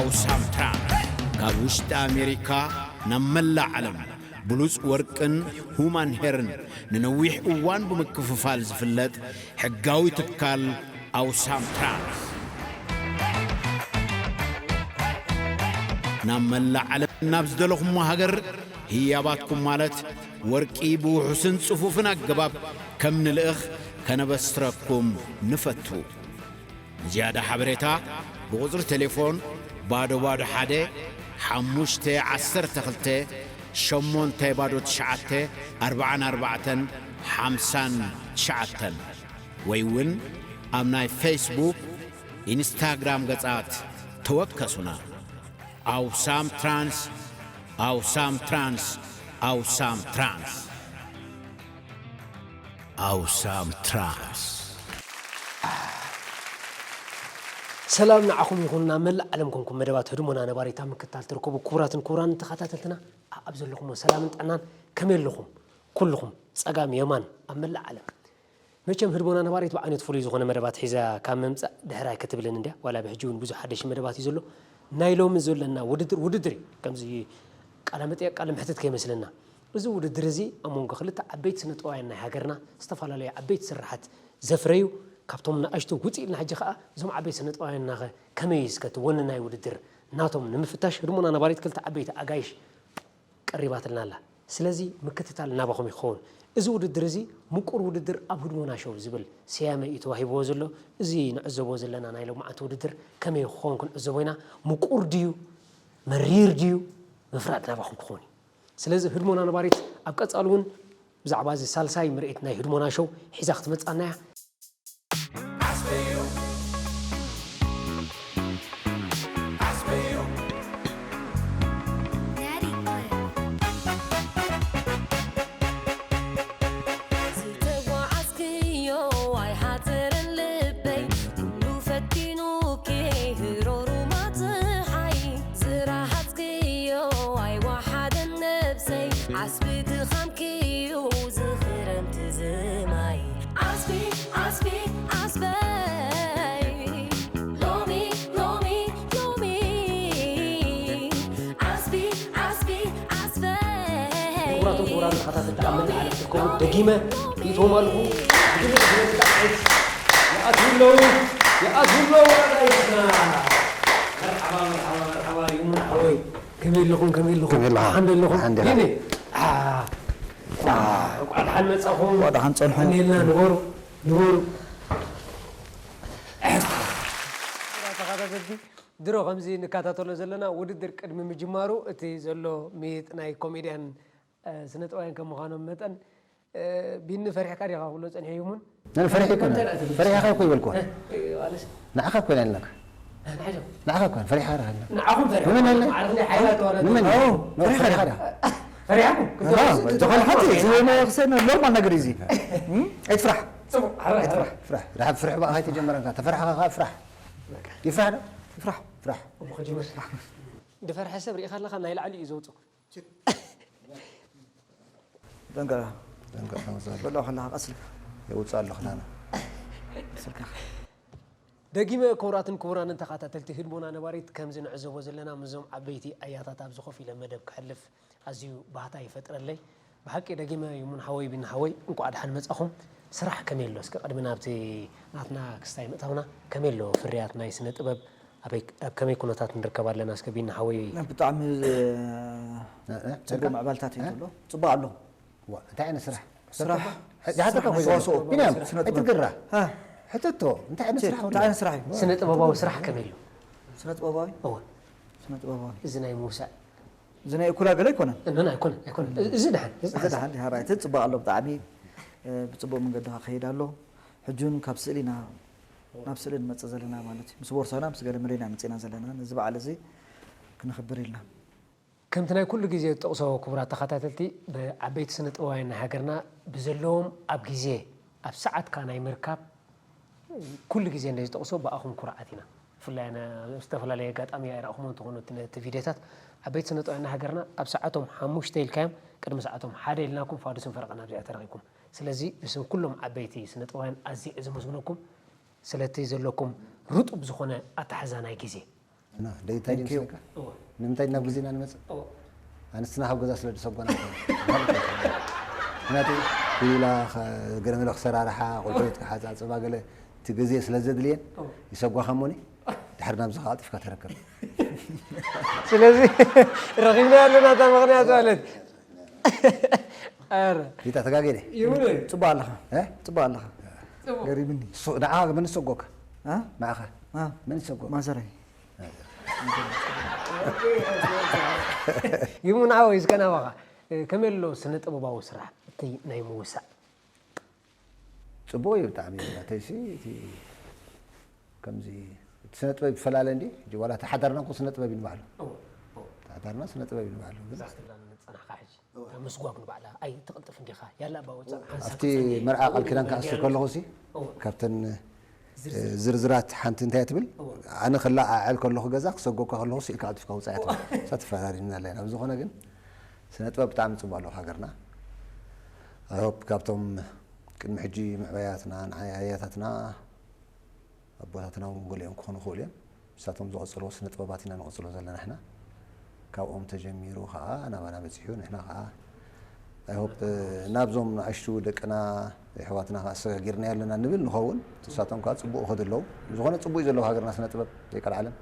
ኣውሳም ትራንስ ካብ ውሽጢ ኣሜሪካ ናብ መላእ ዓለም ብሉጽ ወርቅን ሁማን ሄርን ንነዊሕ እዋን ብምክፍፋል ዝፍለጥ ሕጋዊ ትካል ኣውሳም ትራንስ፣ ናብ መላእ ዓለም ናብ ዝደለኹሞ ሃገር ህያባትኩም ማለት ወርቂ ብውሑስን ጽፉፍን ኣገባብ ከም ንልእኽ ከነበስረኩም ንፈቱ። ንዝያዳ ሓበሬታ ብቁጽሪ ቴሌፎን ባዶ ባዶ ሓደ ሓሙሽተ ዓሰርተ ክልተ ሸሞንተ ባዶ ትሽዓተ ኣርባዓን ኣርባዕተን ሓምሳን ትሽዓተን ወይ እውን ኣብ ናይ ፌስቡክ፣ ኢንስታግራም ገጻት ተወከሱና። ኣውሳም ትራንስ፣ ኣውሳም ትራንስ፣ ኣውሳም ትራንስ። ኣውሳም ትራንስ። ሰላም ንዓኹም ይኹን ናብ መላእ ዓለም ኮንኩም መደባት ህድሞና ነባሪታ ምክትታል ትርከቡ ክቡራትን ክቡራን ተኸታተልትና ኣብ ዘለኹሞ ሰላምን ጥዕናን ከመይ ኣለኹም ኩልኹም ጸጋም የማን ኣብ መላእ ዓለም። መቸም ህድሞና ነባሪት ብዓይነቱ ፍሉይ ዝኾነ መደባት ሒዛ ካብ ምምጻእ ድሕር ኣይከትብልን እንድያ። ዋላ ብሕጂ እውን ብዙሕ ሓደሽ መደባት እዩ ዘሎ። ናይ ሎሚ ዘለና ውድድር ውድድር እዩ። ከምዚ ቃለ መጠየቅ ቃለ መሕትት ከይመስለና። እዚ ውድድር እዚ ኣብ መንጎ ክልተ ዓበይቲ ስነጥበባውያን ናይ ሃገርና ዝተፈላለዩ ዓበይቲ ስርሓት ዘፍረዩ ካብቶም ንኣሽቱ ውፅእ ኢልና ሕጂ ከዓ እዞም ዓበይቲ ስነጥበባውያንና ከ ከመይ እስከ እቲ ወኒ ናይ ውድድር ናቶም ንምፍታሽ ህድሞና ነባሪት ክልተ ዓበይቲ ኣጋይሽ ቀሪባትልና ኣላ። ስለዚ ምክትታል ናባኹም ይኸውን። እዚ ውድድር እዚ ምቁር ውድድር ኣብ ህድሞና ሾው ዝብል ስያመ እዩ ተዋሂብዎ ዘሎ። እዚ ንዕዘቦ ዘለና ናይ ሎማዓንቲ ውድድር ከመይ ክኸውን ክንዕዘቦ ኢና። ምቁር ድዩ መሪር ድዩ ምፍራድ ናባኹም ክኸውን እዩ። ስለዚ ህድሞና ነባሪት ኣብ ቀጻሊ እውን ብዛዕባ እዚ ሳልሳይ ምርኢት ናይ ህድሞና ሾው ሒዛ ክትመጻና እያ። ዝተጓዓዝክዮ ኣይሓጽርን ልበይ ኩሉ ፈቲኑኪ ህሮሩማ ጽሓይ ዝረሃጽክዮ ኣይወሓደን ነብሰይ ዓስቢ ድኻምኪዩ ዝኽረምቲ ዝማይ ዓስቢ ዓስቢ ዓስበይ ሎሚ ሎሚ ሎሚ ዓስቢ ዓስቢ ዓስበይ ክቡራትን ክቡራን ተኸታተልቲ ኣብ መላእ ዓለም ትርከቡ ደጊመ ይእትዎም ኣለኹ። ብግዜ ዝመጽእ ዳዓይት ይኣትዉ ኣለዉ፣ ይኣትዉ ኣለዉ ኣጋይሽና። መርሓባ መርሓባ መርሓባ ይሙን ሓወይ ከመይ ኣለኹም ከመይ ኣለኹም ከመይ ኣለኻ? ደሓን ዶ ኣለኹም? ደሓን ዲኻ? ይኔ ኣ፣ ኳ፣ እንኳዕ ደሓን መጻኹም። እንኳዕ ደሓን ጸንሑ። እኔልና ንበሩ ንበሩ። ተኸታተልቲ ድሮ ከምዚ ንከታተሎ ዘለና ውድድር ቅድሚ ምጅማሩ እቲ ዘሎ ምይጥ ናይ ኮሜድያን ስነጥበባውያን ከም ምዃኖም መጠን ቢኒ ፈሪሕካ ዲኻ ክብሎ ጸኒሐ ይሙን ነን ፈሪሐ ይኮነ ፈሪሕኻ እኮ ይበልኩ ንዓኻ እኮ ኢና ኢልናካ ንዓኻ እኮ ፈሪሕኻ ዲኻ ኢልና ንዓኹም ፈሪሕኩም ንመን ኢልና ማለት ናይ ሓይላት ተዋረድ ንመን ኣዎ ፈሪሕኻ ዲኻ ፈሪሕኩም ዝኾነ ሓንቲ ዝወነ ክሰን ኖርማል ነገር እዩ እዚ ኣይትፍራሕ ጽቡቕ ሓራይ ሓራይ ፍራሕ ፍራሕ ፍራሕ ብኣኻ ኣይተጀመረን ተፈራሕኻ ከኣ ፍራሕ ይፍራሕ ዶ ፍራሕ ፍራሕ እሞ ከጅምር ድፈርሐ ሰብ ርኢኻ ኣለኻ ናይ ላዕሊ እዩ ዘውፅእ ደንገራ ደንገር ከምዛ በሎ ከለኻ ቀስ ኢልካ የውፅእ ኣለኹ ናና ቀስ ኢልካ ደጊመ ክቡራትን ክቡራንን ተኸታተልቲ ህድሞና ነባሪት ከምዚ ንዕዘቦ ዘለና ምስዞም ዓበይቲ ኣያታት ኣብዚ ኮፍ ኢለ መደብ ክሕልፍ ኣዝዩ ባህታ ይፈጥረለይ። ብሓቂ ደጊመ ይሙን ሓወይ ቢኒ ሓወይ እንኳዕ ደሓን መጻኹም። ስራሕ ከመይ ኣሎ? እስከ ቅድሚ ናብቲ ናትና ክስታይ ምእታውና ከመይ ኣሎ ፍርያት ናይ ስነ ጥበብ ኣበይ ኣብ ከመይ ኩነታት ንርከብ ኣለና? እስከ ቢኒ ሓወይ ብጣዕሚ ጽቡቅ ምዕባልታት እዩ ዘሎ ጽቡቅ ኣሎ ዋ እንታይ ዓይነት ስራሕ ስራሕ ዝሓተካ ተዋስኦ ቢንያም ስነ ጥበብ ኣይትግራ ሃ፣ ሕተቶ እንታይ ዓይነት ስራሕ እንታይ ዓይነት ስራሕ እዩ ስነ ጥበባዊ ስራሕ ከመይ ኣሎ? ስነ ጥበባዊ እወ ስነ ጥበባዊ እዚ ናይ ምውሳእ እዚ ናይ እኩላ ገለ ኣይኮነን እነን ኣይኮነን ኣይኮነን እዚ ድሓን እዚ እዚ ደሓን ዲሃራ እቲ ጽቡቅ ኣሎ ብጣዕሚ እ፣ ብጽቡቅ መንገዲ ከኸይድ ኣሎ ሕጂ እውን ካብ ስእሊ ኢና ናብ ስእሊ ንመጽእ ዘለና ማለት እዩ ምስ ቦርሳና ምስ ገለ መለና መጺና ዘለና ነዚ በዓል እዚ ክነኽብር ኢልና ከምቲ ናይ ኩሉ ግዜ ዝጠቕሶ ክቡራት ተኸታተልቲ ብዓበይቲ ስነ ጥበባውያን ናይ ሃገርና ብዘለዎም ኣብ ግዜ ኣብ ሰዓትካ ናይ ምርካብ ኩሉ ግዜ እንደ ዝጠቕሶ ብኣኹም ኩርዓት ኢና ብፍላይ ኣነ ኣብ ዝተፈላለየ ኣጋጣሚ ኣይረእኹሞ እንተኾኑ እቲ ነቲ ቪድዮታት ዓበይቲ ስነ ጥበባውያን ናይ ሃገርና ኣብ ሰዓቶም ሓሙሽተ ኢልካዮም ቅድሚ ሰዓቶም ሓደ ኢልናኩም ፋዱስን ፈረቓን ኣብዚኣ ተረኺብኩም ስለዚ ብስም ኩሎም ዓበይቲ ስነ ጥበባውያን ኣዝየ እየ ዘመስግነኩም ስለቲ ዘለኩም ርጡብ ዝኾነ ኣተሓዛ ናይ ግዜ ና ደይ እንታይ ድዩ ምስለካ? ንምንታይ ናብ ግዜና ንመጽእ? ኣንስትና ካብ ገዛ ስለ ዝሰጎና። ምክንያቱ ቢላ ገለመለ ክሰራርሓ፣ ቁልቁለት ክሓፃፅባ ገለ እቲ ግዜ ስለ ዘድልየን ይሰጓኻ እሞኒ ድሕር ናብዚ ከዓ ኣልጢፍካ ተረከብ። ስለዚ ረኺብና ኣለና እታ ምክንያት ማለት ኣረ ሪታ ተጋጌደ ይብሉ ጽቡቅ ኣለኻ እ? ጽቡቅ ኣለኻ ጽቡቅ ገሪምኒ ንዓ መን ዝሰጎካ እ? ንዓኻ እ? መን ዝሰጎካ ማዘረይ ይሙን ዓወይ እስከ ናባኻ ከመይ ኣሎ ስነ ጥበባዊ ስራሕ እቲ ናይ ምውሳእ ጽቡቕ እዩ ብጣዕሚ ናተይሲ እቲ ከምዚ እቲ ስነ ጥበብ ይፈላለ እንዲ ሕጂ ዋላ እቲ ሓዳርና እኮ ስነ ጥበብ እዩ ንባዕሉ እቲ ሓዳርና ስነ ጥበብ እዩ ንባዕሉ ግን ምስጓግ ንባዕላ ኣይ ትቕልጥፍ እንዲኻ ያላ ኣባ ወፃእ ሓንሳብ ኣብቲ መርዓ ቃል ኪዳን ክኣስር ከለኹ ሲ ካብተን ዝርዝራት ሓንቲ እንታይ ትብል ኣነ ክለዓዕል ከለኹ ገዛ ክሰጎካ ከለኹ ስኢልካ ቀልጢፍካ ውፃእ ትብል እሳ ትፈራሪና ኣለና ብዝኾነ ግን ስነ ጥበብ ብጣዕሚ ፅቡቅ ኣለዎ ሃገርና I hope ካብቶም ቅድሚ ሕጂ ምዕባያትና ንዓይ ኣያታትና ኣቦታትና እውን ገሊኦም ክኾኑ ይኽእሉ እዮም ንሳቶም ዝቐፅልዎ ስነ ጥበባት ኢና ንቐፅሎ ዘለና ንሕና ካብኦም ተጀሚሩ ከዓ ናባና በፂሑ ንሕና ከዓ I hope ናብዞም ንኣሽቱ ደቅና የሕዋትና ከዓ ኣሰጋጊርናዮ ኣለና ንብል ንኸውን ንሳቶም ከዓ ፅቡቅ ይኸዱ ኣለዉ ዝኾነ ፅቡቅ እዩ ዘለዎ ሃገርና ስነ ጥበብ ደቂ ዓለም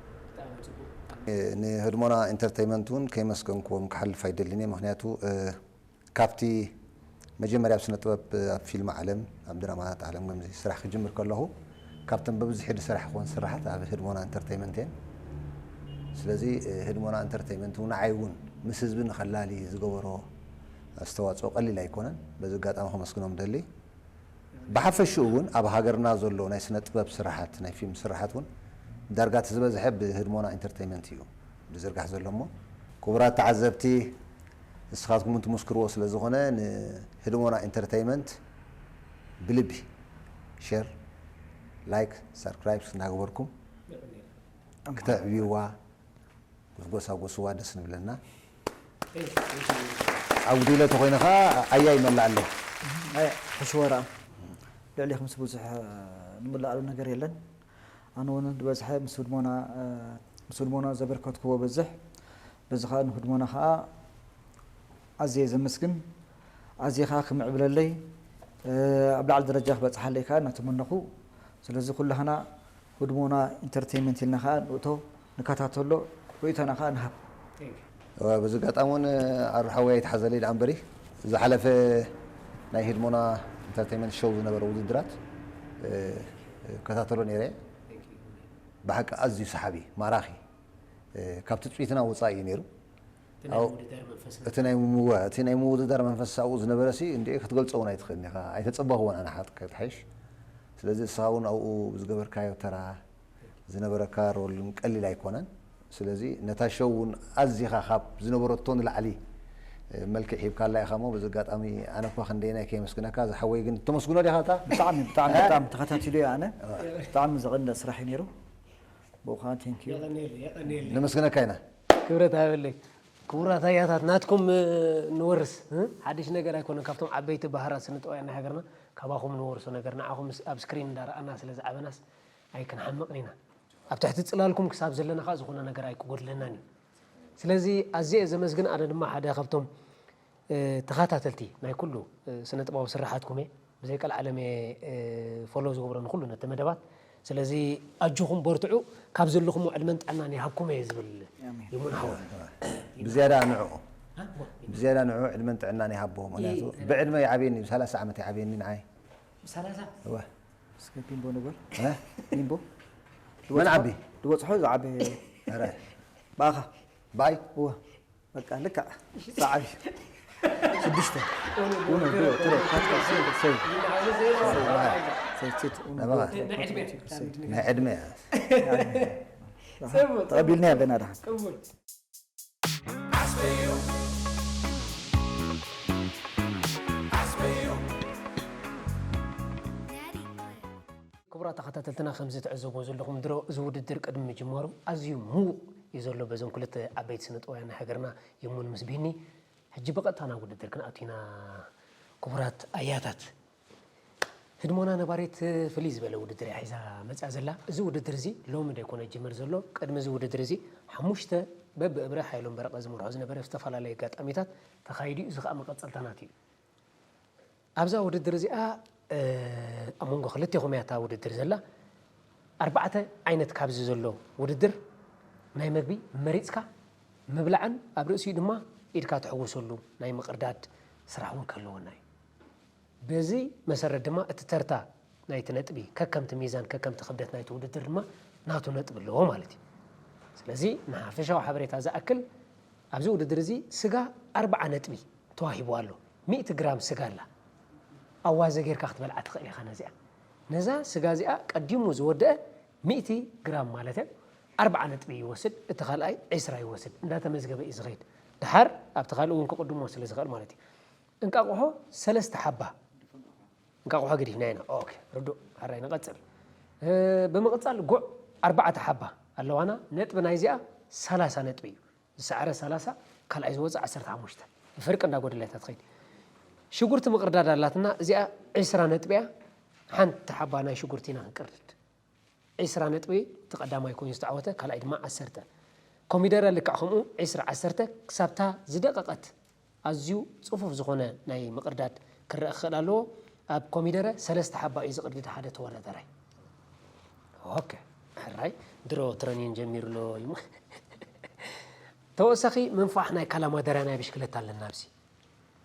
ንህድሞና ኢንተርተይመንት እውን ከይመስገንክዎም ክሓልፍ ኣይደልን እየ ምክንያቱ ካብቲ መጀመርያ ኣብ ስነ ጥበብ ኣብ ፊልም ዓለም ኣብ ድራማታት ዓለም ከምዚ ስራሕ ክጅምር ከለኹ ካብተን በብዝሒ ዝሰራሕክወን ስራሓት ኣብ ህድሞና ኢንተርተይመንት እየን ስለዚ ህድሞና ኢንተርተይመንት እውን ንዓይ እውን ምስ ህዝቢ ንኸላሊ ዝገበሮ ኣስተዋፅኦ ቀሊል ኣይኮነን በዚ ኣጋጣሚ ከመስግኖም ደሊ ብሓፈሽኡ እውን ኣብ ሃገርና ዘሎ ናይ ስነ ጥበብ ስራሓት ናይ ፊልም ስራሓት እውን ዳርጋ እቲ ዝበዝሐ ብህድሞና ኢንተርተይመንት እዩ ዝዝርጋሕ ዘሎ እሞ ክቡራት ተዓዘብቲ ንስኻትኩም እውን ትምስክርዎ ስለ ዝኾነ ንህድሞና ኢንተርተይመንት ብልቢ ሸር ላይክ ሳብስክራይብ እናገበርኩም ክተዕብይዋ ክትጎሳጎስዋ ደስ ንብለና ኣጉዲለ ተኾይነ ኸዓ ኣያ ይመልእ ኣለኹ ሕሽወራ ልዕሊ ከምስ ብዙሕ ንምልኣሉ ነገር የለን ኣነ እውን ዝበዝሐ ምስ ህድሞና ምስ ህድሞና ዘበርከትክዎ በዝሕ በዚ ከዓ ንህድሞና ከዓ ኣዝየ ዘመስግን ኣዝየ ከዓ ክምዕብለለይ ኣብ ላዕሊ ደረጃ ክበፅሓለይ ከዓ እናተመነኹ ስለዚ ኩላህና ህድሞና ኢንተርቴይንመንት ኢልና ከዓ ንእቶ ንከታተሎ ርእይቶና ከዓ ንሃብ። እወ በዚ ኣጋጣሚ እውን ኣሩ ሓወይ ኣይትሓዘለይ ደኣ እምበሪ ዝሓለፈ ናይ ህድሞና ኢንተርቴይንመንት ሾው ዝነበረ ውድድራት እከታተሎ ነይረ እየ ብሓቂ ኣዝዩ ሰሓቢ ማራኺ ካብ ትፅቢትና ወፃኢ እዩ ነይሩ እቲ ናይ ምውድዳር መንፈስ ኣብኡ ዝነበረ ሲ እንድዒ ክትገልፆ እውን ኣይትኽእልን ኢኻ ኣይተፀበኽዎን ኣነ ሓቂ ክትሓይሽ ስለዚ እስኻ እውን ኣብኡ ብዝገበርካዮ ተራ ዝነበረካ ሮልን ቀሊል ኣይኮነን ስለዚ ነታ ሸው እውን ኣዚኻ ካብ ዝነበረቶ ንላዕሊ መልክዕ ሂብካላ ኢኻ እሞ በዚ ኣጋጣሚ ኣነ እኳ ክንደየናይ ከየመስግነካ ዝሓወይ ግን ተመስግኖ ዲኻ እታ ብጣዕሚ ብጣዕሚ ብጣዕሚ ተኸታቲሉ እየ ኣነ ብጣዕሚ ዘቐንደ ስራሕ እዩ ነይሩ ብኡ ከዓ thank you ነመስግነካ ኢና ክብረት ሃበለይ ክቡራት ኣያታት ናትኩም ንወርስ ሓድሽ ነገር ኣይኮነን ካብቶም ዓበይቲ ባህራት ስነጥበባውያን ናይ ሃገርና ካባኹም ንወርሶ ነገር ንዓኹም ኣብ ስክሪን እንዳረኣና ስለ ዝዓበናስ ኣይክንሓምቕን ኢና ኣብ ትሕቲ ፅላልኩም ክሳብ ዘለና ከዓ ዝኾነ ነገር ኣይክጎድለናን እዩ ስለዚ ኣዝየ ዘመስግን ኣነ ድማ ሓደ ካብቶም ተኸታተልቲ ናይ ኩሉ ስነ ጥበባዊ ስርሓትኩም እየ ብዘይ ቀልዓለም እየ ፎሎ ዝገብሮ ንኩሉ ነቲ መደባት ስለዚ ኣጆኹም በርትዑ ካብ ዘለኹሞ ዕድመን ጥዕናን ይሃብኩም እየ ዝብል ይሙን ሓወ ብዝያዳ ንዕኡ ብዝያዳ ንዕኡ ዕድመን ጥዕናን ይሃቦ ምክንያቱ ብዕድመ ይዓብየኒ ብ30 ዓመት ይዓብየኒ ንዓይ ብ30 እወ እስከ ቢምቦ ንበል እ? ቢምቦ መን ዓቢ ዝበፅሖ ዝዓበየ ኧረ ብኣኻ ብኣይ እወ በቃ ልክዕ ሰዓቢ ሽዱሽተ ኡኖ ዱወ ትረ ኳትሮ ሲንግል ሰይ ሰይ ሴት ኡኖ ዱወ ትረ ኳትሮ ሲንግል ሰይ ናይ ዕድመ እያ ተቐቢልና ኣለና ድሓን ክቡራት ተኸታተልትና ከምዚ ትዕዘብዎ ዘለኹም ድሮ እዚ ውድድር ቅድሚ ምጅማሩ ኣዝዩ ምዉቕ እዩ ዘሎ በዞም ክልተ ዓበይቲ ስነጥበባውያን ናይ ሃገርና የሙን ምስ ቢኒ ሕጂ ብቐጥታ ናብ ውድድር ክንኣቱ ኢና ክቡራት ኣያታት ህድሞና ነባሪት ፍልይ ዝበለ ውድድር እያ ሒዛ መፅያ ዘላ። እዚ ውድድር እዚ ሎሚ ዶ ኣይኮነ ጅምር ዘሎ። ቅድሚ እዚ ውድድር እዚ ሓሙሽተ በብእብረ ሓይሎም በረቐ ዝመርሖ ዝነበረ ዝተፈላለዩ ኣጋጣሚታት ተኻይዱ እዩ። እዚ ከዓ መቐፀልታ ናቱ እዩ። ኣብዛ ውድድር እዚኣ ኣብ መንጎ ክልቴኹም እያ እታ ውድድር ዘላ። ኣርባዕተ ዓይነት ካብዚ ዘሎ ውድድር ናይ መግቢ መሪፅካ ምብላዕን ኣብ ርእሲኡ ድማ ኢድካ ትሕውሰሉ ናይ ምቕርዳድ ስራሕ እውን ክህልወና እዩ። በዚ መሰረት ድማ እቲ ተርታ ናይቲ ነጥቢ ከከምቲ ሚዛን ከከምቲ ክብደት ናይቲ ውድድር ድማ ናቱ ነጥቢ ኣለዎ ማለት እዩ። ስለዚ ንሓፈሻዊ ሓበሬታ ዝኣክል ኣብዚ ውድድር እዚ ስጋ ኣርብዓ ነጥቢ ተዋሂቡ ኣሎ። ሚእቲ ግራም ስጋ ኣላ። ኣዋዘ ጌርካ ክትበልዓ ትኽእል ኢኻ ነዚኣ። ነዛ ስጋ እዚኣ ቀዲሙ ዝወደአ ሚእቲ ግራም ማለት እዩ ኣርብዓ ነጥቢ ይወስድ፣ እቲ ካልኣይ ዕስራ ይወስድ። እንዳተመዝገበ እዩ ዝኸይድ። ድሓር ኣብቲ ካልእ እውን ክቕድሞ ስለ ዝኽእል ማለት እዩ። እንቃቑሖ ሰለስተ ሓባ እንቃቑሖ ገዲፍና ኢና። ኦኬ፣ ርዱእ። ሕራይ ንቐጽል። ብምቕጻል ጉዕ ኣርባዕተ ሓባ ኣለዋና። ነጥቢ ናይዚኣ ሰላሳ ነጥቢ እዩ። ዝሰዓረ ሰላሳ፣ ካልኣይ ዝወጽእ ዓሰርተ ሓሙሽተ። ብፍርቂ እንዳጎደለት እያ ትኸይድ። ሽጉርቲ ምቕርዳድ ኣላትና። እዚኣ ዕስራ ነጥቢ እያ። ሓንቲ ሓባ ናይ ሽጉርቲ ኢና ክንቅርድድ። ዕስራ ነጥቢ እቲ ቀዳማይ ኮይኑ ዝተዓወተ፣ ካልኣይ ድማ ዓሰርተ። ኮሚደረ ልክዕ ከምኡ ዕስራ ዓሰርተ ክሳብታ ዝደቐቐት ኣዝዩ ጽፉፍ ዝኾነ ናይ ምቕርዳድ ክረአ ክኽእል ኣለዎ። ኣብ ኮሚደረ ሰለስተ ሓባ እዩ ዝቕድድ ሓደ ተወዳዳራይ። ኦኬ፣ ሕራይ ድሮ ትረኒን ጀሚሩ ኣሎ እዩ። ተወሳኺ ምንፋሕ ናይ ካላማደራ ናይ ብሽክለታ ኣለና ኣብዚ።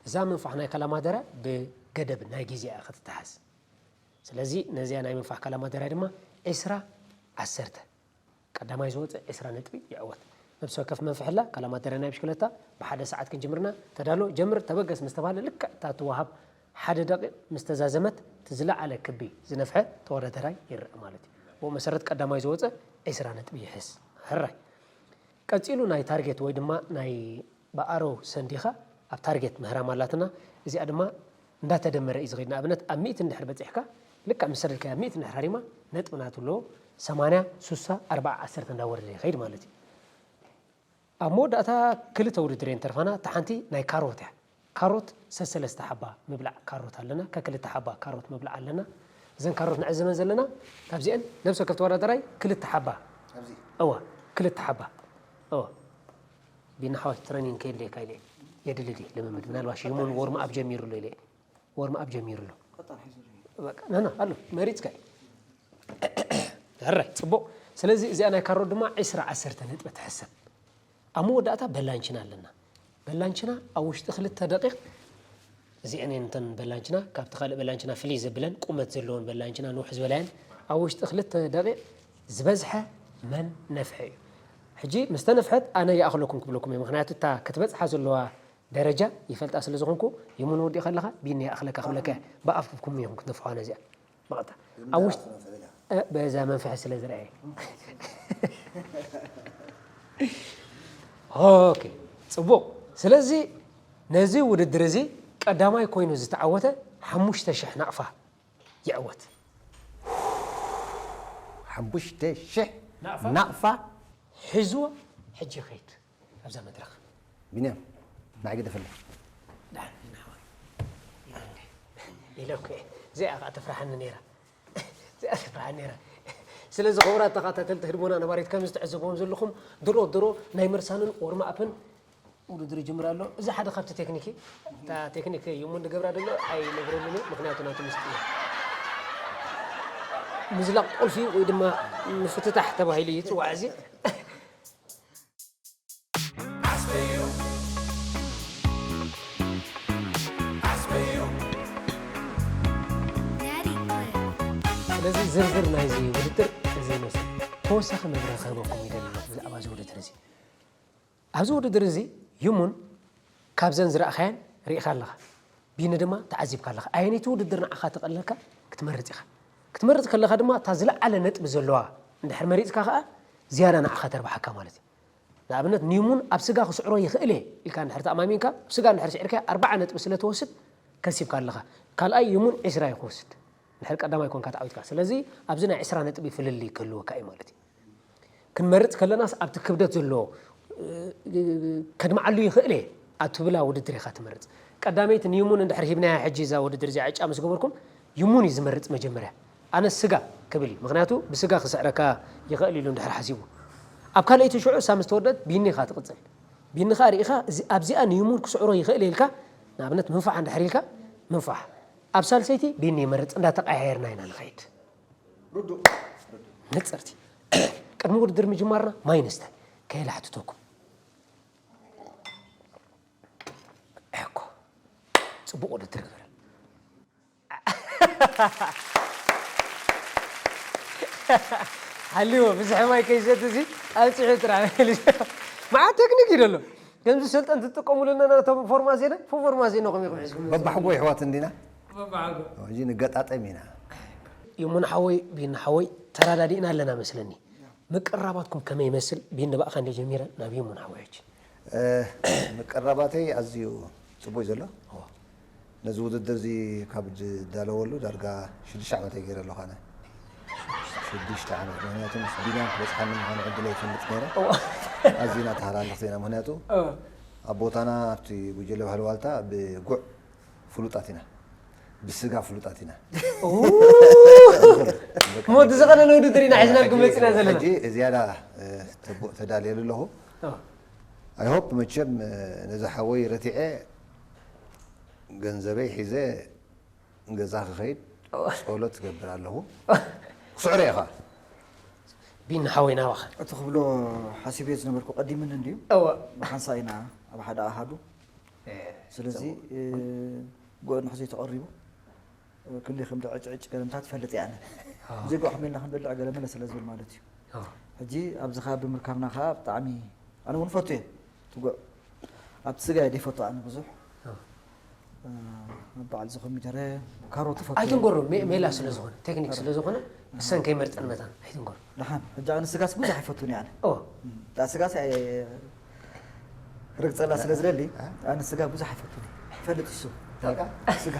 እዛ ምንፋሕ ናይ ካላማደራ ብገደብ ናይ ግዜ እያ ክትተሓዝ። ስለዚ ነዚኣ ናይ ምንፋሕ ካላማደራ ድማ ዕስራ ዓሰርተ። ቀዳማይ ዝወፅእ ዕስራ ነጥቢ ይዕወት። ነብሲ ወከፍ መንፍሕላ ካላማደረ ናይ ብሽክለታ ብሓደ ሰዓት ክንጅምርና ተዳሎ ጀምር ተበገስ ምስ ተባህለ ልክዕ እታ ትወሃብ ሓደ ደቂቕ ምስ ተዛዘመት እቲ ዝለዓለ ክቢ ዝነፍሐ ተወዳደራይ ይረአ ማለት እዩ። ብኡ መሰረት ቀዳማይ ዝወፀ ዕስራ ነጥቢ ይሕዝ። ሕራይ ቀፂሉ ናይ ታርጌት ወይ ድማ ናይ ብኣረው ሰንዲኻ ኣብ ታርጌት ምህራም ኣላትና። እዚኣ ድማ እንዳተደመረ እዩ ዝኸይድ። ንኣብነት ኣብ ሚእቲ እንድሕር በፂሕካ ልክዕ ምስ ሰደድካያ ኣብ ሚእቲ እንድሕር ሃሪማ ነጥቢ ናቱ ኣለዎ። ሰማንያ፣ ስሳ፣ ኣርባዓ፣ ዓሰርተ እንዳወረደ ይኸይድ ማለት እዩ። ኣብ መወዳእታ ክልተ ውድድር እየን ተርፋና። እታ ሓንቲ ናይ ካሮት እያ። ካሮት ሰሰለስተ ሓባ ምብላዕ ካሮት ኣለና፣ ከክልተ ሓባ ካሮት ምብላዕ ኣለና። እዘን ካሮት ንዕዘመን ዘለና ካብዚአን ነብሰ ወከፍ ተወዳደራይ ክልተ ሓባ። እዋ ክልተ ሓባ። እዋ ቢና ሓወይ ትረኒንግ ከየድልየካ ኢለ የድሊ ድዩ ልምምድ ምናልባት ሽሙን ወርም ኣፕ ጀሚሩ ኣሎ ኢለ ወርም ኣፕ ጀሚሩ ኣሎ። በቃ ናና ኣሎ መሪፅካ እዩ። ሕራይ ፅቡቕ። ስለዚ እዚኣ ናይ ካሮት ድማ ዕስራ ዓሰርተ ነጥቢ ትሕሰብ። ኣብ መወዳእታ በላንችና ኣለና። በላንችና ኣብ ውሽጢ ክልተ ደቂቕ እዚአን እየን እተን በላንችና ካብቲ ካልእ በላንችና ፍልይ ዘብለን ቁመት ዘለዎን በላንችና ንውሕ ዝበላየን ኣብ ውሽጢ ክልተ ደቂቕ ዝበዝሐ መን ነፍሐ እዩ። ሕጂ ምስ ተነፍሐት ኣነ ይኣኽለኩም ክብለኩም እየ። ምኽንያቱ እታ ክትበጽሓ ዘለዋ ደረጃ ይፈልጣ ስለ ዝኾንኩ ይሙን ወዲእ ከለኻ ቢኒ ይኣኽለካ ክብለካ እየ። ብኣፍኩም እዮም ክትነፍሖ ነዚኣ። መቐጣ ኣብ ውሽጢ በዛ መንፍሒ ስለ ዝረኣየ ኦኬ። ፅቡቕ። ስለዚ ነዚ ውድድር እዚ ቀዳማይ ኮይኑ ዝተዓወተ ሓሙሽተ ሽሕ ናቕፋ ይዕወት። ሓሙሽተ ሽሕ ናቕፋ ሒዝዎ ሕጂ ይኸይድ ኣብዛ መድረኽ። ቢንያም ንዓይ ግደፈለይ። ኢለ እኮ እየ። እዚኣ ከዓ ተፍርሓኒ ነይራ። እዚኣ ተፍርሓኒ ነይራ። ስለዚ ክቡራት ተኸታተልቲ ህድሞና ነባሪት ከም ዝትዕዘብዎም ዘለኹም ድሮ ድሮ ናይ ምርሳንን ወርማእፕን ውድድር ይጅምር ኣሎ። እዚ ሓደ ካብቲ ቴክኒክ እዩ። እታ ቴክኒክ ይሙን ዝገብራ ዘሎ ኣይነግረሉን እየ፣ ምክንያቱ ናቱ ምስጢር እዩ። ምዝላቕ ቁልፊ ወይ ድማ ምፍትታሕ ተባሂሉ ይፅዋዕ እዚ። ስለዚ ዝርዝር ናይዚ ውድድር እዚ ይመስል። ተወሳኺ መብርሂ ክህበኩም ይደሊ ኣለኹ ብዛዕባ እዚ ውድድር እዚ። ኣብዚ ውድድር እዚ ይሙን ካብዘን ዝረእኻየን ርኢኻ ኣለኻ፣ ቢኒ ድማ ተዓዚብካ ኣለኻ። ኣየነይቲ ውድድር ንዓኻ ተቐለልካ ክትመርጽ ኢኻ። ክትመርጽ ከለኻ ድማ እታ ዝለዓለ ነጥቢ ዘለዋ እንድሕር መሪጽካ ከኣ ዝያዳ ንዓኻ ተርብሓካ ማለት እዩ። ንኣብነት ንይሙን ኣብ ስጋ ክስዕሮ ይኽእል እየ ኢልካ እንድሕር ተኣማሚንካ ኣብ ስጋ እንድሕር ስዒርካዮ ኣርብዓ ነጥቢ ስለ ትወስድ ከሲብካ ኣለኻ። ካልኣይ ይሙን ዕስራ እዩ ክወስድ እንድሕር ቀዳማይ ኮንካ ተዓዊትካ። ስለዚ ኣብዚ ናይ ዕስራ ነጥቢ ፍልልይ ክህልወካ እዩ ማለት እዩ። ክንመርጽ ከለናስ ኣብቲ ክብደት ዘለዎ ከድምዓሉ ይኽእል እየ ኣብ ትብላ ውድድር ኢኻ ትመርጽ። ቀዳመይቲ ንይሙን እንድሕር ሂብናያ ሕጂ እዛ ውድድር እዚኣ ዕጫ ምስ ገበርኩም ይሙን እዩ ዝመርጽ መጀመርያ። ኣነ ስጋ ክብል እዩ። ምኽንያቱ ብስጋ ክስዕረካ ይኽእል ኢሉ እንድሕር ሓሲቡ። ኣብ ካልኣይቲ ሽዑ እሳ ምስ ተወደት ቢኒ ኢኻ ትቕጽል። ቢኒ ኸኣ ርኢኻ እዚ ኣብዚኣ ንይሙን ክስዕሮ ይኽእል ኢልካ ንኣብነት ምንፋሕ እንድሕር ኢልካ ምንፋሕ። ኣብ ሳልሰይቲ ቢኒ ይመርጽ እንዳተቐያየርና ኢና ንኸይድ። ንጽርቲ። ቅድሚ ውድድር ምጅማርና ማይ ንስተ ከይላሕትተኩም። እኮ ጽቡቕ ውድድር ይግበር። ሓልዎ ብዙሕ ማይ ከይሰቲ እዚ ኣብፂሑ ጥራሕ መሊሱ። መዓት ቴክኒክ እዩ ደሎ። ከምዚ ሰልጠንቲ ትጥቀሙሉ ኣለና፣ እቶም ፎርማሲ ለ ፎርማሲ ነኹም ኢኹም ሒዝኩም። በባሕጎ ይሕዋት እንዲና። በባሕጎ። ሕጂ ንገጣጠም ኢና። ይሙን ሓወይ፣ ቢኒ ሓወይ፣ ተራዳዲእና ኣለና መስለኒ። ምቅራባትኩም ከመይ ይመስል? ቢኒ ንባእኻ እንደ ጀሚረ ናብ ይሙን ሓወይ ሕጂ። እ፣ ምቅራባተይ ኣዝዩ ጽቡይ ዘሎ። እዎ። ነዚ ውድድር እዚ ካብ ዝዳለወሉ ዳርጋ ሽዱሽተ ዓመት ገይረ ኣለኹ ኣነ። ሽዱሽተ ዓመት፣ ምኽንያቱ ምስ ቢንያም ክበጽሓኒ ምዃኑ ዕድል ኣይፈልጥ ነይረ። እዎ። ኣዝና ተሃላልኽ ዜና፣ ምኽንያቱ እዎ። ኣብ ቦታና ኣብቲ ጉጀለ ባህሊ ዋልታ ብጉዕ ፍሉጣት ኢና፣ ብስጋ ፍሉጣት ኢና። ኦ! ሞ እቲ ዝቐነነ ውድድር ኢና ሒዝናልኩም መጺና ዘለና። ሕጂ ዝያዳ፣ እ፣ ተቦ-፣ ተዳልየሉ ኣለኹ። ኦ። I hope መቸም፣ እ፣ ነዚ ሓወይ ረቲዐ ገንዘበይ ሒዘ ገዛ ክኸይድ ኦ። ጸሎት ትገብር ኣለኹ። ክስዕሮ ኢኻ። ቢኒ ሓወይ ናባኻ። እቲ ክብሎ ሓሲበዮ ዝነበርኩ ቀዲምኒ እንድዩ። እወ። ብሓንሳእ ኢና ኣብ ሓደ ኣሃዱ። እ፣ ስለዚ፣ ጽቡቕ። እ፣ ጉዕ ንሕዚ ተቐሪቡ፣ እ፣ ክንደይ ከም ዕጭ ዕጭ ገለምታት ትፈልጥ እያ ኣነ። ኣዎ። ብዘይ ጉዕ ከመይ ኢልና ክንበልዕ ገለመለ ስለ ዝብል ማለት እዩ። ኣዎ። ሕጂ ኣብዚ ኸኣ ብምርካብና ኸኣ ብጣዕሚ ኣነ እውን ፈቱ እየ። እቲ ጉዕ ኣብቲ ስጋ እየ ዘይፈቱ ኣነ ብዙሕ። ኣዎ። እ፣ በዓል እዚ ኮሚደረ፣ ካሮት ይፈቱ። ኣይትንገሮ፣ ሜ-፣ ሜላ ስለ ዝኾነ፣ ቴክኒክ ስለ ዝኾነ፣ እሰን ከይመርጸን መታን ኣይትንገሮ። ደሓን፣ ሕጂ ኣነ ስጋስ ብዙሕ ኣይፈቱን እየ ኣነ። ኦ። እም፣ ዳ ስጋስ ኣይ-፣ ርግጸላ ስለ ዝደሊ፣ እ? ኣነ ስጋ ብዙሕ ኣይፈቱን እየ። ይፈልጥ እሱ። ስጋ? ስጋ።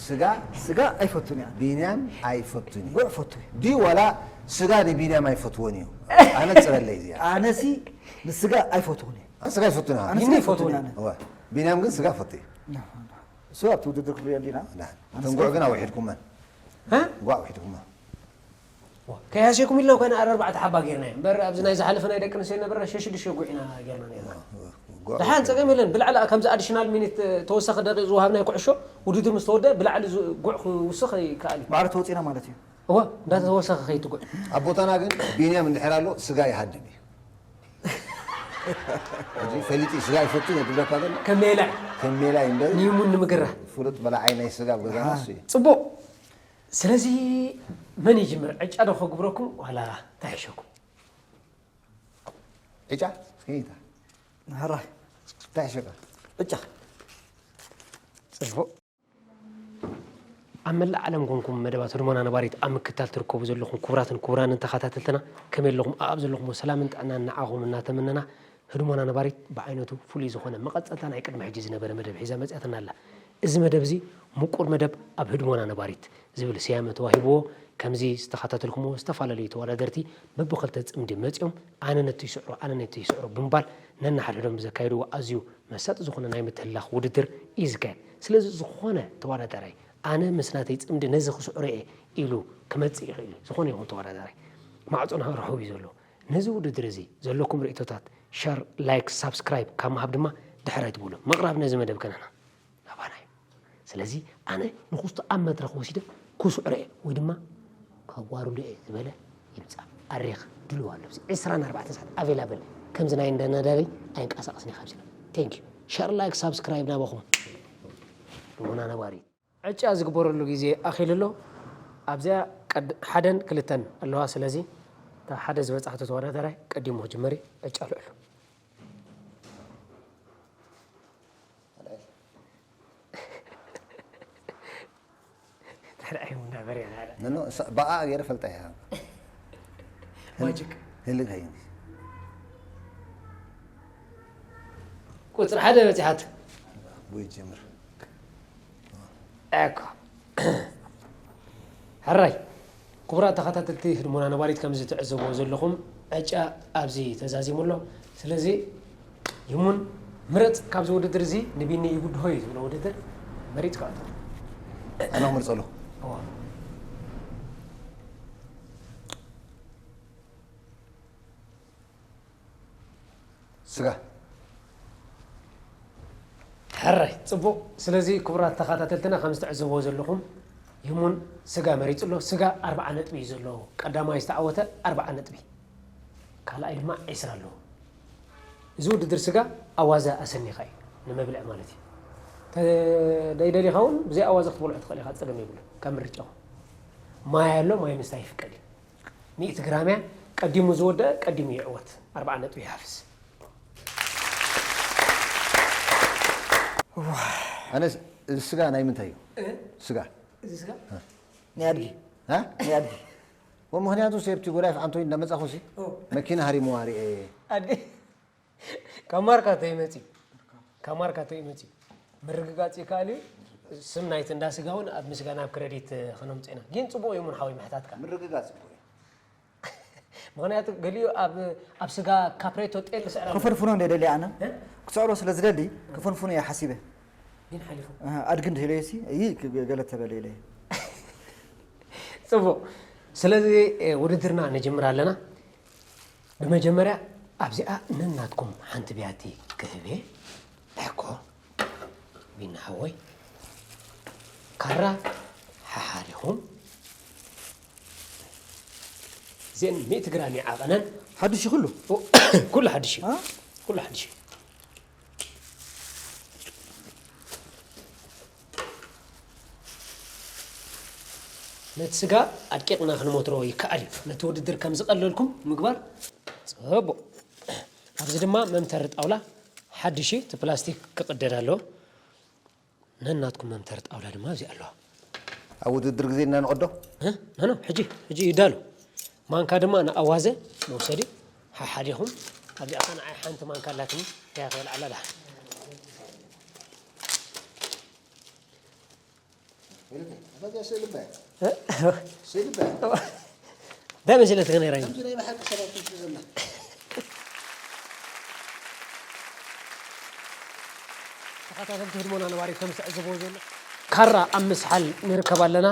ስጋ? ስጋ ኣይፈቱን እየ ኣነ። ቢንያም ኣይፈቱን እዩ። ጉዕ ፈቱ እየ። ድዩ ዋላ ስጋ ንቢንያም ኣይፈትዎን እዩ? ኣነ ጽረለይ እዚኣ። ኣነሲ ንስጋ ኣይፈትዎን እየ። ኣነ ስጋ ኣይፈቱን እየ። ኣነ ቢኒ ስጋ ይፈትዎ። ኣይፈቱን እየ ኣነ። እወ። ቢንያም ግን ስጋ ፈቱ እዩ። ና፣ ና። እሱ ኣብቲ ውድድር ክንሪኦ እንዲና። ና። ኣነ እተን ስጋ ጉዕ ግን ፈቱ። ኣውሒድኩመን። እ? ጉዕ ኣውሒድኩመን። ዋ፣ ከይሃስየኩም ኢልና ኮይና ኣረ ኣርባዕተ ሓባ ጌርና እዩ። እምበር ኣብዚ ናይ ዝሓለፈ ናይ ደቂ ኣንስትዮ ነበርና ሸሽዱሽተ ጉዕ ኢና ጌርና ነርና። ጉዕ ደሓን ጸገም የለን። ብላዕሊ ከምዚ ኣዲሽናል ሚኒት፣ እ፣ ተወሳኺ ደቂቕ ዝወሃብናይ ኩዕሾ ውድድር ምስ ተወደአ ብላዕሊ ዝ-፣ ጉዕ ክውስኽ ይከኣል እዩ። ማዕረ ተወጺና ማለት እዩ። እወ፣ እንዳተወሰኸ ከይትጉዕ። ኣብ ቦታና ግን ቢንያም እንድሕር ኣሎ ስጋ ይሃድም እዩ። ሕጂ ፈሊጡ ስጋ ይፈቱ እየ ዝብለካ ዘሎ። ከም ሜላ እዩ። ከም ሜላ እዩ እምበር ንይሙን ንምግራሕ። ፍሉጥ በላዓይ ናይ ስጋ ኣብ ገዛና እሱ እዩ። ጽቡቕ። ስለዚ መን ይጅምር? ዕጫ ዶ ከግብረኩም ዋላ እንታይ ይሕሸኩም? ዕጫ? እስኪ እይታ። ሕራይ። እንታይ ይሕሸካ? ዕጫ። ጽቡቕ። ኣብ መላእ ዓለም ኮንኩም መደባት ህድሞና ነባሪት ኣብ ምክትታል ትርከቡ ዘለኹም ክቡራትን ክቡራንን ተኸታተልትና፣ ከመይ ኣለኹም? ኣኣብ ዘለኹምዎ ሰላምን ጥዕናን ንዓኹም እናተመነና፣ ህድሞና ነባሪት ብዓይነቱ ፍሉይ ዝኾነ መቐጸልታ ናይ ቅድሚ ሕጂ ዝነበረ መደብ ሒዛ መጺኣትና ኣላ። እዚ መደብ እዚ ምቁር መደብ ኣብ ህድሞና ነባሪት ዝብል ስያመ ተዋሂብዎ፣ ከምዚ ዝተኸታተልኩምዎ ዝተፈላለዩ ተወዳደርቲ በብኽልተ ጽምዲ መጺኦም፣ ኣነ ነቲ ይስዕሮ፣ ኣነ ነቲ ይስዕሮ ብምባል ነንሓድሕዶም ብዘካየድዎ ኣዝዩ መሳጢ ዝኾነ ናይ ምትህልላኽ ውድድር እዩ ዝካየድ። ስለዚ ዝኾነ ተወዳዳራይ ኣነ ምስ ናተይ ጽምዲ ነዚ ክስዕሮ እየ ኢሉ ክመጽእ ይኽእል እዩ። ዝኾነ ይኹን ተወዳዳራይ ማዕጾና ርሑብ እዩ ዘሎ። ነዚ ውድድር እዚ ዘለኩም ርእይቶታት ሸር፣ ላይክ፣ ሳብስክራይብ ካብ ምሃብ ድማ ድሕር ኣይትበሉ። ምቕራብ ነዚ መደብ ከናና ናባና እዩ። ስለዚ ኣነ ንኹስቶ ኣብ መድረኽ ወሲደ ክስዕሮ እየ ወይ ድማ ከዋርዶ እየ ዝበለ ይምጻእ። ኣሬኽ ድልው ኣሎ። ኣብዚ ዕስራን ኣርባዕተን ሰዓት ኣቬላብል። ከምዚ ናይ እንዳ ነዳዲ ኣይንቀሳቐስን እየ ካብዚ። ቴንክ ዩ። ሸር፣ ላይክ፣ ሳብስክራይብ ናባኹም። ልቦና ነባሪ። ዕጫ ዝግበረሉ ግዜ ኣኺሉ ኣሎ። ኣብዚኣ ቀድ-፣ ሓደን ክልተን ኣለዋ። ስለዚ እታ ሓደ ዝበጻሕቶ ተወዳዳራይ ቀዲሙ ክጅመር እዩ። ዕጫ ልዕሉ። ተርኣዩ እንዳበረ ያለ። ኖ፣ ኖ፣ እሳ-፣ ብኣ ገይረ ፈልጣ እያ። ማጂክ። ህልግ ሀይኒ። ቁጽሪ ሓደ በጺሓት። ወይ ጀምር። እኮ። ሕራይ። ክቡራት ተኸታተልቲ ህድሞና ነባሪት፣ ከምዚ ትዕዘብዎ ዘለኹም ዕጫ ኣብዚ ተዛዚሙ ኣሎ። ስለዚ ይሙን ምረጽ፣ ካብዚ ውድድር እዚ ንቢኒ ይጉድሆ እዩ ዝብሎ ውድድር መሪጽካ እቶ። ኣነ ክመርጸሉ። እዋ። ስጋ። ሕራይ፣ ጽቡቕ። ስለዚ ክቡራት ተኸታተልትና፣ ከም ዝተዕዘብዎ ዘለኹም፣ ይሙን ስጋ መሪጹ ኣሎ። ስጋ ኣርብዓ ነጥቢ እዩ ዘለዎ። ቀዳማይ ዝተዓወተ ኣርብዓ ነጥቢ፣ ካልኣይ ድማ ዕስራ ኣለዎ። እዚ ውድድር ስጋ ኣዋዘ ኣሰኒኻ እዩ፣ ንመብልዕ ማለት እዩ። ተ-፣ ደይደሊኻ እውን ብዘይ ኣዋዘ ክትበልዖ ትኽእል ኢኻ፣ ጸገም የብሉን። ካብ ምርጫኹም። ማይ ኣሎ፣ ማይ ምስታይ ይፍቀድ እዩ። ሚእቲ ግራም እያ፣ ቀዲሙ ዝወደአ ቀዲሙ ይዕወት። ኣርብዓ ነጥቢ ይሃፍስ። ኣነስ፣ እዚ ስጋ ናይ ምንታይ እዩ? እ? ስጋ። እዚ ስጋ? እ። ናይ ኣድጊ። እ? ናይ ኣድጊ። ወ-፣ ምኽንያቱ ሴፍቲ ጎዳይፍ ኣንቶኒ እንዳመጻኹ ሲ፣ ኦ። መኪና ሃሪምዋ ሪኤ። ኣድጊ። ካብ ማርካቶ ይመጽእ። ካብ ማርካቶ ይመጽእ። ምርግጋጽ ይከኣል እዩ። ስም ናይቲ እንዳ ስጋ እውን ኣብ ምስጋና ኣብ ክረዲት ክነምጽእ ኢና። ግን ጽቡቕ እዩ፣ ሙን ሓወይ፣ ምሕታትካ። ምርግጋጽ ጽቡቕ እዩ። ምኽንያቱ ገሊኡ ኣብ፣ ኣብ ስጋ ካፕሬቶ ጤል ዝስዕር ኣሎ። ክፍንፍኖ እንደ ደልየ ኣነ። እ? ክስዕሮ ስለ ዝደሊ፣ ክፍንፍኖ እየ ሓሲበ። ግን ሓሊፉ። ኣሃ፣ ኣድጊ እንድህለየ ሲ፣ እይ፣ ክ-፣ ገለ ተበለ ኢለ እየ። ጽቡቕ። ስለዚ፣ እ፣ ውድድርና ንጅምር ኣለና። ብመጀመርያ ኣብዚኣ ነናትኩም ሓንቲ ቢያቲ ክህብ እየ። ሕኮ፣ ቢና ሓወይ፣ ካራ ሓሓሪኹም። እዚአን ሚእቲ ግራም ይዓቐነን። ሓድሽ እዩ ኩሉ? ኦ፣ ኩሉ ሓድሽ እዩ። አ? ኩሉ ሓድሽ እዩ። ነቲ ስጋ ኣድቂቕና ክንመትሮ ይከኣል እዩ። ነቲ ውድድር ከም ዝቐለልኩም ምግባር ጽቡቕ። ኣብዚ ድማ መምተሪ ጣውላ ሓድሽ እዩ። እቲ ፕላስቲክ ክቕደድ ኣለዎ። ነናትኩም መምተሪ ጣውላ ድማ ኣብዚ ኣለዋ። ኣብ ውድድር ግዜ ኢና ንቐዶ? እ? ኖ፣ ኖ፣ ሕጂ፣ ሕጂ ይዳሎ። ማንካ ድማ ንኣዋዘ መውሰዲ ሓሓዲኹም። ኣብዚኣ ኸ ንዓይ ሓንቲ ማንካ ኣላትኒ፣ እያ ክበልዓ ኣላ። እ? እንታይ መሲለትካ ነይራ? ከምዚ ናይ ብሓቂ ሰባት ትመስሉ ዘላ። ተኸታተልቲ ህድሞና ነባሪት ከም ዝትዕዘብዎ ዘሎ፣ ካራ ኣብ ምስሓል ንርከብ ኣለና።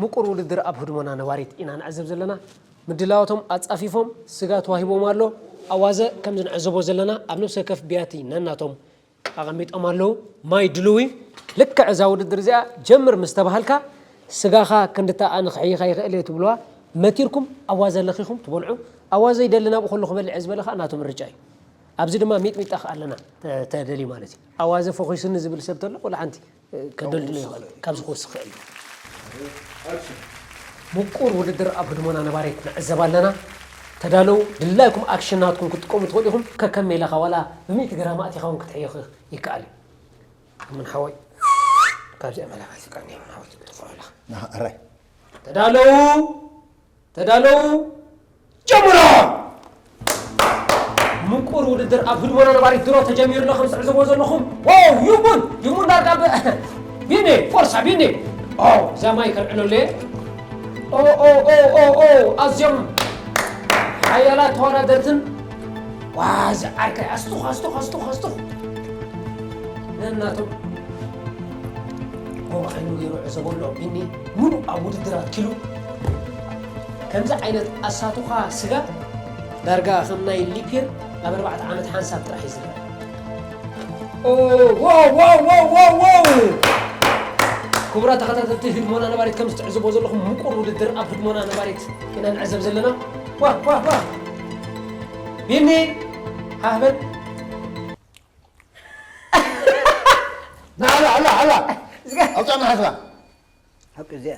ምቁር ውድድር ኣብ ህድሞና ነባሪት ኢና ንዕዘብ ዘለና። ምድላዋቶም ኣጻፊፎም ስጋ ተዋሂቦም ኣሎ። ኣዋዘ ከም ዝንዕዘቦ ዘለና ኣብ ነፍሲ ወከፍ ቢያቲ ነናቶም ኣቐሚጦም ኣለዉ። ማይ ድልዊ። ልክዕ እዛ ውድድር እዚኣ ጀምር ምስ ተባሃልካ፣ ስጋኻ ክንድታ ኣነ ክሕይኻ ይኽእል እየ ትብልዋ፣ መቲርኩም ኣዋዘ ለኺኹም ትበልዑ። ኣዋዘ ይደሊ ናብኡ ከሎ ክበልዕ እየ ዝበለ ኸኣ ናቱ ምርጫ እዩ። ኣብዚ ድማ ሚጥሚጣ ኸኣ ኣለና፣ ተ-፣ ተደልዩ ማለት እዩ። ኣዋዘ ፈኺሱኒ ዝብል ሰብ ተሎ፣ ወላ ሓንቲ፣ እ፣ ከደልድሎ ይኽእል፣ ካብዚ ክወስኽ ይኽእል እዩ። ኣክሽን። ምቁር ውድድር ኣብ ህድሞና ነባሪት ንዕዘብ ኣለና። ተዳለዉ፣ ድላይኩም ኣክሽን ናትኩም ክትጥቀሙ ትኽእሉ ኢኹም። ከከም ሜላኻ ዋላ ብሚእቲ ግራም ኣእቲኻ እውን ክትሕይኽ ይከኣል እዩ። ምን ሓወይ፣ ካብዚኣ መላኻ ይስቀኒ፣ ምን ሓወይ፣ ትብልቑ ኣለኻ። ና፣ ኣራይ። ተዳለዉ፣ ተዳለዉ፣ ጀምሮ! ምቁር ውድድር ኣብ ህድሞና ነባሪት ድሮ ተጀሚሩ ኣሎ፣ ከም ትዕዘብዎ ዘለኹም። ዋው፣ ይሙን፣ ይሙን ዳርጋ ብ-፣ ቢኒ፣ ፎርሳ ቢኒ። ኦ፣ እዛ ማይ ከልዕለሉ እየ። ኦ፣ ኦ፣ ኦ፣ ኦ፣ ኦ፣ ኣዝዮም ሓያላት ተወዳደርትን። ዋ፣ እዚ ዓርከይ፣ ኣስቱኽ፣ ኣስቱኽ፣ ኣስቱኽ፣ ኣስቱኽ። ነናቶም ጎቦ ዓይኑ ገይሩ ዕዘቦ ኣሎ። ቢኒ፣ ምሉእ ኣብ ውድድር ኣትኪሉ። ከምዚ ዓይነት ኣሳቱኻ ስጋ ዳርጋ ከም ናይ ሊፒር ኣብ ኣርባዕተ ዓመት ሓንሳብ ጥራሕ እዩ ዝረአ። ኦ፣ ዋው፣ ዋው፣ ዋው፣ ዋው፣ ዋው! ክቡራት ተኸታተልቲ ህድሞና ነባሪት፣ ከም ዝትዕዝቦ ዘለኹም ምቁር ውድድር ኣብ ህድሞና ነባሪት ኢና ንዕዘብ ዘለና። ዋ፣ ዋ፣ ዋ! ቢኒ፣ ሃህበል። ና፣ ኣላ፣ ኣላ፣ ኣላ። ኣውፅኣ፣ ንሓስባ። ሓቂ እዚኣ።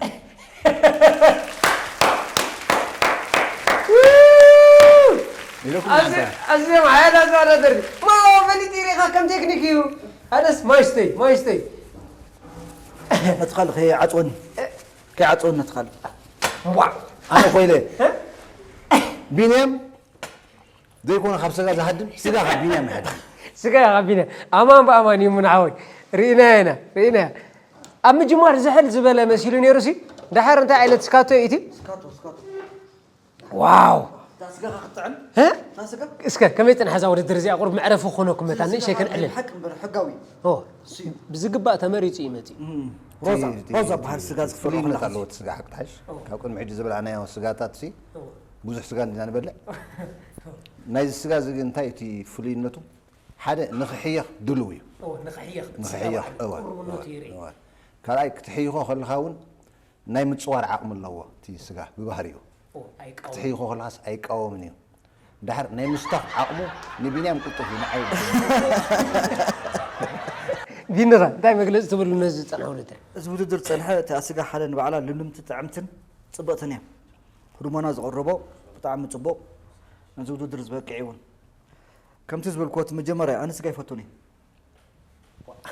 ኢለኩም ኣዚ-፣ ኣንተ። ኣዚኦም ሓያላት ተወዳደርቲ። ማ፣ ፈሊጥ ሪኢኻ ከም ቴክኒክ እዩ። ኣነስ ማይስተይ፣ ማይስተይ። መትኻል ከይዓፅወኒ። ከይዓፅወኒ መትኻል። እምቧዕ። ኣነ ኮይለ። እ? ቢንያም ዘይኮነ ካብ ስጋ ዝሃድም፣ ስጋ ካብ ቢንያም ይሃድም። ስጋ ካብ ቢንያም። ኣማን ብኣማን እዩ፣ ሙን ሓወይ። ርኢናዮ ኢና፣ ርኢናዮ። ኣብ ምጅማር ዝሕል ዝበለ መሲሉ ነይሩ ሲ፣ ደሓር እንታይ ዓይነት ስካቶ እዩ እቲ? ስካቶ፣ ስካቶ። ዋው! እታ ስጋኻ ክትጥዕም? እ? እታ ስጋ? እስከ ከመይ ጽንሐ እዛ ውድድር እዚኣ ቁሩብ መዕረፊ ክኾነኩም መታኒ ስጋ ሸይከን ናይ ዕልል። ሓቂ እምበር ሕጋዊ እዩ። ኦ እሱ እዩ። ብዝግባእ ተመሪጹ እዩ መጺኡ። ሮዛ እቲ- ሮዛ በሃል ስጋ ዝፍልዩ ፍሉይነት ኣለኻ። ኣለዎ እቲ ስጋ ሓቂ ትሓሽ ካብ ቅድሚ ሕጂ ዝበላዕናዮ ስጋታት ሲ ካብ ቅድሚ ሕጂ ዝበላዕናዮ ስጋታት ሲ ብዙሕ ስጋ እዚ ግን እንታይ እቲ ፍሉይነቱ ሓደ ንኽሕየኽ ድልው እዩ ንኽሕየኽ ንኽሕየቕ እወ፣ እወ፣ እወ። ካልኣይ ክትሕይኾ ከለኻ እውን ናይ ምፅዋር ዓቕሚ ኣለዎ እቲ ስጋ ብባህሪኡ ክትሕይኾ ከለኻስ ኣይቃወምን እዩ ድሓር ናይ ምስታፍ ዓቕሙ ንቢንያም ቅልጡፍ እዩ ንዓይ ቢንኻ እንታይ መግለፂ ትብሉ ነዚ ዝፀንሐ ውድድር እዚ ውድድር ፀንሐ እቲ ኣስጋ ሓደ ንባዕላ ልምልምቲ ጥዕምትን ፅብቕትን እያ ህድሞና ዝቐረቦ ብጣዕሚ ፅቡቕ ነዚ ውድድር ዝበቅዕ እውን ከምቲ ዝበልክዎ እቲ መጀመርያ ኣነ ስጋ ይፈቱን እየ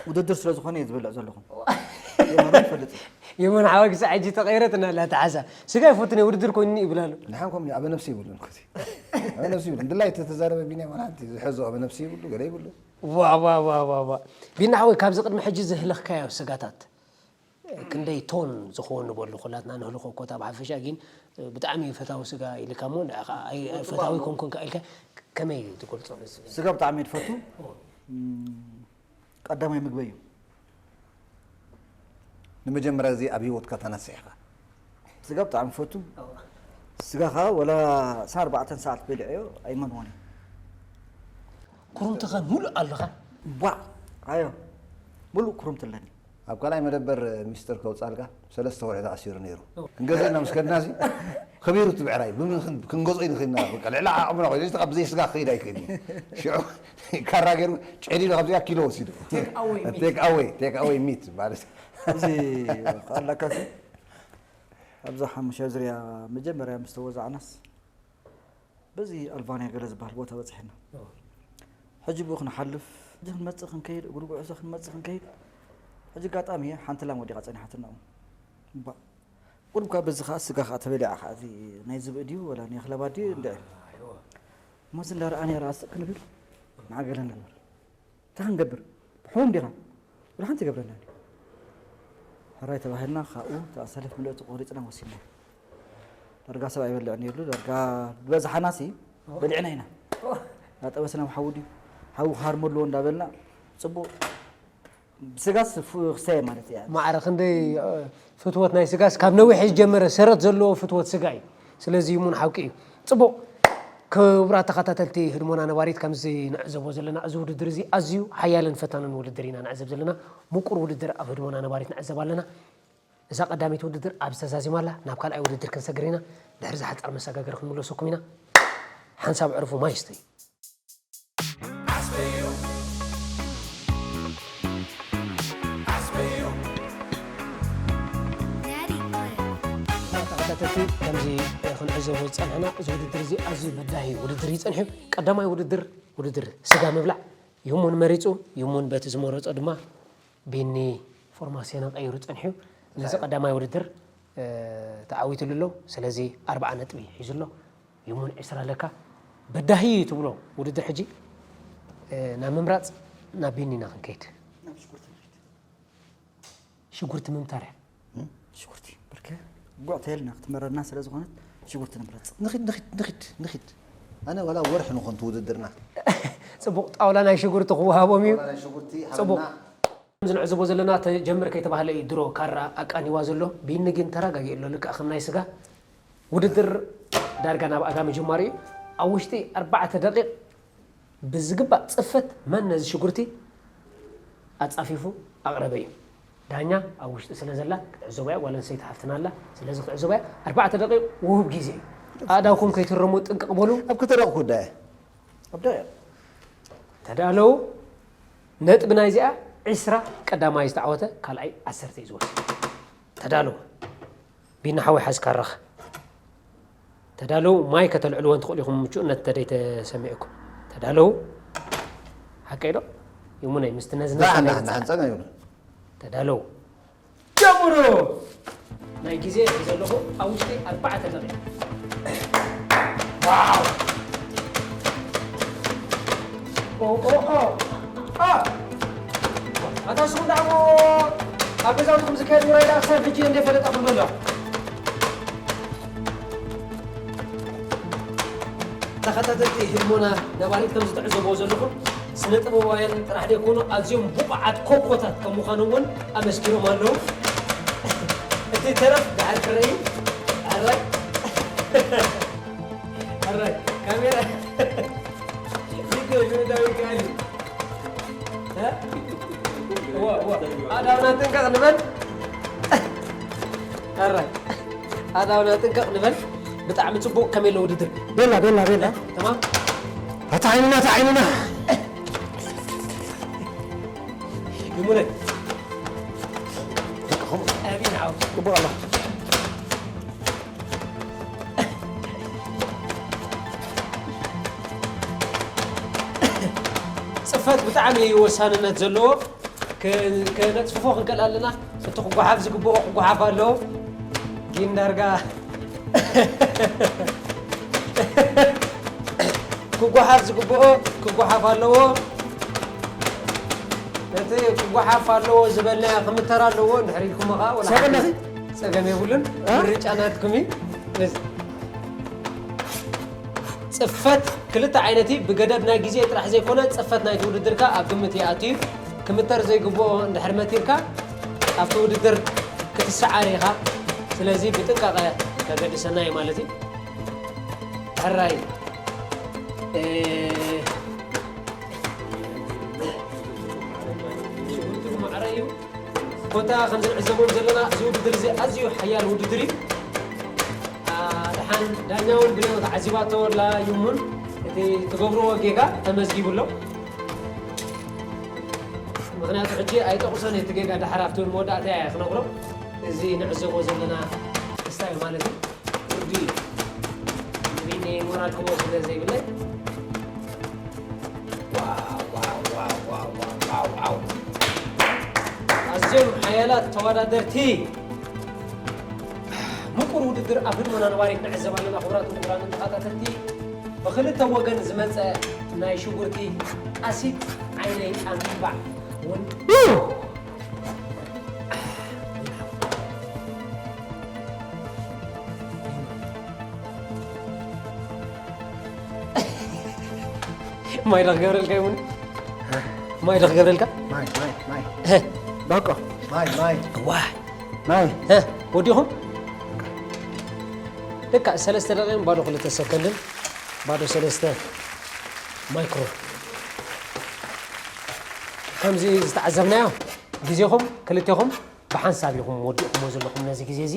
ውድድር ስለ ዝኾነ እየ ዝበልዕ ዘለኹ የማኖ ይፈልጥ እዩ የመን ሓወ ክሳዕ ሕጂ ተቐይረት እና ላተሓሳ ስጋ ይፈቱን ውድድር ኮይኑኒ ይብል ኣሎ ንሓንኮም ኣብ ነፍሲ ይብሉን ክሲ ኣብ ነፍሲ ይብሉን ድላይ ተተዛረበ ቢንያም ሓንቲ ዝሕዞ ኣብ ነፍሲ ይብሉ ገለ ይብሉ ዋ ዋ ዋ ዋ ዋ ቢና ሓወይ ካብዚ ቅድሚ ሕጂ ዘህለኽካዮ ስጋታት ክንደይ ቶን ዝኸውን ንበሉ ኩላትና ንህልኾ እኮ እታ ብሓፈሻ ግን ብጣዕሚ ፈታዊ ስጋ ኢልካ እሞ ንዓኻ ኣይ- ኣይ ፈታዊ ኮንኩን ኢልካ ከመይ ትገልጾ ነዚ ስጋ? ስጋ ብጣዕሚ እየ ዝፈቱ እም፣ ቀዳማይ ምግበይ እዩ ንመጀመርያ ግዜ ኣብ ህይወትካ ተነሲሕካ ስጋ ብጣዕሚ ፈቱ ስጋ ከዓ ወላ ዕስራን ኣርባዕተን ሰዓት በሊዐዮ ኣይመንዎን እዩ ኩርምትኻ ሙሉእ ኣለኻ ቧዕ ኣዮ ሙሉእ ኩርምቲ ኣለኒ ኣብ ካልኣይ መደበር ሚስጥር ከውፃልካ ሰለስተ ወርሒ ተኣሲሩ ነይሩ ክንገዝእ ኢና ምስ ከድና ሲ ከቢሩ እቲ ብዕራይ ብምን ክን- ክንገዝኦ ኢና ከድና በቃ ልዕሊ ዓቕምና ኮይኑ እዚ ካብ ብዘይ ስጋ ክኸይድ ኣይክእልን እዩ ሽዑ ካራ ገይሩ ጨዲዱ ካብዚኣ ኪሎ ወሲዱ Take away meat. ቴክ ኣወይ ቴክ ኣወይ ሚት ማለት ኣብዚ ኣለካ ሲ ኣብዛ ሓሙሻ ዝርያ መጀመርያ ምስ ተወዛዕናስ በዚ ኣልባንያ ገለ ዝበሃል ቦታ በፂሕና ሕጂ ብኡ ክንሓልፍ ሕጂ ክንመፅእ ክንከይድ እግሪ ጉዕዞ ክንመፅእ ክንከይድ ሕጂ ኣጋጣሚ ሓንቲ ላም ወዲቓ ፀኒሓትና እባ ቁሩብ ካብ በዚ ከዓ ስጋ ከዓ ተበሊዓ ከዓ እዚ ናይ ዝብኢ ድዩ ወላ ናይ ክለባ ድዩ እንድዒ እሞ እዚ እንዳረኣኒ ረኣ ስቕ ክንብል ንዓገለ ንግበር እንታይ ክንገብር ብሕሙም ዲኻ ወላ ሓንቲ ይገብረና ሕራይ ተባሂልና ካብኡ ተኣሳለፍ ምልእቲ ቆሪፅና ወሲድና ዳርጋ ሰብ ኣይበልዕን የብሉ ዳርጋ ዝበዝሓና ሲ በሊዕና ኢና ናጠበስና ሓዊ ድዩ ሓዊ ክሃርሞ ኣለዎ እንዳበልና ፅቡቅ ብስጋስ ክሳየ ማለት እያ ማዕረ ክንደይ ፍትወት ናይ ስጋስ ካብ ነዊሕ ዝጀመረ ሰረት ዘለዎ ፍትወት ስጋ እዩ ስለዚ እሙን ሓቂ እዩ ፅቡቅ ክቡራት ተኸታተልቲ ህድሞና ነባሪት ከምዚ ንዕዘቦ ዘለና እዚ ውድድር እዚ ኣዝዩ ሓያልን ፈታንን ውድድር ኢና ንዕዘብ ዘለና ምቁር ውድድር ኣብ ህድሞና ነባሪት ንዕዘብ ኣለና እዛ ቀዳመይቲ ውድድር ኣብዚ ተዛዚማ ኣላ ናብ ካልኣይ ውድድር ክንሰግር ኢና ድሕሪ ዝሓፃር መሰጋገሪ ክንምለሰኩም ኢና ሓንሳብ ዕርፉ ማይ ስተዩ ተኸታተልቲ ከምዚ ክንዕዘቦ ዝፀንሐና እዚ ውድድር እዚ ኣዝዩ በዳሂ ውድድር እዩ ፀንሑ ቀዳማይ ውድድር ውድድር ስጋ ምብላዕ ይሙን መሪፁ ይሙን በቲ ዝመረፆ ድማ ቢኒ ፎርማሲዮና ቀይሩ ፀንሑ ነዚ ቀዳማይ ውድድር ተዓዊትሉ ኣሎ ስለዚ ኣርባዓ ነጥቢ ሒዙ ኣሎ ይሙን ዕስራ ኣለካ በዳሂ እዩ ትብሎ ውድድር ሕጂ ናብ ምምራፅ ናብ ቢኒ ኢና ክንከይድ ሽጉርቲ ምምታር እያ ሽጉርቲ ብርከ ጉዕ ተየልና ክትመረና ስለ ዝኾነት ሽጉርቲ ንምረፅ ንኺድ ንኺድ ንኺድ ንኺድ ኣነ ዋላ ወርሒ ንኾን ትውድድርና ፅቡቕ ጣውላ ናይ ሽጉርቲ ክወሃቦም እዩ ፅቡቕ ዝንዕዝቦ ዘለና ተጀምር ከይተባህለ እዩ ድሮ ካራ ኣቃኒዋ ዘሎ ቢኒ ግን ተረጋጊ ኣሎ ልክዕ ከም ናይ ስጋ ውድድር ዳርጋ ናብ ኣጋ ምጅማሩ እዩ ኣብ ውሽጢ ኣርባዕተ ደቂቕ ብዝግባእ ፅፈት መን ነዚ ሽጉርቲ ኣፃፊፉ ኣቕረበ እዩ ዳኛ ኣብ ውሽጢ ስለ ዘላ ክትዕዘቦያ ጓል ኣንስተይቲ ሓፍትና ኣላ ስለዚ ክትዕዘቦያ ኣርባዕተ ደቂቕ ውሁብ ግዜ እዩ ኣእዳውኩም ከይትረሙ ጥንቅቕ በሉ ኣብ ከተረቕኩ ዳየ ኣብዳያ ተዳለው ነጥቢ ናይዚኣ ዕስራ ቀዳማይ ዝተዓወተ ካልኣይ ዓሰርተ እዩ ዝወስድ ተዳለው ቢና ሓወይ ሓዝካ ኣራኽ ተዳለው ማይ ከተልዕልወን ትኽእሉ ኢኹም ምቹእነት እንተደይ ተሰሚዕኩም ተዳለው ሓቀይ ዶ ይሙነይ ምስቲ ነዝነዝ ናይ ንሓንፀን ኣይብሉ ተዳለው ጀምሩ ናይ ግዜ ዘለኹ ኣብ ውሽጢ ኣርባዕተ ደቂቕ ዋው ኦ ኦ ኦ ኣ ኣታ ስኹም ደኣ እሞ ኣብ ገዛውትኹም ዝካየድ ውራይ ደኣ ክሳብ ሕጂ እንደ ፈለጠኹም ዘሎ ተኸታተልቲ ህድሞና ነባሪት፣ ከም ዝትዕዘብዎ ዘለኹም፣ ስነ ጥበባውያን ጥራሕ ዘይኮኑ፣ ኣዝዮም ብቑዓት ኮኮታት ከም ምዃኑ እውን ኣመስኪሮም ኣለዉ። እቲ ተረፍ ድሓር ክረኢ። ኣራይ። ኣራይ። ካሜራ። ቪድዮ ይሁዳዊ ካሊ። እ? ዋ፣ ዋ። ኣዳውና ጥንቀቕ ንበል። ኣራይ። ኣዳውና ጥንቀቕ ንበል። ብጣዕሚ ጽቡቕ፣ ከመይ ኣሎ ውድድር? ቤላ፣ ቤላ፣ ቤላ። ተማም? ኣታ ዓይንና፣ ኣታ ዓይንና። ይሙነ። ኣቢን ዓው። ጽቡቕ ኣሎ። ጽፈት ብጣዕሚ እዩ ወሳንነት ዘለዎ። ክ-፣ ከነጽፍፎ ክንክእል ኣለና። እቲ ክጓሓፍ ዝግብኦ ክጓሓፍ ኣለዎ። ግን ዳርጋ ክጓሓፍ ዝግብኦ ክጓሓፍ ኣለዎ። እቲ ክጓሓፍ ኣለዎ ዝበልናዮ ክምተር ኣለዎ። እንድሕር ኢልኩሞ ኸዓ ወላ ሰገን ሓንቲ ነኺ? ጸገም የብሉን። እ? ምርጫ ናትኩም እዩ። እዚ ጽፈት ክልተ ዓይነት እዩ። ብገደብ ናይ ግዜ ጥራሕ ዘይኮነ፣ ጽፈት ናይቲ ውድድር ከኣ ኣብ ግምት ይኣቱ እዩ። ክምተር ዘይግብኦ እንድሕር መቲርካ፣ ኣብቲ ውድድር ክትሰዓር ኢኻ። ስለዚ ብጥንቃቐ ከገድሰና እዩ ማለት እዩ። ሕራይ። እ፣ ሽጉርትኹም ማዕረ እዩ። ኮታ ከም ዝንዕዘቦም ዘለና፣ እዚ ውድድር እዚ ኣዝዩ ሓያል ውድድር እዩ። ኣ፣ ደሓን ዳኛ እውን ብሌኖ ተዓዚባቶ ኣላ። ይሙን እቲ ትገብርዎ ጌጋ ተመዝጊቡ ኣሎ። ምኽንያቱ ሕጂ ኣይጠቕሶን እቲ ጌጋ፣ ደሓር ኣብቲ መወዳእታ እየ ክነግሮ። እዚ ንዕዘቦ ዘለና ክስታይ ማለት እዩ። ውዲ ንቢኒ ሞራል ክቦ ስለ ዘይብለይ። ዋው፣ ዋው፣ ዋው፣ ዋው፣ ዋው፣ ዋው፣ ዋው። ኣዝዮም ሓያላት ተወዳደርቲ። ምቁር ውድድር ኣብ ህድሞና ነባሪት ንዕዘብ ኣለና። ክቡራትን ክቡራንን ተኸታተልቲ፣ ብኽልተ ወገን ዝመጸ ናይ ሽጉርቲ ኣሲድ ዓይነይ ኣብ ምንባዕ እውን ማይ ዶ ክገብረልካ ይሙን? ማይ ዶ ክገብረልካ? ማይ፣ ማይ፣ ማይ። እ። ባቆ። ማይ፣ ማይ። ዋይ። ማይ። እ፣ ወዲኹም? ደቃ ሰለስተ ደቂቕን ባዶ ክልተ ሰከንድን፣ ባዶ ሰለስተ ማይክሮ። ከምዚ ዝተዓዘብናዮ፣ ግዜኹም ክልቴኹም ብሓንሳብ ኢኹም ወዲእኩሞ ዘለኹም ነዚ ግዜ እዚ።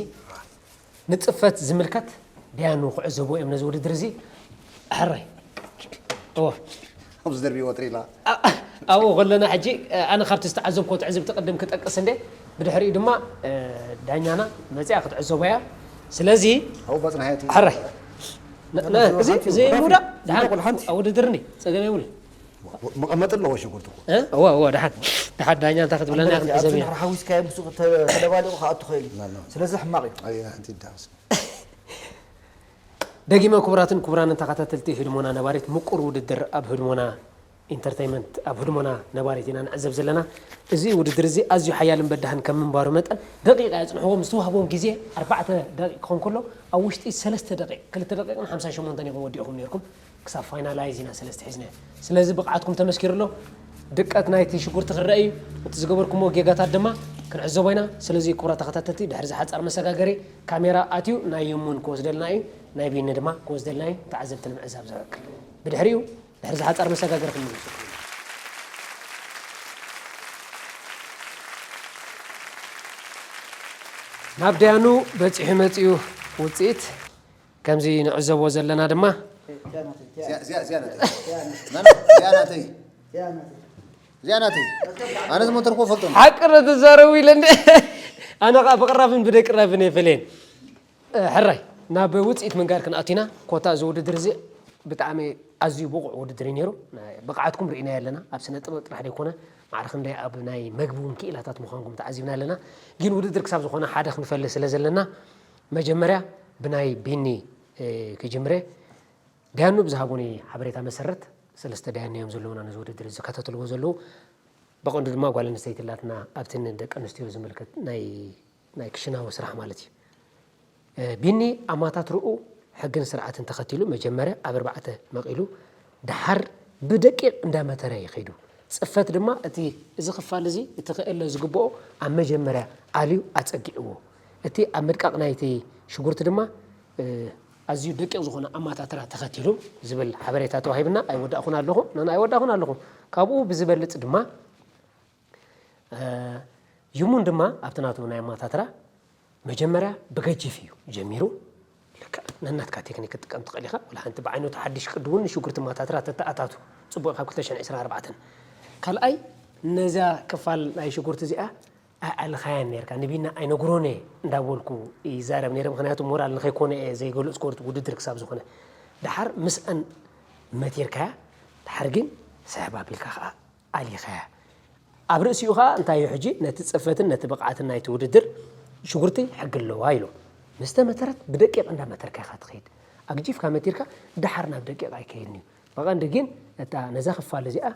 ንጽፈት ዝምልከት ደያኑ ክዕዘቡ እዮም ነዚ ውድድር እዚ። ሕራይ። እወ። ኣብዚ ደርቢ ወጥሪላ። ኣ-፣ ኣብኡ ከለና ሕጂ፣ ኣነ ካብቲ ዝተዓዘብኩዎ ትዕዝብቲ ቅድም ክጠቅስ እንዴ፣ ብድሕሪኡ ድማ፣ እ፣ ዳኛና መጺኣ ክትዕዘቦ እያ። ስለዚ፣ ኣብኡ በጽናሓ እቲ ሕራይ። ነ-፣ ነ-፣ እዚ፣ እዚ ይሙዳ፣ ደሓን፣ ቆልሓንቲ። ኣብ ውድድር እንዴ፣ ጸገም የብሉ። መቐመጢ ኣለዎ ሽጉርቲ እኮ። እ? እወ፣ እወ፣ ደሓን፣ ደሓን ዳኛ እንታይ ክትብለና እያ ክንዕዘብ ኢና። ድሕሪ ሓዊስካዮ ምስኡ ተ-፣ ተደባሊቑ ክኣቱ ክእል እዩ። ላ፣ ላ። ስለዚ ሕማቕ እዩ። ኣይ፣ ሓንቲ ዳንስ። ደጊመ ክቡራትን ክቡራንን ተኸታተልቲ ህድሞና ነባሪት፣ ምቁር ውድድር ኣብ ህድሞና ኢንተርተይመንት፣ ኣብ ህድሞና ነባሪት ኢና ንዕዘብ ዘለና። እዚ ውድድር እዚ ኣዝዩ ሓያልን በዳህን ከም ምንባሩ መጠን፣ ደቂቕ ኣየጽንሕዎም። ዝተዋህቦም ግዜ ኣርባዕተ ደቂቕ ክኸውን ከሎ፣ ኣብ ውሽጢ ሰለስተ ደቂቕ፣ ክልተ ደቂቕን ሓምሳን ሸሞንተን ኢኹም ወዲእኹም ነይርኩም። ክሳብ ፋይናላይዝ ኢና ሰለስተ ሒዝና። ስለዚ ብቕዓትኩም ተመስኪሩ ኣሎ። ድቀት ናይቲ ሽጉርቲ ክረአ እዩ። እቲ ዝገበርኩምዎ ጌጋታት ድማ ክንዕዘቦ ኢና። ስለዚ ክቡራት ተኸታተልቲ፣ ድሕሪ እዚ ሓጻር መሰጋገሪ፣ ካሜራ ኣትዩ ናይ የሙን ክወስደልና እዩ፣ ናይ ቢኒ ድማ ክወስደልና እዩ። ተዓዘብቲ ንምዕዛብ ዝኣክል። ብድሕሪኡ፣ ድሕሪ እዚ ሓጻር መሰጋገሪ ክንምለሰኩም ኢና። ናብ ደያኑ በጺሑ መጺኡ ውጽኢት። ከምዚ ንዕዘቦ ዘለና ድማ እዚኣ፣ እዚኣ፣ እዚኣ ናተይ። ናና፣ እዚኣ ናተይ። እዚኣ ናተይ። ኣነ ዝሞተርኩ ፈልጦ። ሓቂ ዶ ትዛረቡ ኢለ እንደ ኣነ ኸኣ ብቕራብን ብደይቅራብን እየ ፈለየን። እ፣ ሕራይ፣ ናብ ውጽኢት ምንጋር ክንኣቱ ኢና። ኮታ እዚ ውድድር እዚ ብጣዕሚ ኣዝዩ ብቑዕ ውድድር እዩ ነይሩ። ናይ ብቕዓትኩም ርኢናዮ ኣለና። ኣብ ስነ ጥበብ ጥራሕ ዘይኮነ፣ ማዕረ ክንደይ ኣብ ናይ መግቢ እውን ክኢላታት ምዃንኩም ተዓዚብና ኣለና። ግን ውድድር ክሳብ ዝኾነ ሓደ ክንፈሊ ስለ ዘለና፣ መጀመርያ ብናይ ቢኒ፣ እ፣ ክጅምረ። ዳያኑ ብዝሃቡኒ ሓበሬታ መሰረት፣ ሰለስተ ዳያኑ እዮም ዘለዉና ነዚ ውድድር ዝከታተልዎ ዘለዉ። ብቐንዱ ድማ ጓል ኣንስተይቲ ኣላትና፣ ኣብቲ ንደቂ ኣንስትዮ ዝምልከት ናይ፣ ናይ ክሽናዊ ስራሕ ማለት እዩ። እ፣ ቢኒ ኣማታትርኡ ሕግን ስርዓትን ተኸቲሉ መጀመርያ ኣብ ኣርባዕተ መቒሉ ደሓር ብደቂቕ እንዳመተረ ይኸይዱ። ጽፈት ድማ እቲ፣ እዚ ክፋል እዚ እቲ ክእለ ዝግብኦ ኣብ መጀመርያ ኣልዩ ኣጸጊዕዎ። እቲ ኣብ ምድቃቕ ናይቲ ሽጉርቲ ድማ፣ እ፣ ኣዝዩ ደቂቕ ዝኾነ ኣማታትራ ተኸቲሉ ዝብል ሓበሬታ ተዋሂብና። ኣይወዳእኹን ኣለኹ፣ ንና ኣይወዳእኹን ኣለኹ። ካብኡ ብዝበልጽ ድማ፣ እ፣ ይሙን ድማ ኣብቲ ናቱ ናይ ኣማታትራ መጀመርያ ብገጂፍ እዩ ጀሚሩ። ልክዕ ነናትካ ቴክኒክ ክትጥቀም ትኽእል ኢኻ። ወላ ሓንቲ ብዓይነቱ ሓድሽ ቅዲ እውን ንሽጉርቲ ኣማታትራ ተተኣታቱ። ጽቡቕ፣ ካብ ክልተ ሽሕን ዕስራን ኣርባዕተን። ካልኣይ፣ ነዛ ክፋል ናይ ሽጉርቲ እዚኣ ኣዕልኻያን ነርካ፣ ንቢና ኣይነግሮን እየ እንዳበልኩ ይዛረብ ነይረ። ምኽንያቱ ሞራል ንኸይኮነ እየ ዘይገልጽ፣ ኮርት ውድድር ክሳብ ዝኾነ። ደሓር ምስኣን መቲርካያ፣ ደሓር ግን ስሕብ ኣቢልካ ኸኣ ኣሊኻያ። ኣብ ርእሲኡ ኸኣ እንታይ እዩ ሕጂ፣ ነቲ ጽፈትን ነቲ ብቕዓትን ናይቲ ውድድር ሽጉርቲ ሕጊ ኣለዋ ኢሎም። ምስ ተመተረት ብደቂቕ እንዳመተርካ ኢኻ ትኸይድ። ኣግጂፍካ መቲርካ ደሓር ናብ ደቂቕ ኣይከይድን እዩ። ብቐንዲ ግን እታ ነዛ ክፋል እዚኣ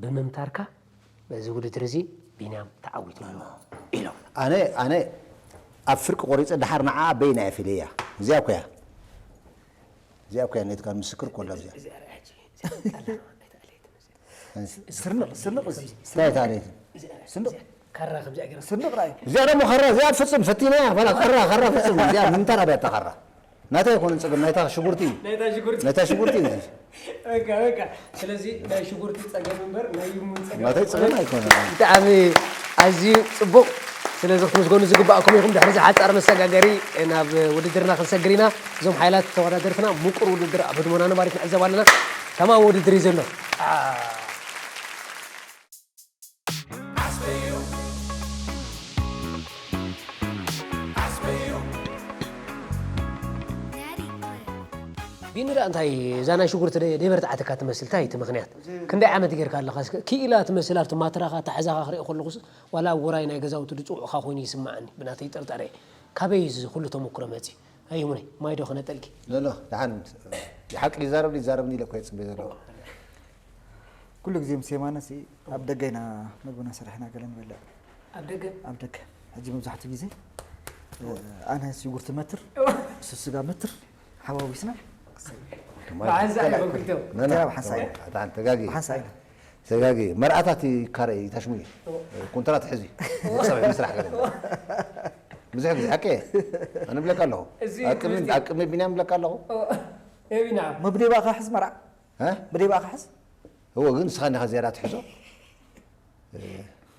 ብምምታርካ በዚ ውድድር እዚ ቢንያም ተዓዊቱ ኣሎ ኢሎም። ኣነ ኣነ ኣብ ፍርቂ ቆሪጸ ደሓር ንዓ በይና እየ ፊለያ። እዚኣ እኮ እያ። እዚኣ እኮ እያ ነትካ ምስክር እኮ ኣላ እዚኣ። ስርንቕ ስርንቕ እዚ እንታይ እታ ለይቲ? ስንድቕ ካራ ከምዚኣ ገይራ ስንድቕ ራእይ እዚኣ ደሞ ካራ እዚኣ ፍጹም ፈቲናያ። ባላ ካራ ካራ ፍጹም እዚኣ ምምታር ኣብያታ ካራ። ናታ ኣይኮነን ጸገም፣ ናይታ ሽጉርቲ እዩ። ናይታ ሽጉርቲ። ናይታ ሽጉርቲ እዩ። በቃ በቃ። ስለዚ ናይ ሽጉርቲ ጸገም እምበር ናይ ይሙን ጸገም ናተይ ጸገም ኣይኮነን። ብጣዕሚ ኣዝዩ ጽቡቕ። ስለዚ ክትምስገኑ ዝግባእኩም ኢኹም። ድሕሪ እዚ ሓጻር መሰጋገሪ ናብ ውድድርና ክንሰግር ኢና። እዞም ሓይላት ተወዳደርትና ምቁር ውድድር ኣብ ህድሞና ነባሪት ንዕዘብ ኣለና። ተማም ውድድር እዩ ዘሎ። ቢኒ ደኣ እንታይ እዛ ናይ ሽጉርቲ ደይ-፣ ደይበርትዓትካ ትመስል? እንታይ እቲ ምኽንያት? ክንደይ ዓመት ጌርካ ኣለኻ? እስከ ክኢላ ትመስል ኣብቲ ማትራኻ ኣተሓዛኻ ክሪኦ ከለኹስ ዋላ ኣብ ውራይ ናይ ገዛውቲ ድጽውዕኻ ኮይኑ ይስምዓኒ ብናተይ ጥርጣረ። ካበይ እዩ እዚ ኩሉ ተመኩሮ መጺ? ኣይሙነይ፣ ማይ ዶ ክነጠልኪ? ሎሎ፣ ደሓን ሓቂ ይዛረብ ይዛረብኒ ኢለ እኮ እየ ጽበ ዘለኹ። ኩሉ ግዜ ምስ የማነ ሲ ኣብ ደገ ኢና ምግብና ሰሪሕና ገለ ንበልዕ። ኣብ ደገ? ኣብ ደገ። ሕጂ መብዛሕትኡ ግዜ፣ እ፣ ኣነ ሽጉርቲ መትር፣ እሱ ስጋ መትር፣ ሓዋዊስና። ብሓንሳእ እዮም ክልቲኦም። ና፣ ና፣ ተራ ብሓንሳእ እዩ። ኣታ ተጋጊ። ብሓንሳእ ኢና። ተጋጊ። መርኣታት ይካረ ይታሽሙ እዩ። እዎ። ኮንትራት ሕዚ። እዎ። ክሳብ ምስራሕ ገለ። እዎ። ብዙሕ ግዜ ሓቂ እየ። ኣነ ብለካ ኣለኹ። እዚ ኣብ ቅድሚ፣ ትምህርቲ ኣብ ቅድሚ ቢንያም ብለካ ኣለኹ። እዎ። ኤ ቢንያም። መብደባኻ ሕዝ መርዓ። እ? መደባኻ ሕዝ። እዎ፣ ግን ንስኻ እንዲኻ ዝያዳ ትሕዞ። እ፣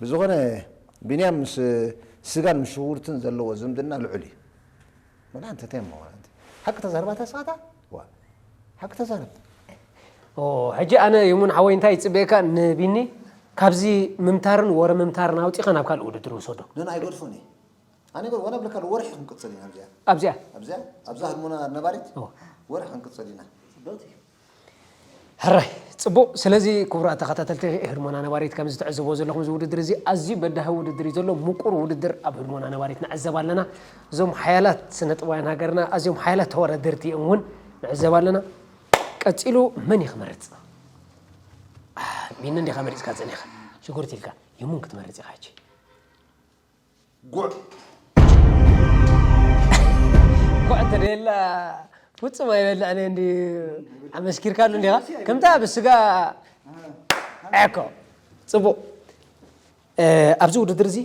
ብዝኾነ ቢንያም ምስ ስጋን ምስ ሽጉርትን ዘለዎ ዝምድና ልዑል እዩ። ወላ እንተ እንታይ እሞ፣ ወላ እንተ ሓቂ ተዛርባ ተስፋታ? ዋ፣ ሓቂ ተዛረብ። ኦ፣ ሕጂ ኣነ ይሙን ሓወይ እንታይ ይጽበየካ ንቢኒ? ካብዚ ምምታርን ወረ ምምታርን ኣውጺኻ ናብ ካልእ ውድድር ውሰዶ። ነን ኣይገድፎን እዩ። ኣነ ግን ዋላ ብለካ ወርሒ ክንቅጽል ኢና ኣብዚኣ። ኣብዚኣ? ኣብዚኣ? ኣብዛ ህድሞና ነባሪት? እዎ። ወርሒ ክንቅጽል ኢና። ጽብቕቲ። ሕራይ፣ ጽቡቕ። ስለዚ ክቡራት ተኸታተልቲ ህድሞና ነባሪት፣ ከም ዝትዕዘብዎ ዘለኹም እዚ ውድድር እዚ ኣዝዩ በዳሂ ውድድር እዩ ዘሎ። ምቁር ውድድር ኣብ ህድሞና ነባሪት ንዕዘብ ኣለና። እዞም ሓያላት ስነ ጥበባውያን ሃገርና ኣዝዮም ሓያላት ተወዳደርቲ እዮም እውን ንዕዘብ ኣለና። ቀጺሉ መን እዩ ክመርጽ? አ፣ ቢኒ እንዲኻ መሪጽካ ጸኒኻ። ሽጉርቲ ኢልካ። ይሙን ክትመርጽ ኢኻ ሕጂ። ጉዕ። ጉዕ እንተደየላ ፍጹም ኣይበልዕን እየ እንዲ ኣመስኪርካሉ እንዲኻ። ከምታ ብስጋ ዕኮ። ጽቡቕ። እ፣ ኣብዚ ውድድር እዚ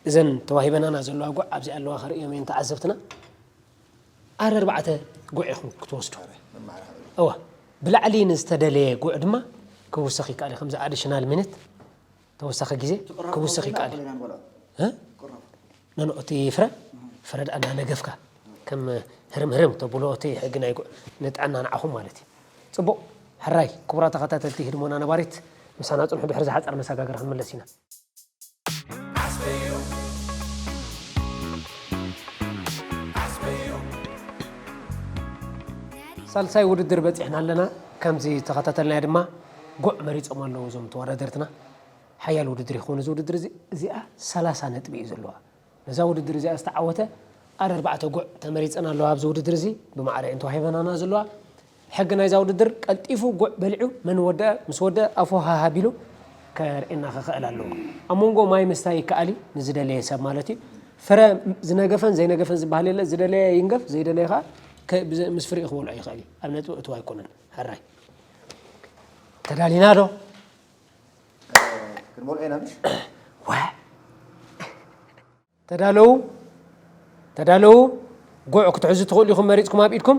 እዘን ተዋሂበናና ዘለዋ ጉዕ ኣብዚ ኣለዋ ክርእዮም እየን ተዓዘብትና። ኣረ ኣርባዕተ ጉዕ ኢኹም ክትወስዱ። እዋ፣ ብላዕሊ ንዝተደለየ ጉዕ ድማ ክውሰኽ ይከኣል እዩ። ከምዚ ኣዲሽናል ሚኒት ተወሳኺ ግዜ ክውስኽ ይከኣል እዩ። እ? ኖ፣ ኖ፣ እቲ ፍረ፣ ፍረ ደኣ እናነገፍካ፣ ከም ህርም ህርም ተብሎ፣ እቲ ሕጊ ናይ ጉዕ ንጥዕና ንዓኹም ማለት እዩ። ጽቡቕ፣ ሕራይ፣ ክቡራት ተኸታተልቲ ህድሞና ነባሪት፣ ምሳና ጽንሑ፣ ድሕሪ ዝሓጸር መሰጋገሪ ክንምለስ ኢና። ሳልሳይ ውድድር በጺሕና ኣለና። ከምዚ ተኸታተልናዮ ድማ፣ ጉዕ መሪጾም ኣለዉ እዞም ተወዳደርትና። ሓያል ውድድር ይኸውን እዚ ውድድር እዚ። እዚኣ ሰላሳ ነጥቢ እዩ ዘለዋ። ነዛ ውድድር እዚኣ ዝተዓወተ ኣረ ኣርባዕተ ጉዕ ተመሪጸን ኣለዋ ኣብዚ ውድድር እዚ። ብማዕረ እየን ተዋሂበናና ዘለዋ። ሕጊ ናይዛ ውድድር ቀልጢፉ ጉዕ በሊዑ መን ወደአ፣ ምስ ወደአ ኣፉ ሃሃ ኣቢሉ ከርእየና ክኽእል ኣለዎ። ኣብ መንጎ ማይ ምስታይ ይከኣል እዩ፣ ንዝደለየ ሰብ ማለት እዩ። ፍረ ዝነገፈን ዘይነገፈን ዝበሃል የለ፣ ዝደለየ ይንገፍ፣ ዘይደለየ ኸዓ ከ-፣ ብዘ-፣ ምስ ፍሪኡ ክበልዖ ይኽእል እዩ። ኣብ ነጥቢ እትው ኣይኮነን። ሕራይ። ተዳሊና ዶ? ክንበልዖ ኢና ምሽ? ዋ። ተዳለዉ። ተዳለዉ። ጉዕ ክትሕዙ ትኽእሉ ኢኹም መሪጽኩም ኣብ ኢድኩም።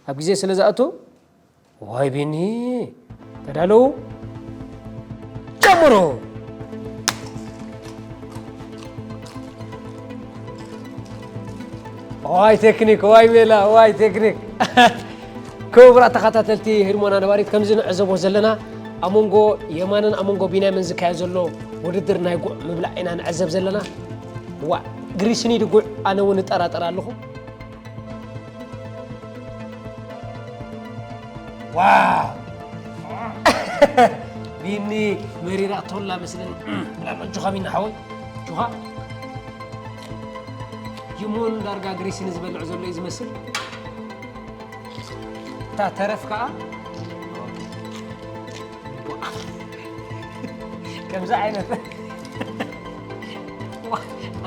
ኣብ ግዜ ስለ ዝኣቱ። ዋይ ቢኒ። ተዳለዉ። ጀምሩ። ዋይ ቴክኒክ፣ ዋይ ሜላ፣ ዋይ ቴክኒክ። ክቡራት ተኸታተልቲ ህድሞና ነባሪት፣ ከምዚ ንዕዘቦ ዘለና ኣብ መንጎ የማንን ኣብ መንጎ ቢንያምን ዝካየድ ዘሎ ውድድር ናይ ጉዕ ምብላዕ ኢና ንዕዘብ ዘለና። ዋ፣ ግሪስኒ ድጉዕ፣ ኣነ እውን እጠራጠር ኣለኹ። ዋው! ቢኒ መሪራ ቶላ መስለኒ። ብላ ኣጆኻ ቢኒ ሓወይ። ኣጆኻ። ይሙን ዳርጋ ግሪስኒ ዝበልዕ ዘሎ እዩ ዝመስል። እታ ተረፍ ከኣ ከምዚ ዓይነት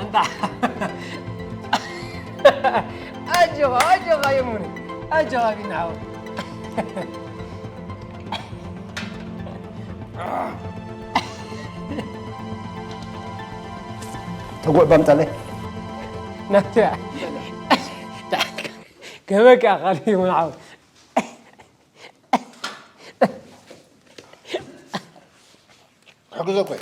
ኣንታ ኣጆኻ፣ ኣጆኻ የሙነ፣ ኣጆኻ ቢኒ ሓወይ። ተጉዕ ባምጣለይ። ናትያ። ከመካ ካልእ ይሙን ሓወይ። ሕግዘ ኮይ።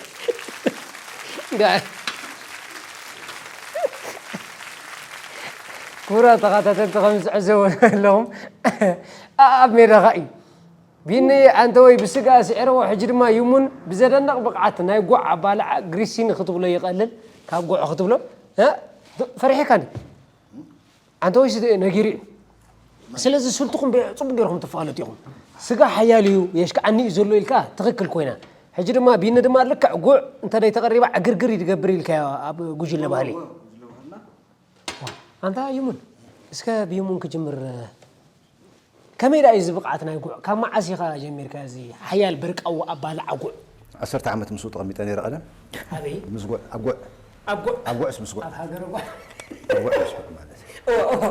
ክቡራት ተኸታተልቲ፣ ከም ዝዕዘቦ ዘለኹም ኣብ ሜዳኻ እዩ። ቢኒ ኣንተ ወይ ብስጋ ስዒርዎ፣ ሕጂ ድማ ይሙን ብዘደንቕ ብቕዓት ናይ ጓዕ ኣባልዓ ግሪሲኒ ክትብሎ ይቐልል ካብ ጉዕ ክትብሎ፣ እ? ፈሪሕካኒ። ኣንተ ወይስ ነጊሩ እዩ? ስለዚ ስልትኹም ብ-፣ ጽቡቕ ገይርኩም ትፋለጡ ኢኹም። ስጋ ሓያል እዩ፣ የሽክዓኒ እዩ ዘሎ ኢልካ ትኽክል ኮይና። ሕጂ ድማ ቢኒ ድማ ልክዕ ጉዕ እንተ ደይ ተቐሪባ ዕግርግር ይድገብር ኢልካዮ ኣብ ጉጅለ ባህሊ። ኣንታ ይሙን፣ እስከ ብይሙን ክጅምር። ከመይ ደኣ እዩ እዚ ብቕዓት ናይ ጉዕ? ካብ መዓስ ኢኻ ጀሚርካ እዚ ሓያል በርቃዊ ኣባልዓ ጉዕ? ዓሰርተ ዓመት ምስኡ ተቐሚጠ ነይረ ቀደም። ኣበይ? ምስ ጉዕ፣ ኣብ ጉዕ። ኣብ ጉዕ? ኣብ ጉዕስ ምስ ጉዕ። ኣብ ሃገረ ጉዕ? ኣብ ጉዕ ምስ ጉዕ ማለት እዩ። እወ፣ እወ።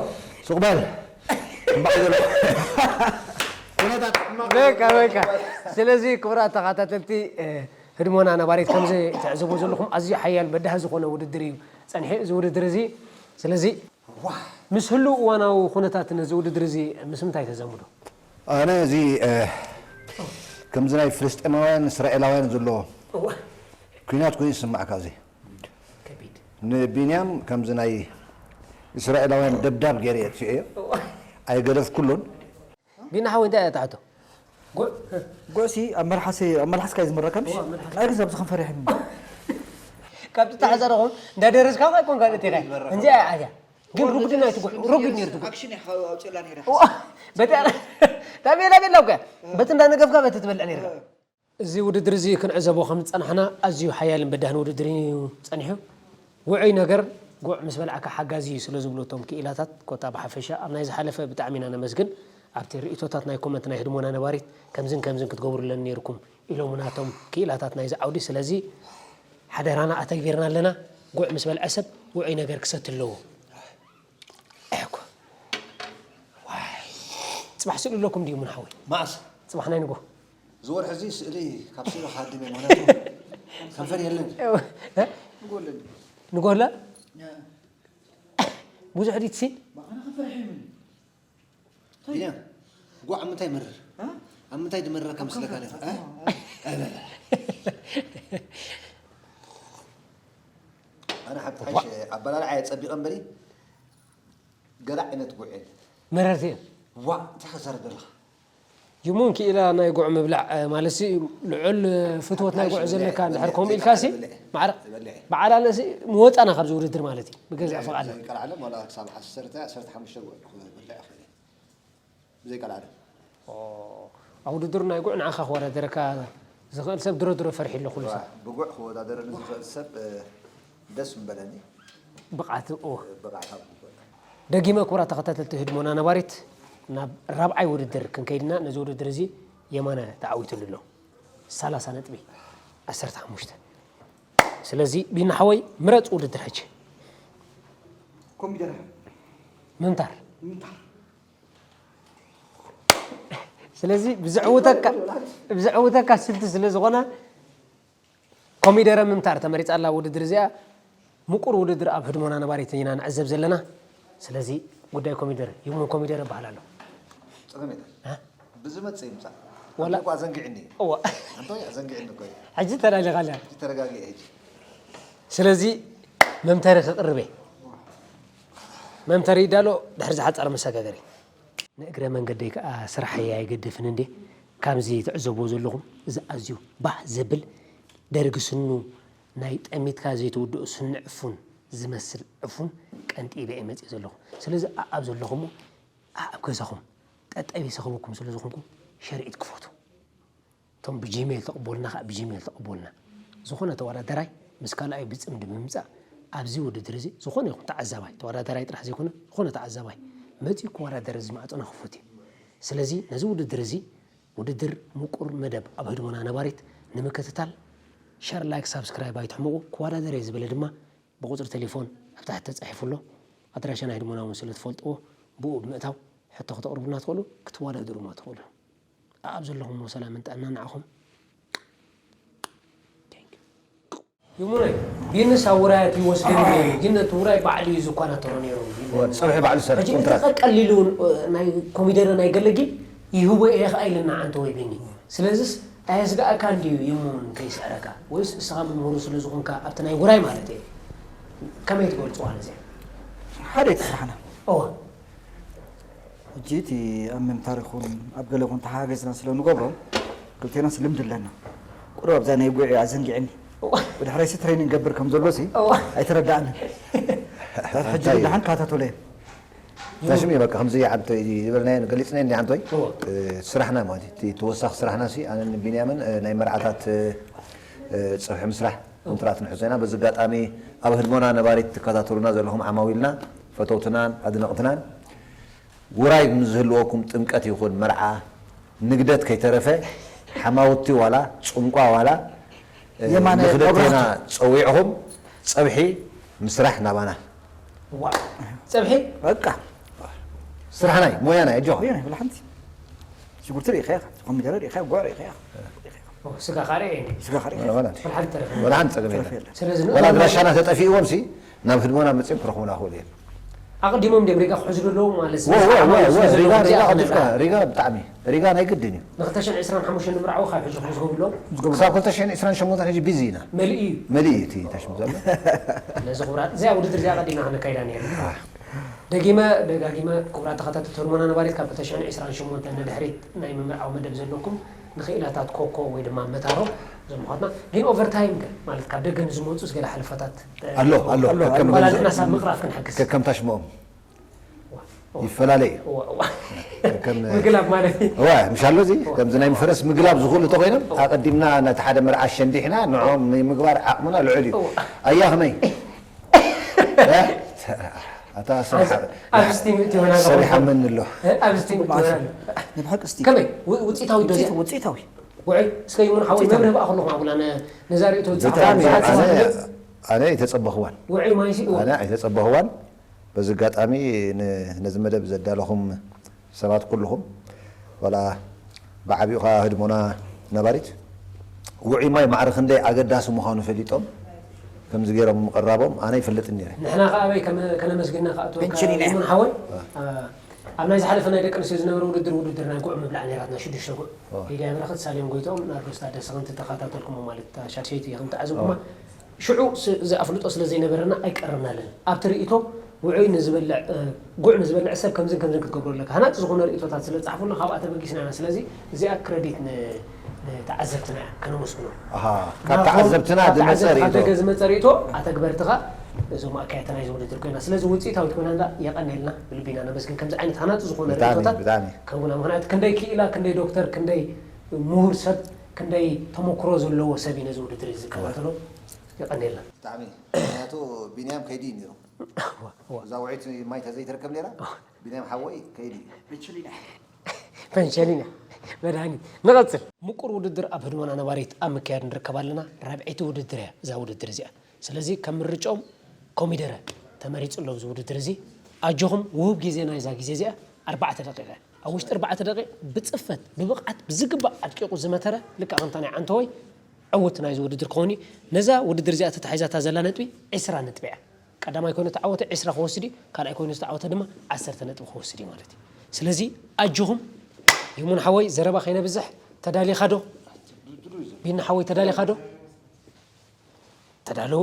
ሱቕ በል። እምባእ ዘሎ። ኩነታት እምባእ በቃ፣ በቃ። ስለዚ ክቡራት ተኸታተልቲ፣ እ፣ ህድሞና ነባሪት ከምዚ ትዕዘቡ ዘለኹም ኣዝዩ ሓያል በዳሂ ዝኾነ ውድድር እዩ ጸኒሑ እዚ ውድድር እዚ። ስለዚ ዋ። ምስ ህሉው እዋናዊ ኩነታት ነዚ ውድድር እዚ ምስ ምንታይ ተዛምዶ? ኣነ እዚ፣ እ፣ ከምዚ ናይ ፍልስጤማውያን እስራኤላውያን ዘሎ እዋ። ኲናት ኮይኑ ይስማዕካ እዚ። ከቢድ። ንቢንያም ከምዚ ናይ እስራኤላውያን ደብዳብ ገይረ የጥፍኤዮ። እዋ። ኣይገደፍኩሉን። ቢና ሓወይ እንታይ እያ ትሓቶ? ጉዕ። ጉዕሲ ኣብ መልሓሰይ፣ ኣብ መልሓስካ እዩ ዝምረካ ምሽ? እዋ፣ መልሓስ። ናይ ክሳብ ዝኽንፈር ይሕም። ካብቲ ተሓዛረኹም እንዳደረስካ እኮ ኣይኮንካን እቲኻ። እንዚ ኣያ ኣያ። ግን ሩጉድ ናይ ትጉዕ፣ ሩጉድ ነይሩ ትጉዕ። ኣክሽን ኢኻ ኣውፅእላ ነይራ። እዋ፣ በቲ ኣረ-፣ ታቤላ ቤላ እኮ። በቲ እንዳነገፍካ በቲ ትበልዕ ነይርካ። እዚ ውድድር እዚ ክንዕዘቦ ከም ዝጸናሕና ኣዝዩ ሓያልን በዳህን ውድድር እዩ ጸኒሑ። ውዑይ ነገር ጉዕ ምስ በላዕካ ሓጋዚ እዩ ስለ ዝብሉ እቶም ክኢላታት ኮታ ብሓፈሻ ኣብ ናይ ዝሓለፈ ብጣዕሚ ኢና ነመስግን። ኣብቲ ርእይቶታት ናይ ኮመንት ናይ ህድሞና ነባሪት ከምዝን ከምዝን ክትገብሩለን ነይርኩም ኢሎምና እቶም ክኢላታት ናይዚ ዓውዲ። ስለዚ ሓደራና ኣተግቢርና ኣለና። ጉዕ ምስ በልዐ ሰብ ውዑይ ነገር ክሰቲ ኣለዎ። እኮ። ዋይ። ጽባሕ ስእሊ ኣለኩም ድዩ ምን ሓወይ? መዓስ? ጽባሕ ናይ ንጎ። እዚ ወርሒ እዚ ስእሊ ካብ ስእሊ ክሃድም እየ፣ ምኽንያቱ ከንፈር የለን። እ? ንጎ ኣለኒ። ንጎ ኣላ? እ። ብዙሕ ዲትሲ? ማዕኸና ከንፈር ይሕምን። ቢንያም፣ ጓዕ ኣብ ምንታይ ይመርር? እ? ኣብ ምንታይ ዝመርር ከም ኣብ ስለካ ከንፈር። ነፋ-፣ እ? እ። ኣነ ሓብቲ ሓይሽ ኣበላልዓ እየ ጸቢቐ እምበሪ፣ ገለ ዓይነት ጉዕ የለን። መረርቲ እየን። ዋእ፣ እንታይ ክትዛረብ ዘለኻ? ይሙን ክኢላ ናይ ጉዕ ምብላዕ፣ እ፣ ማለትሲ ልዑል፣ እ፣ ፍትወት ናይ ጉዕ ዘለካ እንድሕር ከምኡ ኢልካሲ፣ ይበልዕ። ማዕረ-፣ ይበልዕ። በዓል ኣነሲ ምወጻና ካብዚ ውድድር ማለት እዩ፣ ብገዛእ ፍቓድና። ዘይቀልዓለም ዋላ ክሳብ ዓሰርተ፣ ዓሰርተ ሓሙሽተ ጉዕ ክበልዕ ይኽእል እየ። ብዘይቀልዓለም። ኦ፣ ኣብ ውድድር ናይ ጉዕ ንዓኻ ክወዳደረካ ዝኽእል ሰብ ድሮ ድሮ ፈሪሑ ኣሎ ኩሉ ሰብ። ብጉዕ ክወዳደረኒ ዝኽእል ሰብ፣ እ፣ ደስ ምበለኒ። ብቕዓት፣ ኦ። ብቕዓት ኣብ ጉዕ። ደጊመ ክቡራት ተኸታተልቲ ህድሞና ነባሪት፣ ናብ ራብዓይ ውድድር ክንከይድ ኢና። ነዚ ውድድር እዚ የማነ ተዓዊቱሉ ኣሎ። ሰላሳ ነጥቢ፣ ዓሰርተ ሓሙሽተ። ስለዚ ቢና ሓወይ ምረጽ ውድድር ሕጂ። ኮምፒውተር። ምምታር። ምምታር። ስለዚ ብዘዕውተካ ብዘዕውተካ ስልቲ ስለ ዝኾነ ኮሚደረ ምምታር ተመሪጻ ኣላ ውድድር እዚኣ። ምቁር ውድድር ኣብ ህድሞና ነባሪት ኢና ንዕዘብ ዘለና። ስለዚ ጉዳይ ኮሚደረ ይሙን ኮሚደረ ይበሃል ኣሎ። ጸገም የለን። እ? ብዝመጽእ ይምጻእ። ወላ- ኣንተ እኮ ኣዘንጊዕኒ። እዋ ኣንተ ኣዘንጊዕኒ እኮ እዩ። ሕጂ ተላሊኻ ኣላ። ሕጂ ተረጋጊእ ሕጂ። ስለዚ መምተሪ ክቕርብ እየ። መምተሪ ይዳሎ ድሕሪ ዝሓጻረ መሰጋገሪ። ንእግረ መንገደይ ከኣ ስራሐይ ኣይገድፍን እንዴ። ካብዚ ትዕዘብዎ ዘለኹም እዚ ኣዝዩ ባህ ዘብል ደርጊ ስኑ ናይ ጠሚትካ ዘይትውድኦ ስኒ ዕፉን ዝመስል ዕፉን ቀንጢበ እየ መጽእ ዘለኹ። ስለዚ ኣኣብ ዘለኹም ኣኣብ ገዛኹም ጠጠቢሰ ክበኩም ስለ ዝኾንኩ ሸርዒት ክፈቱ። እቶም ብጂሜል ተቕበሉና ከዓ ብጂሜል ተቕበሉና። ዝኾነ ተወዳደራይ ምስ ካልኣይ ብፅምዲ ብምምፃእ ኣብዚ ውድድር እዚ ዝኾነ ይኹን ተዓዛባይ ተወዳደራይ ጥራሕ ዘይኮነ ዝኾነ ተዓዛባይ መፂኡ ክወዳደር እዚ ማዕፆና ክፉት እዩ። ስለዚ ነዚ ውድድር እዚ ውድድር ምቁር መደብ ኣብ ህድሞና ነባሪት ንምክትታል ሸር ላይክ ሳብስክራይብ ኣይትሕምቑ። ክወዳደር እየ ዝበለ ድማ ብቁፅሪ ቴሌፎን ኣብ ታሕቲ ተፃሒፉ ኣሎ። ኣድራሻ ናይ ህድሞና እውን ስለ ትፈልጥዎ ብኡ ብምእታው ሕቶ ክተቕርቡልና ትኽእሉ ክትወዳደሩ ማ ትኽእሉ። ኣብ ዘለኹምዎ ሰላምን ጥዕናን ንዓኹም። ይሙነይ ቢንስ ኣብ ውራያት ይወስደኒ ነይሩ ግን እቲ ውራይ ባዕሉ እዩ ዝኮናተሮ ነይሩ። ፀብሒ ባዕሉ ሰርሕ ሕጂ እቲ ኮንትራት ቀሊሉ ናይ ኮሚደረ ናይ ገለጊ ይህቦ እየ ከኣ ኢልና ዓንተ ወይ ቢኒ። ስለዚስ ኣየስጋእካ እንድዩ ይሙን ከይስዕረካ ወይስ እስኻ ምምህሩ ስለ ዝኾንካ ኣብቲ ናይ ውራይ ማለት እየ። ከመይ ትገልፅዋ ነዚኣ? ሓደ እቲ ስራሕና እወ ሕጂ እቲ ኣብ ምምታር ይኹን ኣብ ገለ ይኹን ተሓጋገዝና ስለ ንገብሮ ክልቴናስ ልምዲ ኣለና። ቁሩብ ኣብዛ ናይ ጉዕ ኣዘንጊዕኒ ብድሕረይሲ ትሬኒንግ ገብር ከም ዘሎ ሲ እዋ። ኣይተረዳእንን። ሕጂ እንታይ እዩ? ብድሓን ካታተሎ እየ። ታሽም እዩ በቃ ከምዚ ዓንቶይ ዝበልናዮ ገሊፅናዮ እንዲ ዓንቶይ እዎ። ስራሕና ማለት እዩ እቲ ተወሳኺ ስራሕና ሲ ኣነ ቢንያምን ናይ መርዓታት ፀብሒ ምስራሕ ኮንትራት ንሕዞ ኢና። በዚ ኣጋጣሚ ኣብ ህድሞና ነባሪት ትከታተሉና ዘለኹም ዓማዊልና ፈተውትናን ኣድነቕትናን ውራይ ንዝህልወኩም ጥምቀት ይኹን መርዓ ንግደት ከይተረፈ ሓማውቲ ዋላ ጭንቋ ዋላ የማነ ንክደቴና መብራህቱ። ፀዊዕኹም ፀብሒ ምስራሕ ናባና ዋ ፀብሒ በቃ ስራሕናይ ሞያናይ ኣጆኻ ወይ ናይ ብልሓንቲ ሽጉርቲ ርኢኻ ኢኻ፣ ኮሚደረ ርኢኻ፣ ጉዕ ርኢኻ ኢኻ። ስጋ ካሬ እንዲ ስጋ ካሬ ወላ ሓንቲ ሓንቲ ተረፈ። ወላ ሓንቲ ፀገም ተረፍ የለን የለን። ስለዚ ወላ ኣድራሻና ተጠፊእዎም ሲ ናብ ህድሞና መፅኦም ክረኽቡና ክእሉ እዮም ኣቐዲሞም ድም ሪጋ ክሕዝሉ ኣለዎም ማለት ወ- ወ- ወ- ወ- ሪጋ ሪጋ ሪጋ ቀልጢፍካ ሪጋ ብጣዕሚ ሪጋ ናይ ግድን እዩ ንክልተ ሽሕን ዕስራን ሓሙሽተን ንምርዓው ካብ ሕጂ ክምዝገቡ ኣለዎም። ክሳብ ክልተ ሽሕን ዕስራን ሸሞንተን ሕጂ ቢዚ ኢና መሊእ እዩ። መሊእ እዩ እቲ ታሽሙ ዘሎ ነዚ ክቡራት እዚኣ ውድድር እዚኣ ቀዲምና ክነካይዳ ነይሩ። ደጊመ ደጋጊመ ክቡራት ተኸታተልቲ ህድሞና ነባሪት ካብ ክልተ ሽሕን ዕስራን ሸሞንተን ንድሕሪት ናይ ምምርዓው መደብ ዘለኩም ንኽኢላታት ኮኮ ወይ ድማ መታሮ እዞም ኣሕዋትና ግን ኦቨርታይም ከ ማለት ካብ ደገ ንዝመፁ ገለ ሓለፋታት ኣሎ ኣሎ ኣሎ፣ ከከም ዋላ ንሕና ሳብ ምቕራፍ ክንሕግዝ ከከም ታሽሞኦም ይፈላለ እዩ እዋ፣ እዋ። ከም ምግላብ ማለት እዩ። እዋ ምሽ ኣሎ እዚ ከምዚ ናይ ፈረስ ምግላብ ዝኽእሉ እንተኮይኖም ኣቀዲምና ነቲ ሓደ መርዓ ሸንዲሕና ንዕኦም ንምግባር ዓቕምና ልዑል እዩ እዋ። ኣያ ከመይ ኣታ ኣብ ስቲም እቲ ይሆናል ሰሪሓ መን ኣሎ ኣብ ስቲም እቲ ይሆናል ንብሓቂ እስቲ ከመይ ው- ውፅኢታዊ ዶ ውፅኢት- ውፅኢታዊ ውዕይ እስከ ይሙን ሓወይ መብርህ ብኣኹ ኣለኹ ኣብላ ነ- ነዛ ርእቶ ብጣዕሚ ዝፃሓፍ ኣነ ኣነ ኣይተፀበኽዋን ውዕይ ማይሲ እዋ ኣነ ኣይተፀበኽዋን በዚ ኣጋጣሚ ን- ነዚ መደብ ዘዳለኹም ሰባት ኩልኹም ዋላ ብዓቢኡ ከዓ ህድሞና ነባሪት ውዑይ ማይ ማዕረ ክንደይ ኣገዳሲ ምዃኑ ፈሊጦም ከምዚ ገይሮም ምቕራቦም ኣነ ይፈልጥን ነይረ ንሕና ከ ኣበይ ከመ- ከነመስግና ከኣትወካ ፔንሽን ኢና። ይሙን ሓወይ ኣብ ናይ ዝሓለፈ ናይ ደቂ ኣንስትዮ ዝነበረ ውድድር ውድድር ናይ ጉዕ ምብላዕ ነይራትና ሽዱሽተ ጉዕ ሊድያ በረኸት ሳልዮም ጎይትኦም ናርዶስ ታደሰ ከም ተተኸታተልኩሞ ማለት እታ ሻድሸይቲ ከም ተዓዘብኩማ ሽዑ ስ- እዚ ኣፍልጦ ስለ ዘይነበረና ኣይቀረብናለን ኣብቲ ርእቶ ውዑይ ንዝበልዕ እ፣ ጉዕ ንዝበልዕ ሰብ ከምዝን ከምዝን ክትገብሮ ኣለካ ሃናፂ ዝኾነ ርእቶታት ስለ ዝፃሕፉልና ካብኣ ተበጊስና ኢና ስለዚ እዚኣ ክረዲት ን- ንተዓዘብትና እያ ከነመስግኖ ኣሃ፣ ካብ ተዓዘብትና ካብ ዝመፀ ተዓዘብቲ ካብ ርእቶ ደገ ዝመፀ ርእቶ ኣተግበርትኻ እዞም ኣካየትና እዩ ዝውድድር ኮይና ስለዚ ውፅኢታዊት ኮይና እንዳ የቐኔልና ብልቢና ነመስግን ከምዚ ዓይነት ሃናፂ ዝኾነ ብጣዕሚ ርእቶታት ብጣዕሚ ከውና ምክንያቱ ክንደይ ክኢላ ክንደይ ዶክተር ክንደይ ምሁር ሰብ ክንደይ ተመክሮ ዘለዎ ሰብ እዩ ነዚ ውድድር እዚ ዝከታተሎ የቐኔልና ብጣዕሚ ምክንያቱ ቢንያም ከይዲ እዩ ነይሩ እዛ ውዒት ማይ ተዘይትርከብ ነይራ ቢንያም ሓወይ ከይዲ እዩ ፐንሸሊና መድሃኒት ንቐፅል ምቁር ውድድር ኣብ ህድሞና ነባሪት ኣብ ምክያድ ንርከብ ኣለና ራብዐይቲ ውድድር እያ እዛ ውድድር እዚኣ ስለዚ ከም ምርጫኦም ኮሚደረ ተመሪፁ ኣሎ ኣብዚ ውድድር እዚ ኣጆኹም ውሁብ ግዜ ናይዛ ግዜ እዚኣ ኣርባዕተ ደቂቐ ኣብ ውሽጢ ኣርባዕተ ደቂቕ ብጽፈት ብብቕዓት ብዝግባእ ኣድቂቑ ዝመተረ ልክዕ ከምታ ናይ ዓንተወይ ዕውት ናይዚ ውድድር ክኸውን እዩ። ነዛ ውድድር እዚኣ ተታሒዛታ ዘላ ነጥቢ ዕስራ ነጥቢ እያ። ቀዳማይ ኮይኑ ተዓወተ ዕስራ ክወስድ እዩ፣ ካልኣይ ኮይኑ ዝተዓወተ ድማ ዓሰርተ ነጥቢ ክወስድ እዩ ማለት እዩ። ስለዚ ኣጆኹም። ይሙን ሓወይ፣ ዘረባ ከይነብዝሕ፣ ተዳሊኻ ዶ? ቢኒ ሓወይ፣ ተዳሊኻ ዶ? ተዳለዉ፣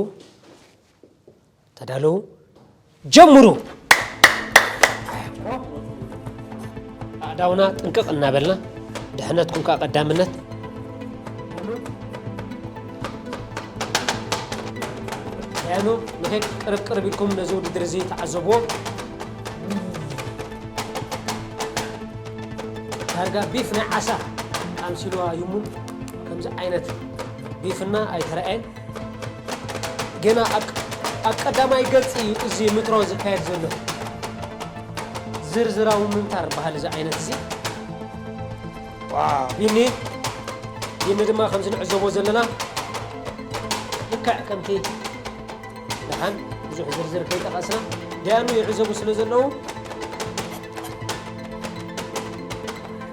ተዳለዉ፣ ጀምሩ። ኣእዳውና ጥንቅቕ እናበልና፣ ድሕነትኩም ከዓ ቀዳምነት። ያኑ ንኸይ ቅርብ ቅርብ ኢልኩም ነዚ ውድድር እዚ ተዓዘብዎ። ዳርጋ ቢፍ ናይ ዓሳ ኣምሲልዋ ይሙን። ከምዚ ዓይነት ቢፍና ኣይተረኣየን። ገና ኣብ፣ ኣብ ቀዳማይ ገጽ እዩ እዚ ምትሮ ዝካየድ ዘሎ። ዝርዝራዊ ምምታር በሃል እዚ ዓይነት እዚ። ዋው፣ ቢኒ፣ ቢኒ ድማ ከምዚ ንዕዘቦ ዘለና ልክዕ ከምቲ ደሓን ብዙሕ ዝርዝር ከይጠቐስና፣ ደያኑ ይዕዘቡ ስለ ዘለዉ፣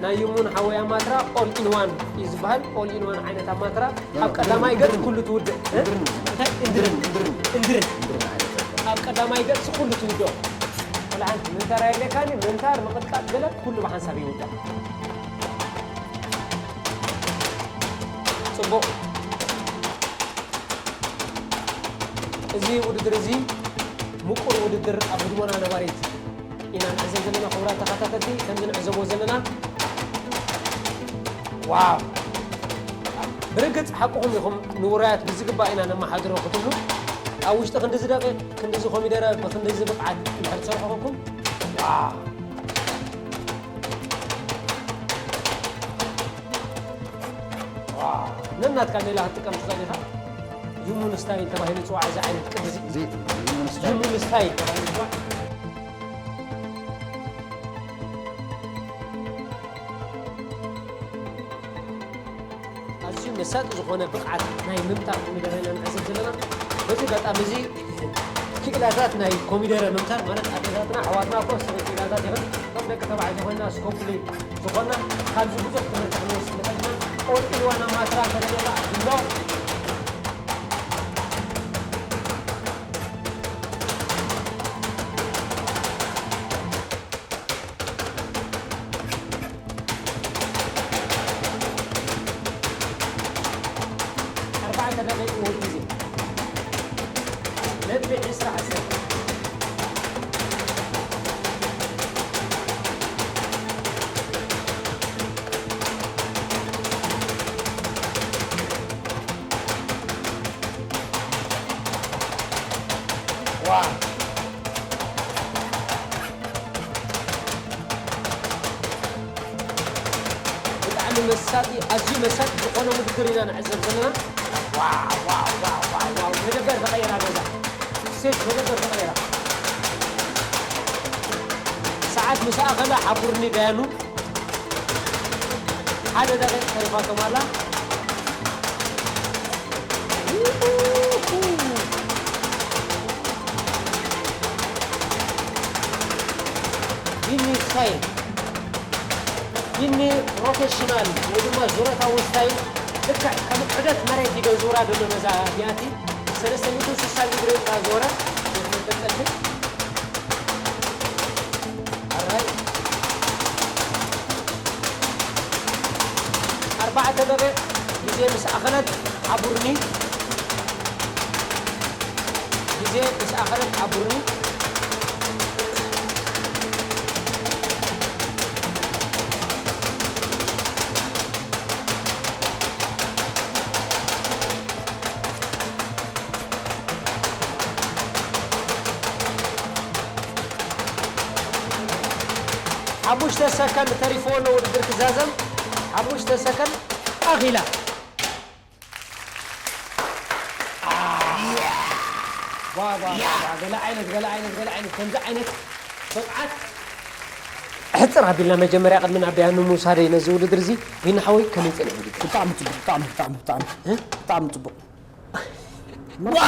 ናይ ይሙን ሓወይ ኣማትራ ኦል ኢን ዋን እዩ ዝበሃል። ኦል ኢን ዋን ዓይነት ኣማትራ ኣብ ቀዳማይ ገጽ ኩሉ ትውድእ። እ? እንታይ? እንድርን። እንድርን። እንድርን። ኣብ ቀዳማይ ገጽ ኩሉ ትውድኦ። ቆልዓ ሓንቲ ምንታር ኣየድልየካን እዩ። ምንታር፣ ምቕጥቃጥ፣ ገለ ኩሉ ብሓንሳብ ይውዳእ። ጽቡቕ። እዚ ውድድር እዚ ምቁር ውድድር ኣብ ህድሞና ነባሪት ኢና ንዕዘብ ዘለና። ክቡራት ተኸታተልቲ፣ ከምዚ ንዕዘቦ ዘለና፣ ዋው! ብርግጽ ሓቅኹም ኢኹም፣ ንውራያት ብዝግባእ ኢና ነመሓድሮ ክትብሉ፣ ኣብ ውሽጢ ክንድዚ ደቂቕ፣ ክንድዚ ኮሚደረ ብክንድዚ ብቕዓት እንድሕር ትሰርሑ ኮንኩም፣ ዋው! ዋው! ነናትካ ሜላ ክትጥቀም ትኽእል ኢኻ። ሂሙን ስታይል ተባሂሉ ዝፅዋዕ እዚ ዓይነት ቅዲ እዚ። እዚ ሂሙን ስታይል። ሂሙን ስታይል ተባሂሉ ዝፅዋዕ። ኣዝዩ መሳጢ ዝኾነ ብቕዓት ናይ ምምታር ኮሚደረ ኢና ንዕዘብ ዘለና። በዚ ኣጋጣሚ እዚ ክኢላታት ናይ ኮሚደረ ምምታር ማለት ኣዴታትና ኣሕዋትና እኮ ስሩዕ ክኢላታት ይኹን ከም ደቂ ተባዕትዮ ኮይና ስኮፕሊ ዝኾና ካብዚ ብዙሕ ትምህርቲ ክንወስድ ንኽእል ኢና። ኦል ኢን ዋን ኣማትራ እንተደሊኻ ኣሎ። ኣርባዕተ ደቂቕ ውህድ ግዜ። ነጥቢ ዕስራ ዓሰርተ። ዋው! ብጣዕሚ መሳጢ፣ ኣዝዩ መሳጢ ዝኾነ ውድድር ኢና ንዕዘብ ዘለና። ዋው፣ ዋው፣ ዋው፣ ዋው፣ ዋው! መደበር ተቐይራ ገዛ። ሴት መደበር ተቐይራ። ሰዓት ምስ ኣኸለ ሓቡርኒ ደያኑ። ሓደ ደቂቕ ተሪፋቶም ኣላ። ቢኒ ስታይል፣ ቢኒ ፕሮፌሽናል ወይ ድማ ዙረታዊ ስታይል፣ ልክዕ ከም ዑደት መሬት እዩ ዶ ዝውራ ዘሎ ነዛ ቢያቲ። ሰለስተ ሚእትን ስሳን ዲግሪ እናዞረ፣ ተንጠልጥል። ኣራይ። ኣርባዕተ ደቂቕ ግዜ ምስ ኣኸለት ሓቡርኒ። ግዜ ምስ ኣኸለት ሓቡርኒ። ሓሙሽተ ሰከንድ ተሪፍዎ ኣሎ ውድድር ክዛዘም። ሓሙሽተ ሰከንድ ኣኺላ። ዋ፣ ዋ፣ ዋ፣ ዋ፣ ገለ ዓይነት፣ ገለ ዓይነት፣ ገለ ዓይነት፣ ከምዚ ዓይነት ብቕዓት። ሕጽር ኣቢልና መጀመርያ ቅድሚ ናብ ደያኑ ምውሳደይ ነዚ ውድድር እዚ፣ ቢኒ ሓወይ ከመይ ጸኒሑ ውድድር? ብጣዕሚ ጽቡቕ፣ ብጣዕሚ፣ ብጣዕሚ፣ ብጣዕሚ፣ እ? ብጣዕሚ ጽቡቕ። ዋ!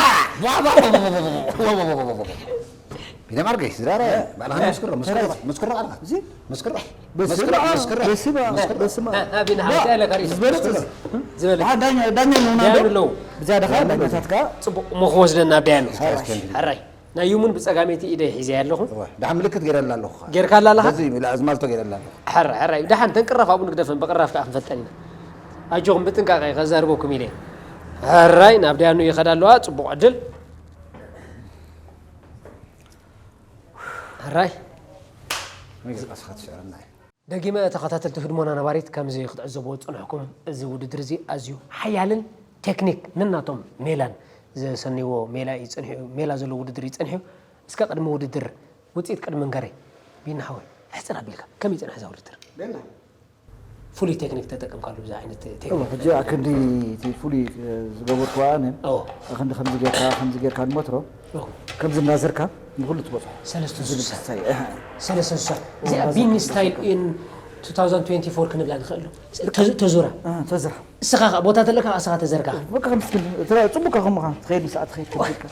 ዋ! ዋ! ዋ! ቢንያም ኣርገይ ዝራራ ባዕልኻ መስክሮ መስክሮ መስክሮ ባዕልኻ እዚ መስክሮ በስመ መስክሮ ኣብ መስክሮ በስመ ኣብ መስክሮ በስመ ኣብ ቢና ሓንቲ ያለ ካሪ ዝበለጽ ዝበለ ዳኛ ዳኛ ነው ዳኛ ናዶ ኣለዉ ብዝያዳ ከዓ ዳኛታት ከዓ ጽቡቕ እሞ ክወስደና ዳያ ኣሎ እስኪ፣ እስኪ። ሕራይ ናይ ዩሙን ብጸጋመይቲ ኢደ ሒዘ ኣለኹ እወ፣ ደሓን ምልክት ገይረላ ኣለኹ ጌርካ ኣላ ኣለኻ በዚ ኣዝማልቶ ገይረላ ኣለኹ ሕራይ ድሓን ተንቅራፍ ኣብኡ ንግደፈን ብቅራፍ ከዓ ክንፈልጠን ኢና ኣጆኹም ብጥንቃቄ ከዛርበኩም ኢለ ሕራይ ናብ ዳያኑ ይኸዳ ኣለዋ ጽቡቕ ዕድል ሕራይ መግለጽካ ትስዕረና እዩ ደጊመ ተኸታተልቲ ህድሞና ነባሪት ከምዚ ክትዕዘብዎ ዝጸናሕኩም እዚ ውድድር እዚ ኣዝዩ ሓያልን ቴክኒክ ነናቶም ሜላን ዘሰንይዎ ሜላ እዩ ጸኒሑ ሜላ ዘለዎ ውድድር እዩ ጸኒሑ እስከ ቅድሚ ውድድር ውፅኢት ቅድሚ ንገረይ ቢና ሓወይ ሕፅር ኣቢልካ ከመይ ይፅንሕ እዛ ውድድር ፍሉይ ቴክኒክ ተጠቀምካሉ ብዛ ዓይነት ቴክኒክ ሕጂ ኣክንዲ እቲ ፍሉይ ዝገበርኩ ኣነ ኦ ኣክንዲ ከምዚ ጌርካ ከምዚ ጌርካ ንመትሮ ኦ ከምዚ እናዘርካ ንኩሉ ትበፅሖ ሰለስተ ስሳ ዝብሳይ ሰለስተ ስሳ እዚኣ ቢኒ ስታይል ኢን two thousand twenty-four ክንብላ ንኽእል ዶ ተዙ- ተዙራ ተዝራ እስኻ ኸዓ ቦታ ተለካ እስኻ ተዘርካ በቃ ከምስክል ጽቡቅ ከምኻ ትኸይድ ንስዓ ትኸይድ ከብካ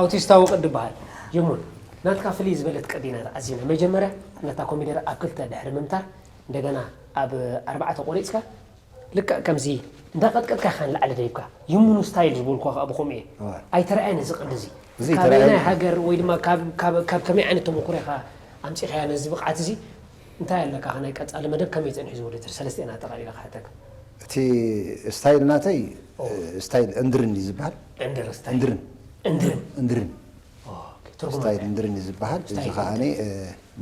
ኣውቲስታዊ ቅዲ በሃል ይሙን ናትካ ፍልይ ዝበለት ቅዲ ኢና ተዓዚና መጀመርያ ነታ ኮሚደረ ኣብ ክልተ ድሕሪ ምምታር እንደገና ኣብ ኣርባዕተ ቆሪፅካ ልክዕ ከምዚ እንዳቀጥቀጥካ ኢኻ ንላዕሊ ደይብካ ይሙኑ ስታይል ዝበልኩ ከዓ ብኸምኡ እየ ኣይተረኣየን እዚ ቅዲ እዚ እዚ ካበይ ናይ ኣይተረኣየን። ሃገር ወይ ድማ ካብ ካብ- ካብ ከመይ ዓይነት ተመኩሮ ኢኻ ኣምፂኻያ ነዚ ብቕዓት እዚ እንታይ ኣለካ ናይ ቀፃሊ መደብ ከመይ ፀኒሑ ዝውድድር ሰለስተ ኢና ኣጠቓሊለ ክሓተካ እቲ ስታይል ናተይ ኦ። ስታይል እንድርን እዩ ዝበሃል እንድር ስታይል እንድርን እንድርን እንድርን ኦኬ፣ ትርጉም ስታይል እንታይ? እንድርን እዩ ዝበሃል እዚ ስታይል ከዓ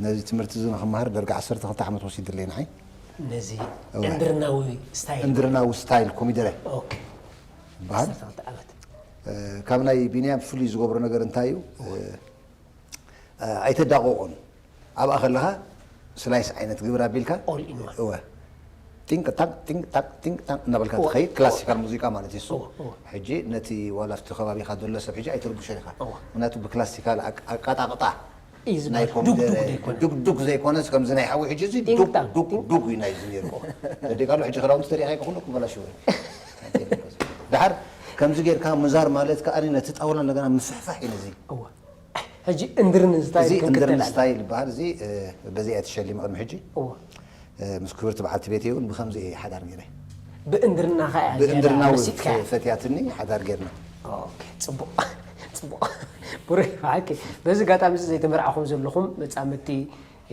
ነዚ ትምህርቲ እዚ ንክመሃር ደርጋ ዓሰርተ ክልተ ዓመት ወሲድለይ ንዓይ ነዚ እወ። እንድርናዊ ስታይል እንድርናዊ ስታይል ኮሚደረ ኦኬ ይበሃል ዓሰርተ ክልተ ዓመት ካብ ናይ ቢንያም ፍሉይ ዝገብሮ ነገር እንታይ እዩ ኣይተዳቆቆን ኣብኣ ከለኻ ስላይስ ዓይነት ግብር ኣቢልካ All in one። እወ ጢንቅጣቅ ጢንቅጣቅ ጢንቅጣቅ እናበልካ እወ። ትኸይድ ክላሲካል ሙዚቃ ማለት እዩ እሱ እወ፣ እወ። ሕጂ ነቲ ዋላ ኣብቲ ከባቢኻ ዘሎ ሰብ ሕጂ ኣይትርብሾን ኢኻ እወ። ምክንያቱ ብክላሲካል ኣቃጣቅጣ እዩ ናይ ዝበሃል ኮሚደረ ዱግዱግ ዘይኮነ ዱግዱግ ዘይኮነስ ከምዚ ናይ ሓዊ ሕጂ እዚ ዱግ ጢንቅጣቅ፣ ዱግ ዱግ እዩ ናይዚ ነይሩ ደቂ ኣሎ ሕጂ ክዳውንቲ ተሪኻ ኩሉ ክበላሽዎ እዩ። ድሓር ከምዚ ጌርካ ምዛር ማለት ከዓ ነቲ ጣውላ እንደገና ምፍሕፋሕ እዩ ነዚ እወ ሕጂ እንድርን እዚ ስታይል እንድርን ክንክተል ስታይል ይበሃል እዚ በዚ እያ ትሸሊም ቅድሚ ሕጂ እወ ምስ ክብርቲ በዓልቲ ቤት እውን ብከምዚ እየ ሓዳር ነይረ ብእንድርና ከ ብእንድርናዊ መሲጥካ ፈትያትኒ ሓዳር ጌርና ኦኬ፣ ጽቡቕ ጽቡቕ ብሩክ ብሓቂ በዚ ኣጋጣሚ እዚ ዘይተመርዓኹም ዘለኹም መጻምድቲ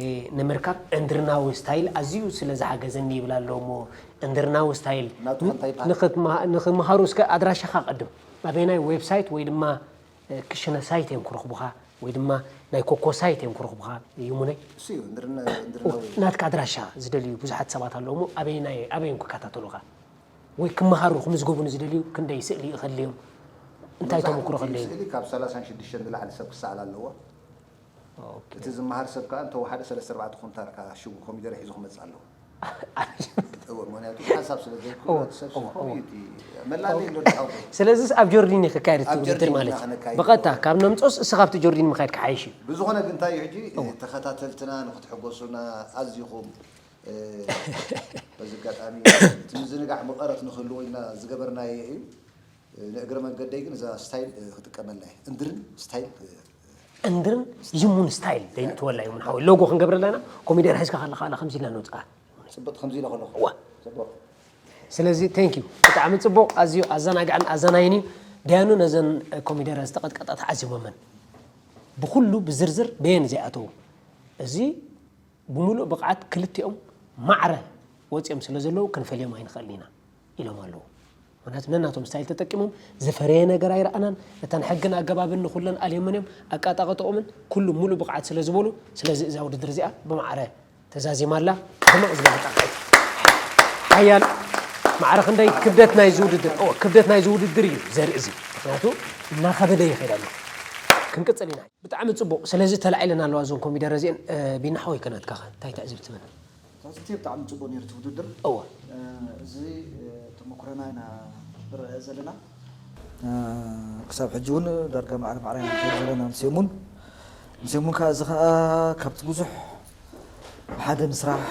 እ፣ ንምርካብ እንድርናዊ ስታይል ኣዝዩ ስለ ዝሓገዘኒ ይብል ኣሎ እሞ እንድርናዊ ስታይል ናቱ እንታይ ይበሃል? ንኽትመሃ- ንኽመሃሩ እስከ ኣድራሻኻ ቀድም ኣበየናይ ዌብሳይት ወይ ድማ እ፣ ክሽነ ሳይት እዮም ክረኽቡኻ ወይ ድማ ናይ ኮኮ ሳይት እዮም ክረኽቡኻ ይሙነይ እሱ እዩ እንድርና- እንድርናዊ ናትካ ኣድራሻ ዝደልዩ ብዙሓት ሰባት ኣለዉ እሞ ኣበየናይ ኣበዮም ክከታተሉኻ ወይ ክመሃሩ ክምዝገቡ ንዝደልዩ ክንደይ ስእሊ ይኸልዮም እንታይ ተመክሮ ከለዩ ስእሊ ካብ ሰላሳን ሽዱሽተን ንላዕሊ ሰብ ክሰኣል ኣለዎ እቲ ዝመሃር ሰብ ከዓ እንተወሓደ ሰለስተ ኣርባዕተ ኩንታል ሽጉ ኮሚደረ ሒዙ ክመፅእ ኣለዎ እወ፣ ምክንያቱ ሓሳብ ስለ ዘይክእሎ እቲ ሰብ ስለ እዩ እቲ መላለይ ኣሎ ድሓው ስለዚስ ኣብ ጆርዲን እዩ ክካየድ እቲ ኣብ ውድድር ጆርዲን ማለት ኢና እዩ ክነካይድ። ብቐጥታ ካብ ነምፅኦስ እስኻ ኣብቲ ጆርዲን ምኻየድ ክሓይሽ እዩ ብዝኾነ ግን እንታይ እዩ ሕጂ ተኸታተልትና ንክትሕጎሱና ኣዚኹም እ፣ በዚ ኣጋጣሚ እቲ ምዝንጋዕ መቐረት ንክህልዎ ኢልና ዝገበርናዮ እዩ ንእግረ መንገደይ ግን እዛ ስታይል እ፣ ክጥቀመላ እየ እንድርን ስታይል እ፣ እንድርን ይሙን ስታይል ዘይንእትወላ ይሙን ሓወይ ሎጎ ክንገብረላ ኢና ኮሚደር ሒዝካ ከለካ ላ ከምዚ ኢልና ንውፅኣ ፅብቅ ከምዚ ኢለ ከለኹ እዋ። ፅቡቅ ስለዚ ቴንክ ዩ ብጣዕሚ ፅቡቅ ኣዝዩ ኣዘናግዕን ኣዘናይን እዩ ደያኑ ነዘን ኮሚደረ ዝተቐጥቀጣ ተዓዚቦመን ብኩሉ ብዝርዝር በየን እዚኣተዉ እዚ ብምሉእ ብቕዓት ክልቲኦም ማዕረ ወፂኦም ስለ ዘለዉ ክንፈልዮም ኣይንኽእልን ኢና ኢሎም ኣለዉ ምክንያቱ ነናቶም ስታይል ተጠቂሞም ዝፈረየ ነገር ኣይረኣናን እተን ሕግን ኣገባብን ንኩለን ኣልዮመን እዮም ኣቃጣቀጠኦምን ኩሉ ሙሉእ ብቕዓት ስለ ዝበሉ ስለዚ እዛ ውድድር እዚኣ ብማዕረ ተዛዚማ ኣላ ሕመቕ ዝበለ ጣቃይ ሓያል ማዕረ ክንደይ ክብደት ናይ ዝውድድር ክብደት ናይ ዝውድድር እዩ ዘርኢ እዚ ምክንያቱ እናኸበደ ይኸይድ ኣሎ ክንቅፅል ኢና ብጣዕሚ ፅቡቅ ስለዚ ተላዒለን ኣለዋ እዞን ኮሚደረ እዚአን ቢና ሓወይ ከናትካ እንታይ ተዕዝብ ትብል ታዝቲ ብጣዕሚ ፅቡቅ ነይሩ እቲ ውድድር እወ እዚ ተመኩረና ኢና ንረአ ዘለና ክሳብ ሕጂ እውን ዳርጋ ማዕረ ማዕረ ኢና ንከይድ ዘለና ንሴሙን ንሴሙን ከዓ እዚ ከዓ ካብቲ ብዙሕ ብሓደ ምስራሕ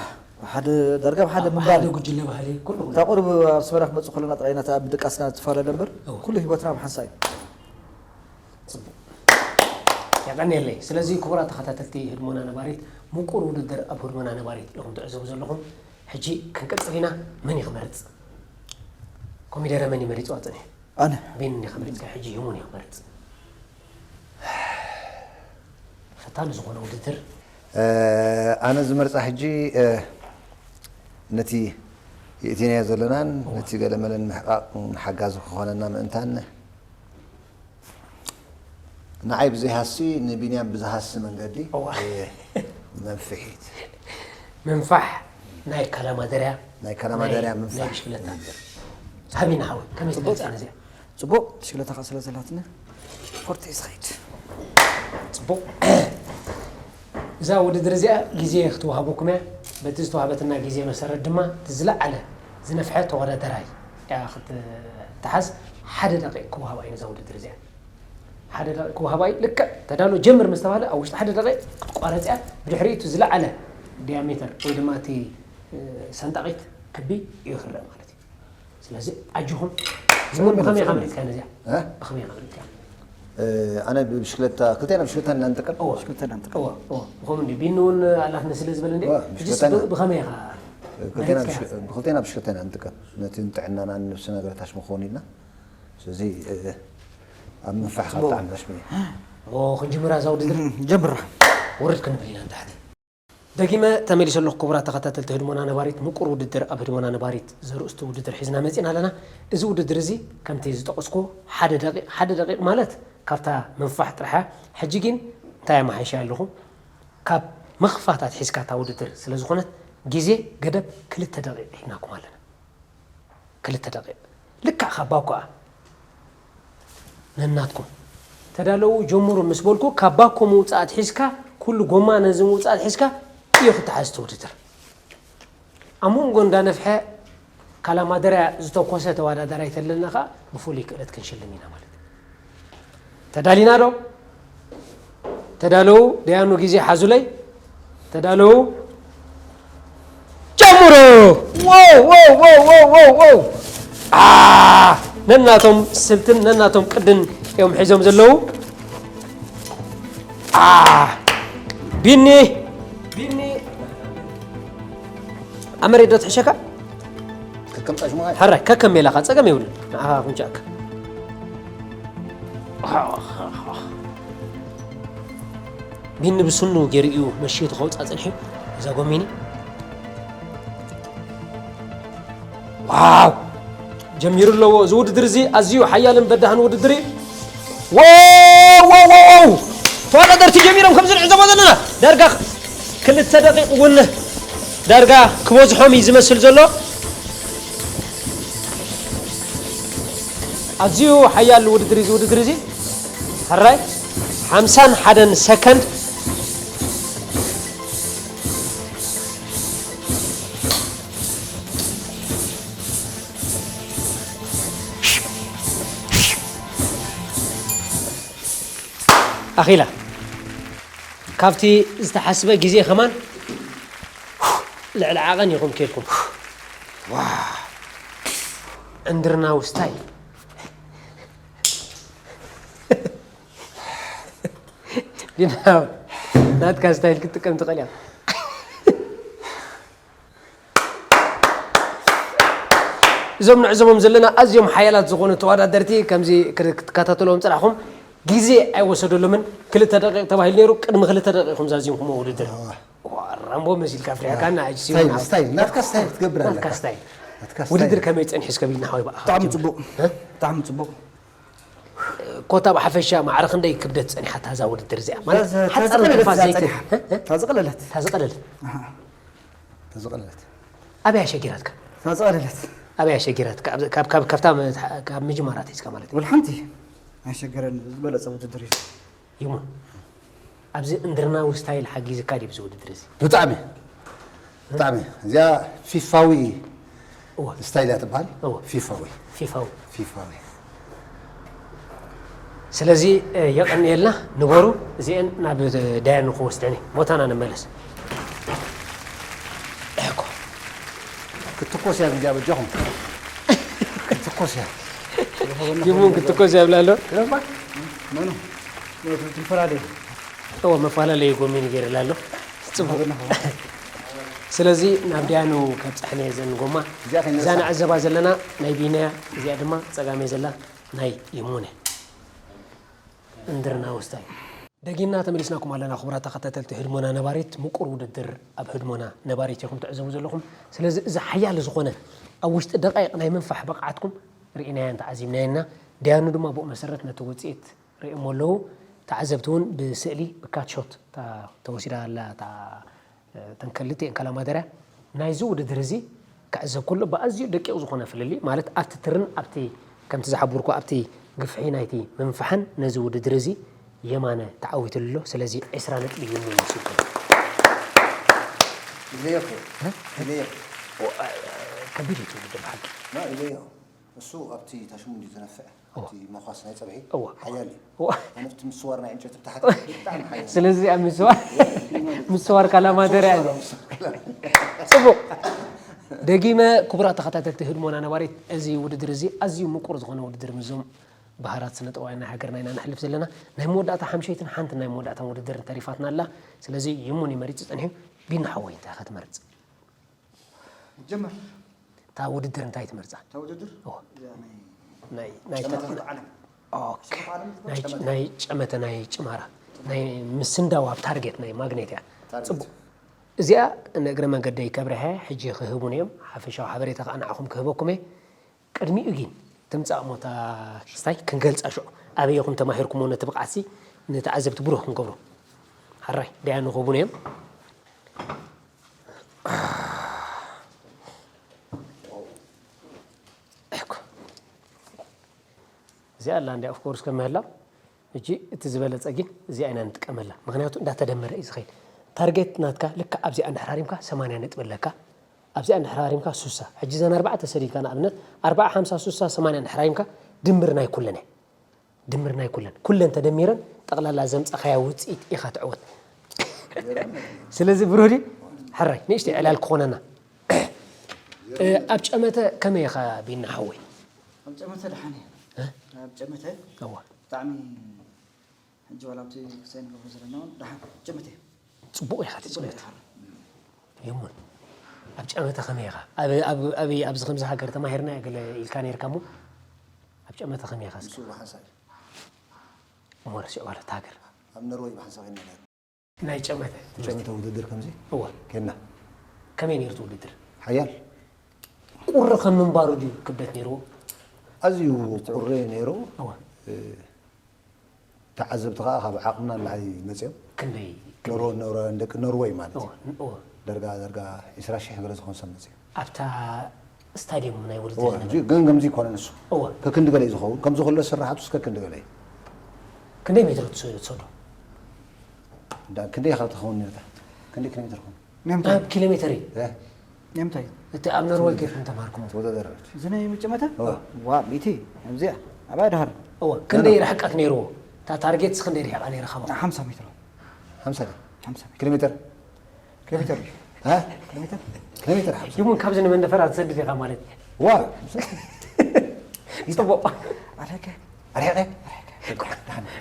ብሓደ ዳርጋ ብሓደ ምንባር ሓደ ጉጅለ ባህሊ ኩሉ እታ ቁሩብ ኣብ ኣስመራ ክመፅእ ከለና ጥራይ ኢና ብድቃስና ዝፈላለ እምበር ኩሉ ሂወትና ብሓንሳ እዩ የቐንየለይ። ስለዚ ክቡራት ተኸታተልቲ ህድሞና ነባሪት፣ ምቁር ውድድር ኣብ ህድሞና ነባሪት ኢኹም ትዕዘቡ ዘለኹም። ሕጂ ክንቅጽል ኢና። መን እዩ ክመርጽ? ኮሚደረ መን እዩ መሪጽዋ ጽኒሑ? ኣነ። ቢኒ እንዲኻ መሪጽካ፣ ሕጂ ሂሙን እዩ ክመርጽ። ፈታኒ ዝኾነ ውድድር። እ፣ ኣነ ዝመርጻ ሕጂ፣ እ፣ ነቲ የእቲናዮ ዘለናን እወ። ነቲ ገለመለን ምሕቃቕ ሓጋዚ ክኾነና ምእንታን ንዓይ ብዘይሃሲ ንቢንያም ብዝሃሲ መንገዲ፣ እወ። እ፣ መንፍሒት። ምንፋሕ ናይ ካላማደርያ፣ ናይ ካላማደርያ ናይ፣ ምንፋሕ ናይ ብሽክለታ። ውድድር። ሃቢና ሓወይ፣ ከመይ ጽቡቕ። ትገልጻ ነዚኣ? ጽቡቕ፣ ብሽክለታ ከኣ ስለ ዘላትና፣ ኮርተይ ዝኸይድ። ጽቡቕ። እዛ ውድድር እዚኣ ግዜ ክትወሃበኩም እያ። በቲ ዝተዋህበትና ግዜ መሰረት ድማ፣ እቲ ዝለዓለ ዝነፍሐ ተወዳደራይ እያ ክትተሓዝ። ሓደ ደቂቕ ክወሃባ እዩ ነዛ ውድድር እዚኣ። ሓደ ደቂቕ ክወሃባ እዩ። ልክዕ ተዳሎ ጀምር ምስ ተባህለ፣ ኣብ ውሽጢ ሓደ ደቂቕ ክትቋረጽ እያ። ብድሕሪኡ እቲ ዝለዓለ ዲያሜተር ወይ ድማ እቲ፣ እ፣ ሰንጣቒት ክቢ ይኽረእ ማለት እዩ። ስለዚ ኣጆኹም። ዝሙን ብኸመይ ኢኻ ምሪጽካ ነዚኣ? እ? ብኸመይ ኢኻ ምሪጽካ? እ፣ ኣነ ብብሽክለታ፣ ክልቴና ብሽክለታ ኢና ንጥቀም። እወ። ብሽክለታ ኢና ንጥቀም። እወ፣ እወ። ብኸምኡ እንዲ ቢኒ እውን ኣላትና ስለ ዝበለ እንዲ፣ እወ፣ ሕጂስ ብሽክለታ ኢና። ብ-፣ ብኸመይ ኢኻ ክልቴና መሪጽካ? ብሽ-፣ ብክልቴና ብሽክለታ ኢና ንጥቀም። ነቲ ንጥዕናና ንነብሲ ነገራት ኣሽሙ ክኸውን ኢልና። ስለዚ፣ እ፣ ኣብ ምንፋሕ ጽቡቕ። ካብ ብጣዕሚ ኣሽሙ እዩ። እሞ ክንጅምራ እዛ ውድድር? ጀምራ። ውርድ ክንብል ኢና ንታሕቲ። ደጊመ ተመሊሰ ኣለኹ። ክቡራት ተኸታተልቲ ህድሞና ነባሪት፣ ምቁር ውድድር ኣብ ህድሞና ነባሪት ዘርእስቱ ውድድር ሒዝና መጺና ኣለና። እዚ ውድድር እዚ ከምቲ ዝጠቐስኩ ሓደ ደቂቕ፣ ሓደ ደቂቕ ማለት ካብታ ምንፋሕ ጥራሕ እያ። ሕጂ ግን እንታይ ኣመሓይሸ ኣለኹ? ካብ ምኽፋት ኣትሒዝካ እታ ውድድር ስለ ዝኾነት ግዜ ገደብ ክልተ ደቂቕ ሒዝናኩም ኣለና። ክልተ ደቂቕ። ልክዕ ካብ ባኮ ነናትኩም። ተዳለዉ ጀምሩ ምስ በልኩ፣ ካብ ባኮ ምውጻእ ኣትሒዝካ፣ ኩሉ ጎማ ነዚ ምውጻእ ኣትሒዝካ እዩ ክተሓዝ እቲ ውድድር። ኣብ መንጎ እንዳነፍሐ ካላማደርያ ዝተኮሰ ተወዳዳራይ ተለና ከኣ ብፍሉይ ክእለት ክንሽልም ኢና ማለት እዩ። ተዳሊና ዶ? ተዳለዉ፣ ደያኑ ግዜ ሓዙለይ። ተዳለዉ። ጀምሩ! ዎው፣ ዎው፣ ዎው። አ፣ ነናቶም ስልትን ነናቶም ቅድን እዮም ሒዞም ዘለዉ። አ፣ ቢኒ፣ ቢኒ። ኣብ መሬት ዶ ትሕሸካ? ከከም ጣሽሙኻ። ሕራይ፣ ከከም ሜላኻ፣ ጸገም የብሉን። ንዓኻ ኣፍንጫካ። ቢኒ ብስኑ ገይሩ እዩ መሽየቱ ከውጽኣ ጸኒሑ። እዛ ጎሚኒ። ዋው! ጀሚሩ ኣለዎ። እዚ ውድድር እዚ ኣዝዩ ሓያልን በዳህን ውድድር እዩ። ዋው! ዋው! ዋው! ዋው! ተወዳደርቲ ጀሚሮም ከም ዝንዕዘቦ ዘለና። ዳርጋ ክልተ ደቂቕ እውን ዳርጋ ክበዝሖም እዩ ዝመስል ዘሎ። ኣዝዩ ሓያል ውድድር እዩ እዚ ውድድር እዚ። ሕራይ ሓምሳን ሓደን ሰከንድ። ኣኺላ። ካብቲ ዝተሓስበ ግዜ ከማን ልዕሊ ዓቐን ኢኹም ኬድኩም። ዋ! ዕንድርናዊ ስታይል። ዲና፣ ናትካ ስታይል ክትጥቀም ትኽእል ኢኻ። እዞም ንዕዘቦም ዘለና ኣዝዮም ሓያላት ዝኾኑ ተወዳደርቲ፣ ከምዚ ክር-፣ ክትከታተልዎም ጽናሕኩም፣ ግዜ ኣይወሰደሎምን። ክልተ ደቂቕ ተባሂሉ ነይሩ፣ ቅድሚ ክልተ ደቂቕ ኢኹም ዛዚምኩምዎ ውድድር። ኣዋ። ዋ፣ ራምቦ መሲልካ ኣፍሪሕካና፣ ኣዋ። ሕጂ ስታይል፣ ሲሞን ስታይል፣ ናትካ ስታይል ክትገብር ናትካ ኣለካ። ስታይል። ናትካ ስታይል። ውድድር ከመይ ጸኒሑ እስከ ቢልና ሓወይ በኣኻ? ብጣዕሚ ጽቡቕ። እ? ብጣዕሚ ጽቡቕ። ኮታ ብሓፈሻ ማዕረ ክንደይ ክብደት ጸኒሓታ እዛ ውድድር እዚኣ? ማለት እዛ፣ እዛ ሓጻር ዝቐለለት ንፋስ እዛ ዘይት-፣ ጸኒሓ። እ? እ? እዛ ዝቐለለት። እታ ዝቐለለት። ኣሃ። እታ ዝቐለለት። ኣበይ ኣሸጊራትካ? እታ ዝቐለለት። ኣበይ ኣሸጊራትካ? ካብ፣ ካብ፣ ካብ፣ ካብታ መ-፣ ካብ ምጅማራ ኣትሒዝካ ማለት እዩ። ወላ ሓንቲ ኣይሸገረን። ዝበለጸ ውድድር እዩ። ይሙን። ኣብዚ እንድርናዊ ስታይል ሓጊዝካ ድዩ ኣብዚ ውድድር እዚ? ብጣዕሚ። ብጣዕሚ። እዚኣ ፊፋዊ እወ። ስታይል እያ ትበሃል? እወ። ፊፋዊ። ፊፋዊ። ፊፋዊ። ስለዚ፣ እ፣ የቐንየልና፣ ንበሩ፣ እዚአን ናብ፣ እ፣ ዳያኑ ክወስደን እየ። ቦታና ንመለስ። እኮ። ክትኮስ እያ እዚኣ በጃኹም። ክትኮስ እያ። ይሙን ክትኮስ እያ ብላ ኣሎ። ግረባ? መኑ? መኑ? ትንፈራደ? እዎ፣ መፈላለዩ ጎሚኒ ገይርላ ኣሎ። ጽቡቕ። ስለዚ ናብ ዳያኑ ከብጽሐን እየ ዘን ጎማ። እዚኣ ከይንረሳ። እዛ ንዕዘባ ዘለና ናይ ቢናያ፣ እዚኣ ድማ ጸጋመይ ዘላ ናይ ይሙነ። እንድርና ውስታይ። ደጊምና ተመሊስናኩም ኣለና ክቡራት ተኸታተልቲ ህድሞና ነባሪት። ምቁር ውድድር ኣብ ህድሞና ነባሪት ኢኹም ትዕዘቡ ዘለኹም። ስለዚ እዚ ሓያል ዝኾነ ኣብ ውሽጢ ደቃይቕ ናይ ምንፋሕ ብቕዓትኩም ርኢናዮን ተዓዚብናዮን ኢና። ዳያኑ ድማ ብኡ መሰረት ነቲ ውጽኢት ርእዮም ኣለዉ። ተዓዘብቲ እውን ብስእሊ ብካትሾት እታ ተወሲዳ ኣላ እታ፣ እ፣ እተን ክልቲኤን ካላማደርያ ናይዚ ውድድር እዚ ክዕዘብ ከሎ ብኣዝዩ ደቂቕ ዝኾነ ፍልልይ፣ ማለት ኣብቲ ትርን ኣብቲ ከምቲ ዝሓበርኩ ኣብቲ ግፍሒ ናይቲ ምንፋሕን ነዚ ውድድር እዚ የማነ ተዓዊትሉ ኣሎ። ስለዚ ዕስራ ነጥቢ ይሙን ወሲዱ። ኢለዮ እኮ። እ? ኢለዮ። ኦ፣ እ፣ ከቢድ እዩ እቲ ውድድር ብሓቂ። ኖ፣ ኢለዮ። እሱ ኣብቲ ታሽሙ እንድዩ ዝነፍዕ። ኣብቲ መኳስ ናይ ጸብሒ እዋ። ሓያል እዩ። እዋ። ኣነ ኣብቲ ምስዋር ናይ ዕንጨይቲ ብታሕቲ ብጣዕሚ ሓያል እዩ። ስለዚ ኣብ ምስዋር ምስዋር ካላማደርያ እዩ። ጽቡቕ። ደጊመ ክቡራት ተኸታተልቲ ህድሞና ነባሪት፣ እዚ ውድድር እዚ ኣዝዩ ምቁር ዝኾነ ውድድር ምስዞም ባህራት ስነ ጥበባውያን ናይ ሃገርና ኢና ነሕልፍ ዘለና። ናይ መወዳእታ ሓምሸይትን ሓንቲ ናይ መወዳእታ ውድድር ተሪፋትና ኣላ። ስለዚ ይሙን ይመሪጽ ጸኒሑ። ቢና ሓወይ እንታይ ኢኻ ትመርጽ? ጀመር። እታ ውድድር እንታይ ትመርጻ? እታ ውድድር እዎ። እዚኣ ናይ ናይ ናይ ጨመተ ዓለም። ኦኬ። ጨመተ ዓለም ናይ ጨመተ። ናይ ጨመተ ናይ ጭማራ ናይ ምስንዳው ኣብ ታርጌት ናይ ማግኔት እያ። ታርጌት። ጽቡቕ። እዚኣ ንእግረ መንገደይ ከብርሀ ሕጂ ክህቡን እዮም። ሓፈሻዊ ሓበሬታ ከኣ ንዓኹም ክህበኩም እየ። ቅድሚኡ ግን ትምጻእ እሞ እታ ክስታይ ክንገልጻ ሽዑ ኣበይ ኢኹም ተማሂርኩሞ ነቲ ብቕዓትሲ ንተዓዘብቲ ብሩህ ክንገብሮ። ሓራይ ደያኑ ክህቡን እዮም። እኮ። እዚኣ ኣላ እንድያ ኦፍ ኮርስ ከምህላ። ሕጂ እቲ ዝበለጸ ግን እዚኣ ኢና ንጥቀመላ። ምኽንያቱ እንዳተደመረ እዩ ዝኸይድ። ታርጌት ናትካ ልክዕ ኣብዚኣ እንድሕር ሃሪምካ ሰማንያ ነጥቢ ኣለካ። ኣብዚኣ እንድሕር ሃሪምካ ሱሳ። ሕጂ እዘን ኣርባዕተ ሰዲድካ ንኣብነት ኣርባዓ፣ ሓምሳ፣ ሱሳ፣ ሰማንያ እንድሕር ሃሪምካ ድምር ናይ ኩለን እያ። ድምር ናይ ኩለን። ኩለን ተደሚረን ጠቕላላ ዘምጻኻያ ውጽኢት ኢኻ ትዕወት። ስለዚ ብሩህ ድዩ? ሕራይ ንእሽተይ ዕላል ክኾነና። እ፣ ኣብ ጨመተ ከመይ ኢኻ ቢና ሓወይ? ኣብ ጨመተ ደሓን እየ። እ? ኣብ ጨመተ እዋ። ብጣዕሚ ሕጂ ዋላ ኣብቲ ክሳይ ንገብሮ ዘለና እውን ደሓን ጨመተ እየ። ጽቡቕ ኢኻ ትጽበት። ደሓን። ይሙን። ኣብ ጨመተ ከመይ ኢኻ? ኣብ ኣብ ኣብ ኣብዚ ከምዚ ሃገር ተማሂርና ገለ ኢልካ ነርካ እሞ ኣብ ጨመተ ከመይ ኢኻ? እስኪ ንሱ ብሓንሳብ እዩ። እሞ ረሲዑ ማለት ሃገር ኣብ ኖርወይ ብሓንሳብ ኢና ነርና። ናይ ጨመተ ጨመተ ውድድር ከምዚ እዋ። ኬድና። ከመይ ነይሩ እቲ ውድድር? ሓያል። ቁሪ ከም ምንባሩ ድዩ ክብደት ነይርዎ? ኣዝዩ ቁሪ ነይሩ። እዋ። እ፣ ተዓዘብቲ ከዓ ካብ ዓቕምና ንላዕሊ መፅዮም። ክንደይ? ኖርወ- ኖርወ- ደቂ ኖርወይ ማለት እዩ። እዋ። እዋ። ደርጋ ደርጋ ዕስራ ሺሕ ገለ ዝኾን ሰብ መፅዮም። ኣብታ ስታዲየም ናይ ውድድር እወ፣ ዝነበረ? ሕጂ ግን ከምዚ ይኮነን እሱ። እወ። ከክንዲ ገለ እዩ ዝኸውን። ከምዚ ከሎ ስራሓቱስ ከክንዲ ገለ እዩ። ክንደይ ሜትሮ ትስ- ትሰዶ? እንዳ ክንደይ ኢኻ ትኸውን ነርካ? ክንደይ ኪሎ ሜትር ኾን? ንምንታይ? ኣብ ኪሎ ሜትር እዩ። እ? ንምንታይ? እቲ ኣብ ኖርወይ ኬድኩም ተማሃርኩም? ተወዳደረች። እዚ ናይ መጨመተ? እወ። ዋ፣ ሚእቲ። ኣብዚኣ። ኣባይ ድሃር። እወ፣ ክንደይ ርሕቀት ነይርዎ? እታ ታርጌትስ ክንደይ ርሒቓ ነይራ ካባኹም? ሓምሳ ሜትሮ። ሓምሳ ድዩ? ሓምሳ ሜትሮ። ኪሎ ሜትር? ኪሎ ሜትር እዩ። እ? ኪሎ ሜትር ሓምሳ። ይሙን ካብዚ ንመንደፈራ ትሰድድ ኢኻ ማለት እዩ። ዋ! ጽቡቕ። ኣረከ። ኣርሒቐ?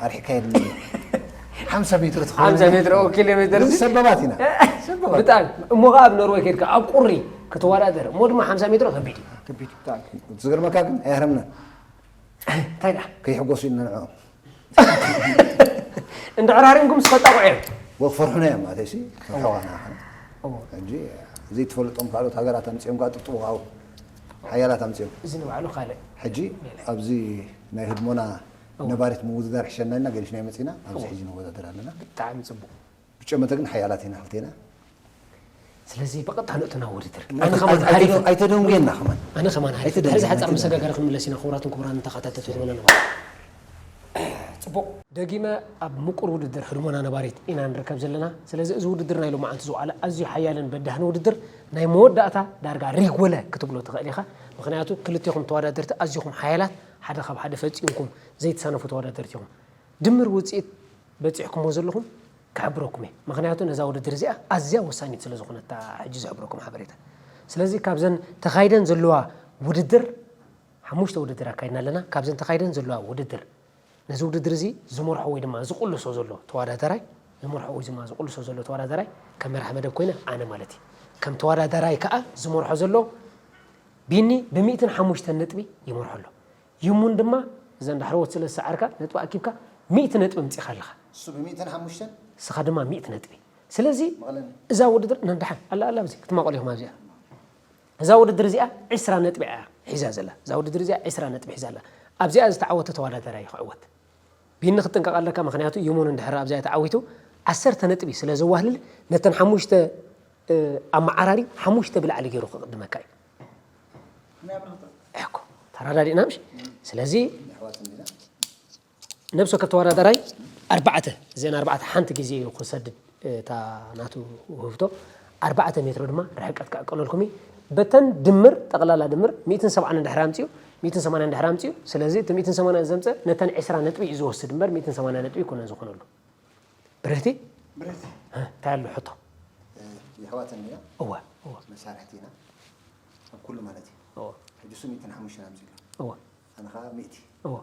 ኣርሒቐ የድሊ። ሓምሳ ሜትር ትኸውን። ሓምሳ ሜትር፣ ኦ፣ ኪሎ ሜትር። ግን ሰበባት ኢና። ሰበባት። ብጣዕሚ። እሞ ኸዓ ኣብ ኖርወይ ኬድካ ኣብ ቁሪ ክትወዳደር፣ እሞ ድማ ሓምሳ ሜትሮ ከቢድ እዩ። ከቢድ ብጣዕሚ። ዝገርመካ ግን ኣይሃረምናን። እንታይ ደኣ? ከይሕጎሱ ኢልና ንዕኦም። እንድሕር ሃሪምኩም ስኸጣቑዕ እዮም። ወክፈርሑና እዮም ማለት ሲ። ፈርሑና። እዎ። ሕጂ ዘይትፈልጦም ካልኦት ሃገራት ኣምፅኦም ከዓ ጥጥቡ ካብኡ ሓያላት ኣምፅኦም። እዚ ንባዕሉ ካልእ። ሕጂ ኣብዚ ናይ ህድሞና እዎ። ነባሪት ምውድዳር ሕሸና ኢልና ገዲፍና መፂና ኣብዚ እዎ። ሕጂ ንወዳደር ኣለና። ብጣዕሚ ጽቡቕ። ብጨመተ ግን ሓያላት ኢና ክልቴና። ስለዚ ብቐጥታ ንእቱ ናብ ውድድር። ኣይተ- ኣነ ከማን ኣይተ- ሓሪፈ። ኣይተደንጉየና ከማን። ኣነ ከማን ሓሪፈ። ኣይተደንጉየና፣ ድሕሪ ሕፃር ኣይተደንጉየና። መሰጋገሪ ክንምለስ ኢና ክቡራትን ክቡራን ተኸታተልቲ ህድሞና ነባሪት። ጽቡቕ። ደጊመ ኣብ ምቁር ውድድር ህድሞና ነባሪት ኢና ንርከብ ዘለና። ስለዚ እዚ ውድድር ናይ ሎማዓንቲ ዝወዓለ ኣዝዩ ሓያልን በዳህን ውድድር ናይ መወዳእታ ዳርጋ ሪግ ወለ ክትብሎ ትኽእል ኢኻ። ምኽንያቱ ክልቴኹም ተወዳደርቲ ኣዚኹም ሓያላት፣ ሓደ ካብ ሓደ ፈጺምኩም ዘይትሳነፉ ተወዳደርቲ ኢኹም። ድምር ውጽኢት በጺሕኩሞ ዘለኹም ክሕብረኩም እየ። ምኽንያቱ ነዛ ውድድር እዚኣ ኣዝያ ወሳኒት ስለ ዝኾነት እታ ሕጂ ዝሕብረኩም ሓበሬታ። ስለዚ ካብዘን ተኻይደን ዘለዋ ውድድር፣ ሓሙሽተ ውድድር ኣካይድና ኣለና። ካብዘን ተኻይደን ዘለዋ ውድድር፣ ነዚ ውድድር እዚ ዝመርሖ ወይ ድማ ዝቕልሶ ዘሎ ተወዳደራይ ዝመርሖ ወይ ዝማ ዝቕልሶ ዘሎ ተወዳዳራይ ከም መራሕ መደብ ኮይነ ኣነ ማለት እዩ። ከም ተወዳዳራይ ከኣ ዝመርሖ ዘሎ ቢኒ ብሚእትን ሓሙሽተን ነጥቢ ይመርሖ ኣሎ። ይሙን ድማ እዘን ዳሕረዎት ስለ ዝሰዓርካ ነጥቢ ኣኪብካ ሚእቲ ነጥቢ ኣምጺእካ ኣለኻ። እሱ ብሚእትን ሓሙሽተን? ንስኻ ድማ ሚእቲ ነጥቢ። ስለዚ መቐለኒ። እዛ ውድድር ነንደሓን ኣላ ኣላ ኣብዚ ክትማቐሉ ኢኹም ኣብዚኣ። እዛ ውድድር እዚኣ ዕስራ ነጥቢ እያ ሒዛ ዘላ። እዛ ውድድር እዚኣ ዕስራ ነጥቢ ሒዛ ኣላ። ኣብዚኣ ዝተዓወተ ተወዳዳራይ ክዕወት። ቢኒ ክትጥንቀቕ ኣለካ፣ ምኽንያቱ ይሙን እንድሕር ኣብዚኣ ተዓዊቱ ዓሰርተ ነጥቢ ስለ ዘዋህልል ነተን ሓሙሽተ፣ እ፣ ኣመዓራሪ ሓሙሽተ ብላዕሊ ገይሩ ክቕድመካ እዩ። ሕኮ ተረዳዲእና ምሽ? ስለዚ ነብሲ ወከፍ ተወዳዳራይ ኣርባዕተ፣ እዘን ኣርባዕተ ሓንቲ ግዜ እዩ ክሰድድ እታ ናቱ ውህብቶ፣ ኣርባዕተ ሜትሮ ድማ ርሕቀት ክዕቀነልኩም እዩ። በተን ድምር፣ ጠቕላላ ድምር ሚእትን ሰብዓን እንድሕር ኣምፅኡ፣ ሚእትን ሰማንያን እንድሕር ኣምፅኡ፣ ስለዚ እቲ ሚእትን ሰማንያን ዘምፀ ነተን ዕስራ ነጥቢ እዩ ዝወስድ እምበር ሚእትን ሰማንያን ነጥቢ ኣይኮነን ዝኾነሉ። ብርህቲ? ብርህቲ። እ፣ እንታይ ኣሎ ሕቶ? እ፣ የሕዋት እንዲና? እወ፣ እወ። መሳርሕቲ ኢና። ኣብ ኩሉ ማለት እዩ። እወ። ሕጂ እሱ ሚእትን ሓሙሽተን ኣምፂኡ ኣሎ። እወ። ኣነ ኸዓ ሚእቲ። እወ።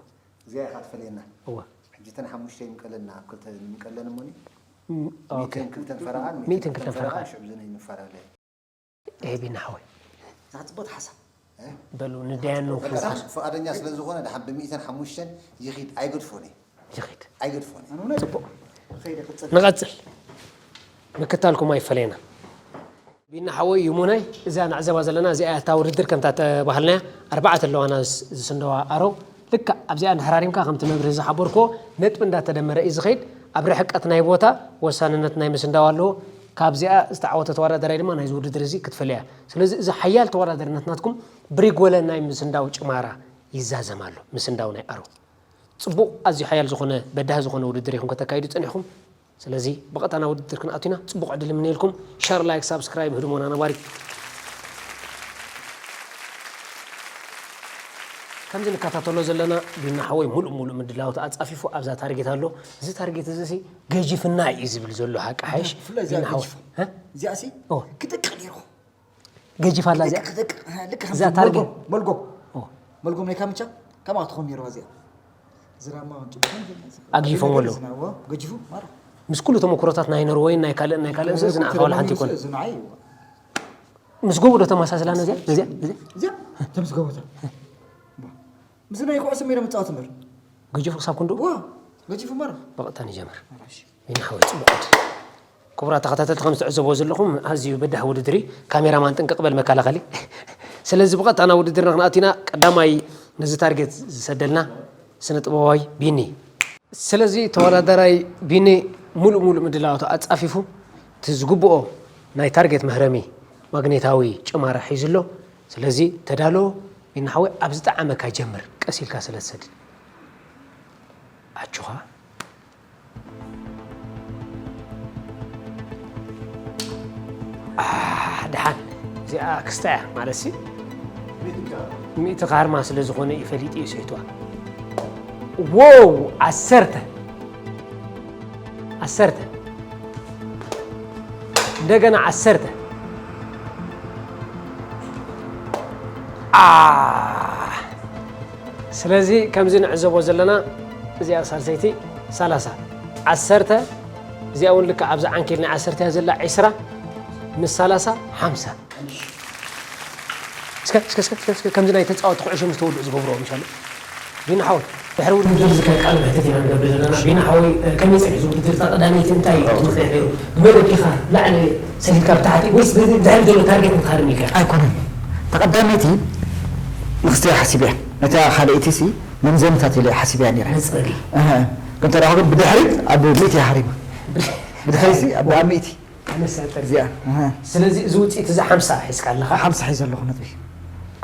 እዚኣ ኢኻ ትፈልየና። እወ። ሕጂ እተን ሓሙሽተ ይምቀለና፣ ኣብ ክልተ ይምቀለን እሞኒ። ም-፣ ኦኬ። ሚእትን ክልተን ፈረቓን፣ ሚእትን ሚእትን ክልተን ክልተን ፈረቓን ፈረቓን። ሽዑ ብዘን ይንፈላለ። ኤ፣ ቢና ሓወይ። እዛ ጽቡቕ ሓሳብ። እ? በሉ፣ ንዳየኑ በቃ፣ ፍቓደኛ ስለ ዝኾነ፣ ድሓን ብሚእትን ሓሙሽተን ይኺድ፣ ኣይገድፎን እየ። ይኺድ። ኣይገድፎን እየ። ኣነ እውን ጽቡቕ። ከይደ ክጽል። ንቐጽል። ምክታልኩም ኣይፈለየና። ቢና ሓወይ፣ ይሙነይ፣ እዛ ንዕዘባ ዘለና፣ እዚኣ እታ ውድድር ከምታ ተባህልናያ፣ ኣርባዕተ ኣለዋና ዝስ-፣ ዝስንደዋ ኣረው። ልክዕ ኣብዚኣ እንድሕር ሃሪምካ፣ ከምቲ መብርሂ ዝሓበርክዎ፣ ነጥቢ እንዳተደመረ እዩ ዝኸይድ። ኣብ ርሕቀት ናይ ቦታ ወሳንነት ናይ ምስንዳው ኣለዎ። ካብዚኣ ዝተዓወተ ተወዳዳራይ ድማ ናይዚ ውድድር እዚ ክትፈልያ። ስለዚ እዚ ሓያል ተወዳዳሪነት ናትኩም ብሪግ ወለ ናይ ምስንዳው ጭማራ ይዛዘም ኣሎ። ምስንዳው ናይ ኣረው። ጽቡቕ፣ ኣዝዩ ሓያል ዝኾነ፣ በዳሂ ዝኾነ ውድድር ኢኹም ከተካይዱ ጸኒሕኩም። ስለዚ ብቐጥታ ናብ ውድድር ክንኣቱ ኢና። ጽቡቕ ዕድል እምነየልኩም። ሸር፣ ላይክ፣ ሳብስክራይብ ህድሞና ነባሪት። ከምዚ ንከታተሎ ዘለና ቢና ሓወይ ሙሉእ ሙሉእ ምድላው ኣጻፊፉ ኣብዛ ታርጌት ኣሎ። እዚ ታርጌት እዚ ሲ ገጂፍና እዩ ዝብል ዘሎ ሓቂ ሓይሽ። ብፍላይ እዚኣ ቢና ሓወይ። ገጂፉ። እ? እዚኣ ሲ ኦ። ክጥቅዕ ነይሩ። ገጂፋ ኣላ እዚኣ። ክጥቅዕ፣ ልክ እዛ ከምዚ ታርጌት። መልጎም፣ መልጎም። ኦ። መልጎም ናይ ካምቻ ከምኣ ትኾን ነይርዋ እዚኣ። ዝራማ ቅንጭብ ኣግይፎም ኣለዉ። ዝናዋ ገጂፉ ማራ። ምስ ኩሉ ተመኩሮታት ናይ ኖርወይን ናይ ካልእን ናይ ካልእን ስለ ዝነኣኻ ዋላ ሓንቲ ኣይኮነን። እዚ ንዓይ እዩ። ምስ ጎቦ ዶ ተመሳስላ ነዚኣ? ነዚኣ? ነዚኣ? እዚኣ ተምስገቦታ። ባ። ምስ ናይ ኩዕሶ ሜዳ መጻወቲ እምበር። ገጂፉ ክሳብ ክንድኡ? ዋ፣ ገጂፉ ማራ። ብቐጥታ ንጀምር። ማራ፣ እሺ። ቢኒ ሓወይ፣ ጽቡቕ ዕድል። ክቡራት ተኸታተልቲ፣ ከም እትዕዘብዎ ዘለኹም ኣዝዩ በዳሂ ውድድር እዩ። ካሜራማን ጥንቅቕ በል መከላኸሊ። ስለዚ ብቐጥታ ናብ ውድድርና ክንኣቱ ኢና። ቀዳማይ ነዚ ታርጌት ዝሰደልና ስነ ጥበባዊ ቢኒ። ስለዚ ተወዳዳራይ ቢኒ ሙሉእ ሙሉእ ምድላዋቱ ኣጻፊፉ እቲ ዝግብኦ ናይ ታርጌት መህረሚ ማግኔታዊ ጭማራ ሒዙ ኣሎ። ስለዚ ተዳሎ ቢኒ ሓወይ፣ ኣብ ዝጠዓመካ ጀምር፣ ቀስ ኢልካ ስለ ትሰድድ። ኣጆኻ። ኣህ፣ ደሓን። እዚኣ ክስታ እያ፣ ማለትሲ፣ ሚእቲ ካርማ ስለ ዝኾነ እዩ ፈሊጡ እዩ ሰይትዋ። ዎው! ዓሰርተ። ዓሰርተ። እንደገና ዓሰርተ። ኣህ! ስለዚ ከምዚ ንዕዘቦ ዘለና፣ እዚኣ ሳልሰይቲ ሰላሳ፣ ዓሰርተ፣ እዚኣ እውን ልክዕ ኣብዛ ዓንኬል ናይ ዓሰርተ እያ ዘላ፣ ዕስራ፣ ምስ ሰላሳ፣ ሓምሳ። እስከ፣ እስከ፣ እስከ፣ እስከ፣ እስከ፣ ከምዚ ናይ ተጻወትቲ ኩዕሾ ምስ ተወድኡ ዝገብርዎ ምሻሉ። ቢና ሓወይ፣ ድሕሪ ውድድር እዚ ከ ቃለ መሕትት ኢና ንገብር ዘለና። ቢና ሓወይ፣ እ፣ ከመይ ጸኒሑ እዚ ውድድር? እታ ቀዳመይቲ እንታይ እዩ ትምኽንያት ነይሩ? ብመደብ ዲኻ ላዕሊ ሰዲድካ ብታሕቲ ወይስ ብ-፣ ብድሕሪ ዘሎ ታርጌት ንክትሃርም ኢልካ? ኣይኮነን። እታ ቀዳመይቲ ንኽስትያ ሓሲበያ። ነታ ካልኣይቲ ሲ መምዘንታት ኢለ ሓሲበያ ነይረ። መጽረጊ። ኣሃ። ከምታ ደኣ ግን ብድሕሪት ኣብ ሚእቲ እያ ሃሪማ። ብድሕሪት ሲ ኣብ ሚእቲ። መሰጠር። እዚኣ፣ ኣሃ። ስለዚ እዚ ውጽኢት እዚ ሓምሳ ሒዝካ ኣለኻ። ሓምሳ ሒዘ ኣለኹ ነጥቢ።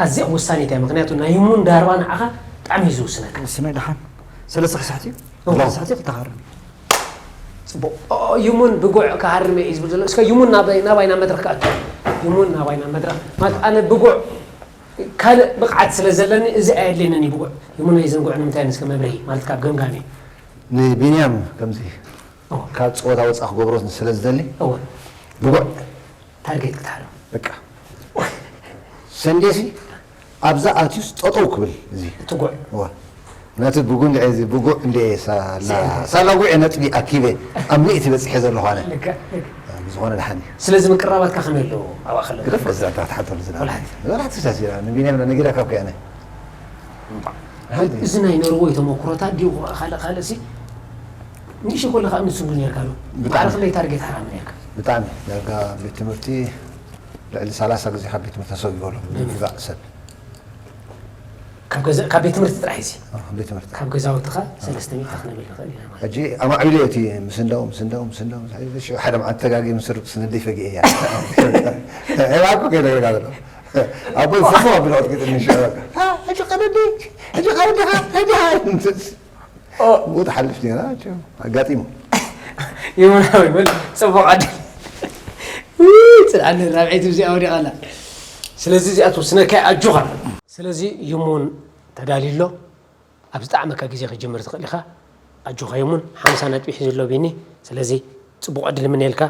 ኣዝያ ወሳኒት እያ፣ ምኽንያቱ ናይ ይሙን ዳርባ ንዓኻ ብጣዕሚ እዩ ዝውስነካ። ውስነ ደሓን። ሰለስተ ክሳሕቲ እዩ። እዎ። ሰለስተ ክሳሕቲ ክተሃርም። ጽቡቕ። ኦ፣ ይሙን ብጉዕ ክሃርም እየ እዩ ዝብል ዘሎ። እስከ ይሙን ናባይ፣ ናባይ ናብ መድረኽ ክኣቱ። ይሙን ናባይ ናብ መድረኽ። ማለት ኣነ ብጉዕ ካልእ ብቕዓት ስለ ዘለኒ እዚ ኣየድልየንን እዩ ብጉዕ። ይሙን ኣይዘንግዖ ንምንታይ እስከ መብርሂ ማለት ካብ ገምጋሚ። ንቢንያም ከምዚ እዎ። ካብ ጸወታ ወጻእ ክገብሮ ስለ ዝደሊ እዎ። ብጉዕ። ታርጌት ክትሓርም። በቃ። ሰንዴሲ ኣብዛ ኣትዩስ ጠጠው ክብል እዚ። እቲ ጉዕ። እዎ። ነቲ ብጉንዒ እዚ ብጉዕ እንደ ሳላ ሳላ ጉዕ ነጥቢ ኣኪበ ኣብ ሚእቲ በጺሐ ዘለኹ ኣነ። ልክዕ፣ ልክዕ። ብዝኾነ ደሓን እዩ። ስለዚ ምቅርራባትካ ከመይ ኣለዎ? ኣብኣ ከለኻ? ግደፍ፣ እዛ ትሓተሉ ዝነበረ። ወላሂ። ወላሂ ትሳሲራ፣ ንቢንያም ነጊራ ካብ ከያነ። እምባ። ደሓን እዩ። እዚ ናይ ኖርወይ ተመኩሮታት ድዩ ካልእ ካልእ ሲ? ንእሽቶ ከለኻ እምስጉን ነርካ ዶ? ብጣዕሚ። ባዕልኻ ክንደይ ታርጌት ሓራሚ ነርካ? ብጣዕሚ። ዳርጋ ቤት ትምህርቲ ልዕሊ ሰላሳ ግዜ ካብ ቤት ትምህርቲ ተሰጒጎሎም ብምግዛእ ሰብ። ካብ ገዛ-፣ ካብ ቤት ትምህርቲ ጥራሕ እዚ? ኣዎ፣ ቤት ትምህርቲ። ካብ ገዛውትኻ ሰለስተ ሚእቲ ክነብል ንኽእል ኢና ማለት። ሕጂ ኣማዕቢለ እቲ ምስንዳው፣ ምስንዳው፣ ምስንዳው፣ ምስ ሓደ መዓልቲ ተጋጊ ምስ ርብስ ንደይ ፈጊኤ እያ። እባክዎ ከይነግረካ ዘሎ። ኣቦይ ፍርፎ ኣቢሉ ቅጥቅጥኒ ሽዑ። "አ፣ ሕጂ ቀደዲ፣ ሕጂ ቀደድኻ፣ ሕጂ ሃይ." ኦ። ብኡ ትሓልፍ ነይራ፣ ኣጋጢሙ። ይሙን ሓወይ፣ በል፣ ጽቡቕ ዕድል። ውይ፣ ጽንዓኒ ራብዐይቲ እዚኣ ወዲቓ ኣላ። ስለዚ እዚኣ ትውስነካ እያ፣ ኣጆኻ። ስለዚ ይሙን ተዳልዩ ኣሎ። ኣብ ዝጠዓመካ ግዜ ክትጅምር ትኽእል ኢኻ። ኣጆኻ ይሙን፣ ሓምሳ ነጥቢ ሒዙ ኣሎ ቢኒ። ስለዚ ጽቡቕ ዕድል እምነየልካ።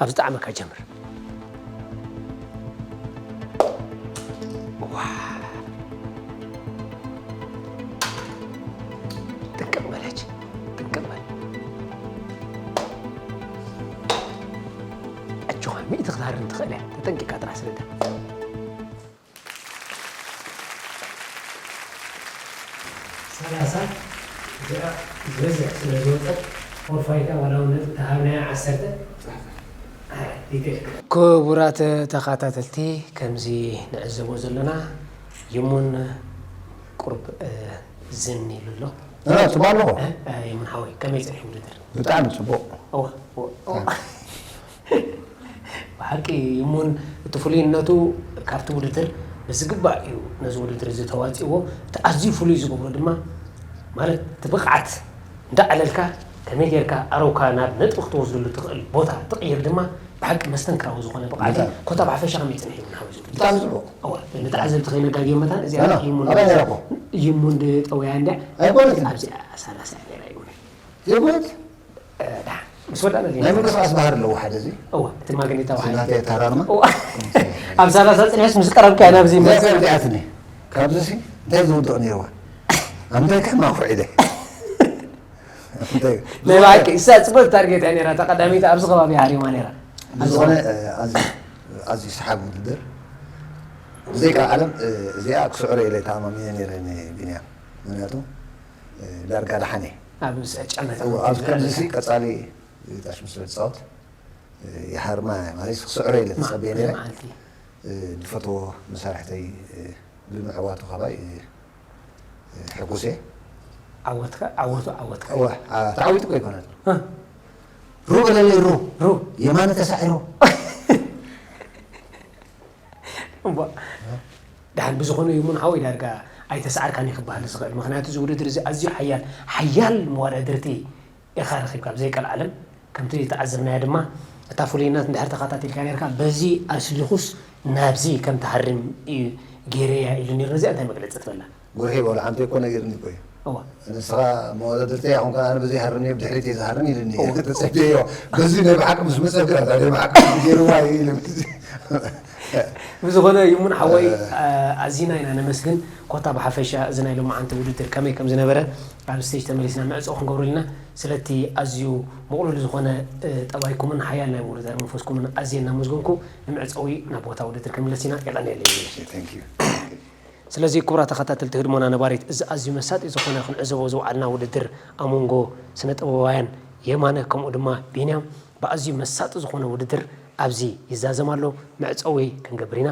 ኣብ ዝጠዓመካ ጀምር። ዋ። ጥንቅቕ በል ሕጂ፣ ጥንቅቕ በል። ኣጆኻ፣ ሚእቲ ክትሃርም ትኽእል እያ። ተጠንቂቕካ ጥራሕ ስርዳ። ሰላሳ እዚኣ ዝበዝሕ ስለ ዝወጸት፣ ፎርፋይታ ዋላ እውን ነጥቢ ተሃብናያ ዓሰርተ። ክቡራት ተኸታተልቲ፣ ከምዚ ንዕዘቦ ዘለና፣ ይሙን ቁሩብ፣ እ፣ ዝን ኢሉ ኣሎ። እ፣ ጽቡቕ ኣለኹ። እ፣ እ፣ ይሙን ሓወይ፣ ከመይ ጸኒሑ ውድድር? ብጣዕሚ ጽቡቕ። እወ፣ እወ፣ እወ። ብሓቂ ይሙን፣ እቲ ፍሉይነቱ ካብቲ ውድድር ብዝግባእ እዩ ነዚ ውድድር እዚ ተዋፂእዎ። እቲ ኣዝዩ ፍሉይ ዝገብሮ ድማ፣ ማለት፣ እቲ ብቕዓት እንዳዕለልካ ከመይ ጌርካ ኣረውካ ናብ ነጥቢ ክትወስደሉ ትኽእል ቦታ ትቕይር ድማ ብሓቂ መስተንክራዊ ዝኾነ ብቕዓት እዩ። ብጣዕሚ። ኮታ ብሓፈሻ ከመይ ጸኒሑ ይሙን ሓወይ እዚ ውድድር? ብጣዕሚ ጽቡቕ። እወ፣ ንተዓዘብቲ ከይነጋግዮም መታን እዚኣ ኣነ፣ ይሙን ኣነ ነይረኩ። ይሙን ድጠውያ እንድያ? ኣይኮነትን። ኣብዚኣ ሰላሳ ነይራ ይሙን። ዘይኮነት? እ፣ ደሓን። ምስ ወዳእና ናይ ዜና። ምንቅስቓስ ባህሪ ኣለዎ ሓደ እዚ። እወ፣ እቲ ማግኔታዊ ሓይሊ። ናተይ ኣተሃራርማ። እወ። ኣብ ሰላሳ ጽንሕስ ምስ ቀረብካ ኢና ኣብዚ እዚኣ መጽእ። እዚኣ እዚኣትኒ። ካብዚ ሲ እንታይ ዝውድቕ ነይርዋ? ኣብ ምንታይ ክሕማቑ ኢለ። እንታይ? ናይ ብሓቂ፣ እሳ ጽቡቕ ታርጌት እያ ነይራ፣ እታ ቀዳመይቲ ኣብዚ ከባቢ ሃሪማ ነይራ። ብዝኾነ፣ እ፣ ኣዝዩ፣ ኣዝዩ ሰሓቢ ውድድር። ብዘይካ ዓለም፣ እ፣ እዚኣ ክስዕሮ ኢለ ተኣማሚነ ነይረ ንቢንያም። ምኽንያቱ፣ እ፣ ዳርጋ ደሓን እየ። ኣብ ጨመተ እዎ፣ ኣብዚ ከምዚ ሲ ቀጻሊ ጣሽ ምስ ዝጻወት፣ እ፣ ይሃርማ ማለት ክስዕሮ ኢለ ማ-፣ ተጸብየ ነይረ። መዓልቲ። እ፣ ዝፈትዎ መሳርሕተይ፣ እ፣ ብምዕዋቱ ካባይ፣ እ፣ እ፣ ሕጉስ እየ። ዓወትካ፣ ዓወቱ ዓወትካ። እወ፣ ዓ-፣ ተዓዊቱ እኮ ኣይኮነን። እ። ሩ በለለይ፣ ሩ። ሩ። የማነ ተሳዒሩ። እምቧ። ደሓን ብዝኾነ ይሙን ሓወይ ዳርጋ ኣይተሰዓርካን እዩ ክበሃል ዝኽእል። ምኽንያቱ እዚ ውድድር እዚ ኣዝዩ ሓያል፣ ሓያል መወዳድርቲ ኢኻ ረኺብካ ብዘይቀልዓለም። ከምቲ ዝተዓዘብናዮ ድማ እታ ፍሉይነት እንድሕር ተኸታቲልካ ኔርካ፣ በዚ ኣስሊኹስ ናብዚ ከም ትሃርም እዩ ገይረያ ኢሉ ኔሩ። ነዚኣ እንታይ መግለጺ ትበላ? ጉርሒ ይበሉ፣ ዓንተይ እኮ ነጊርኒ እኮ እዩ። እዋ። ንስኻ መወዳድርተይ ኣኹንካ ኣነ በዘይ ሃርም እየ ብድሕሪት እየ ዝሃርም ኢሉኒ። እዋ። ተጸብየዮ። በዚ ናይ ብሓቂ ምስ መጸ ግራ፣ ናይ ብሓቂ ገይርዋ እዩ ኢሉ። ብዝኾነ ይሙን ሓወይ፣ እ። ኣ-፣ ኣዚና ኢና ነመስግን። ኮታ ብሓፈሻ እዚ ናይ ሎማዓንቲ ውድድር ከመይ ከም ዝነበረ ኣብ ስቴጅ ተመሊስና መዕጸዊ ክንገብረሉ ኢና። ስለቲ ኣዝዩ ምቕሉል ዝኾነ፣ እ፣ ጠባይኩምን ሓያል ናይ ምውድዳር መንፈስኩምን ኣዝየ እናመስገንኩ፣ ንመዕጸዊ ናብ ቦታ ውድድር ክንምለስ ኢና። የቐንየለይ። Thank you። ስለዚ ክቡራት ተኸታተልቲ ህድሞና ነባሪት፣ እዚ ኣዝዩ መሳጢ ዝኾነ ክንዕዘቦ ዝወዓልና ውድድር ኣብ መንጎ ስነ ጥበባውያን የማነ ከምኡ ድማ ቢንያም ብኣዝዩ መሳጢ ዝኾነ ውድድር ኣብዚ ይዛዘም ኣሎ። መዕጸዊ ክንገብር ኢና።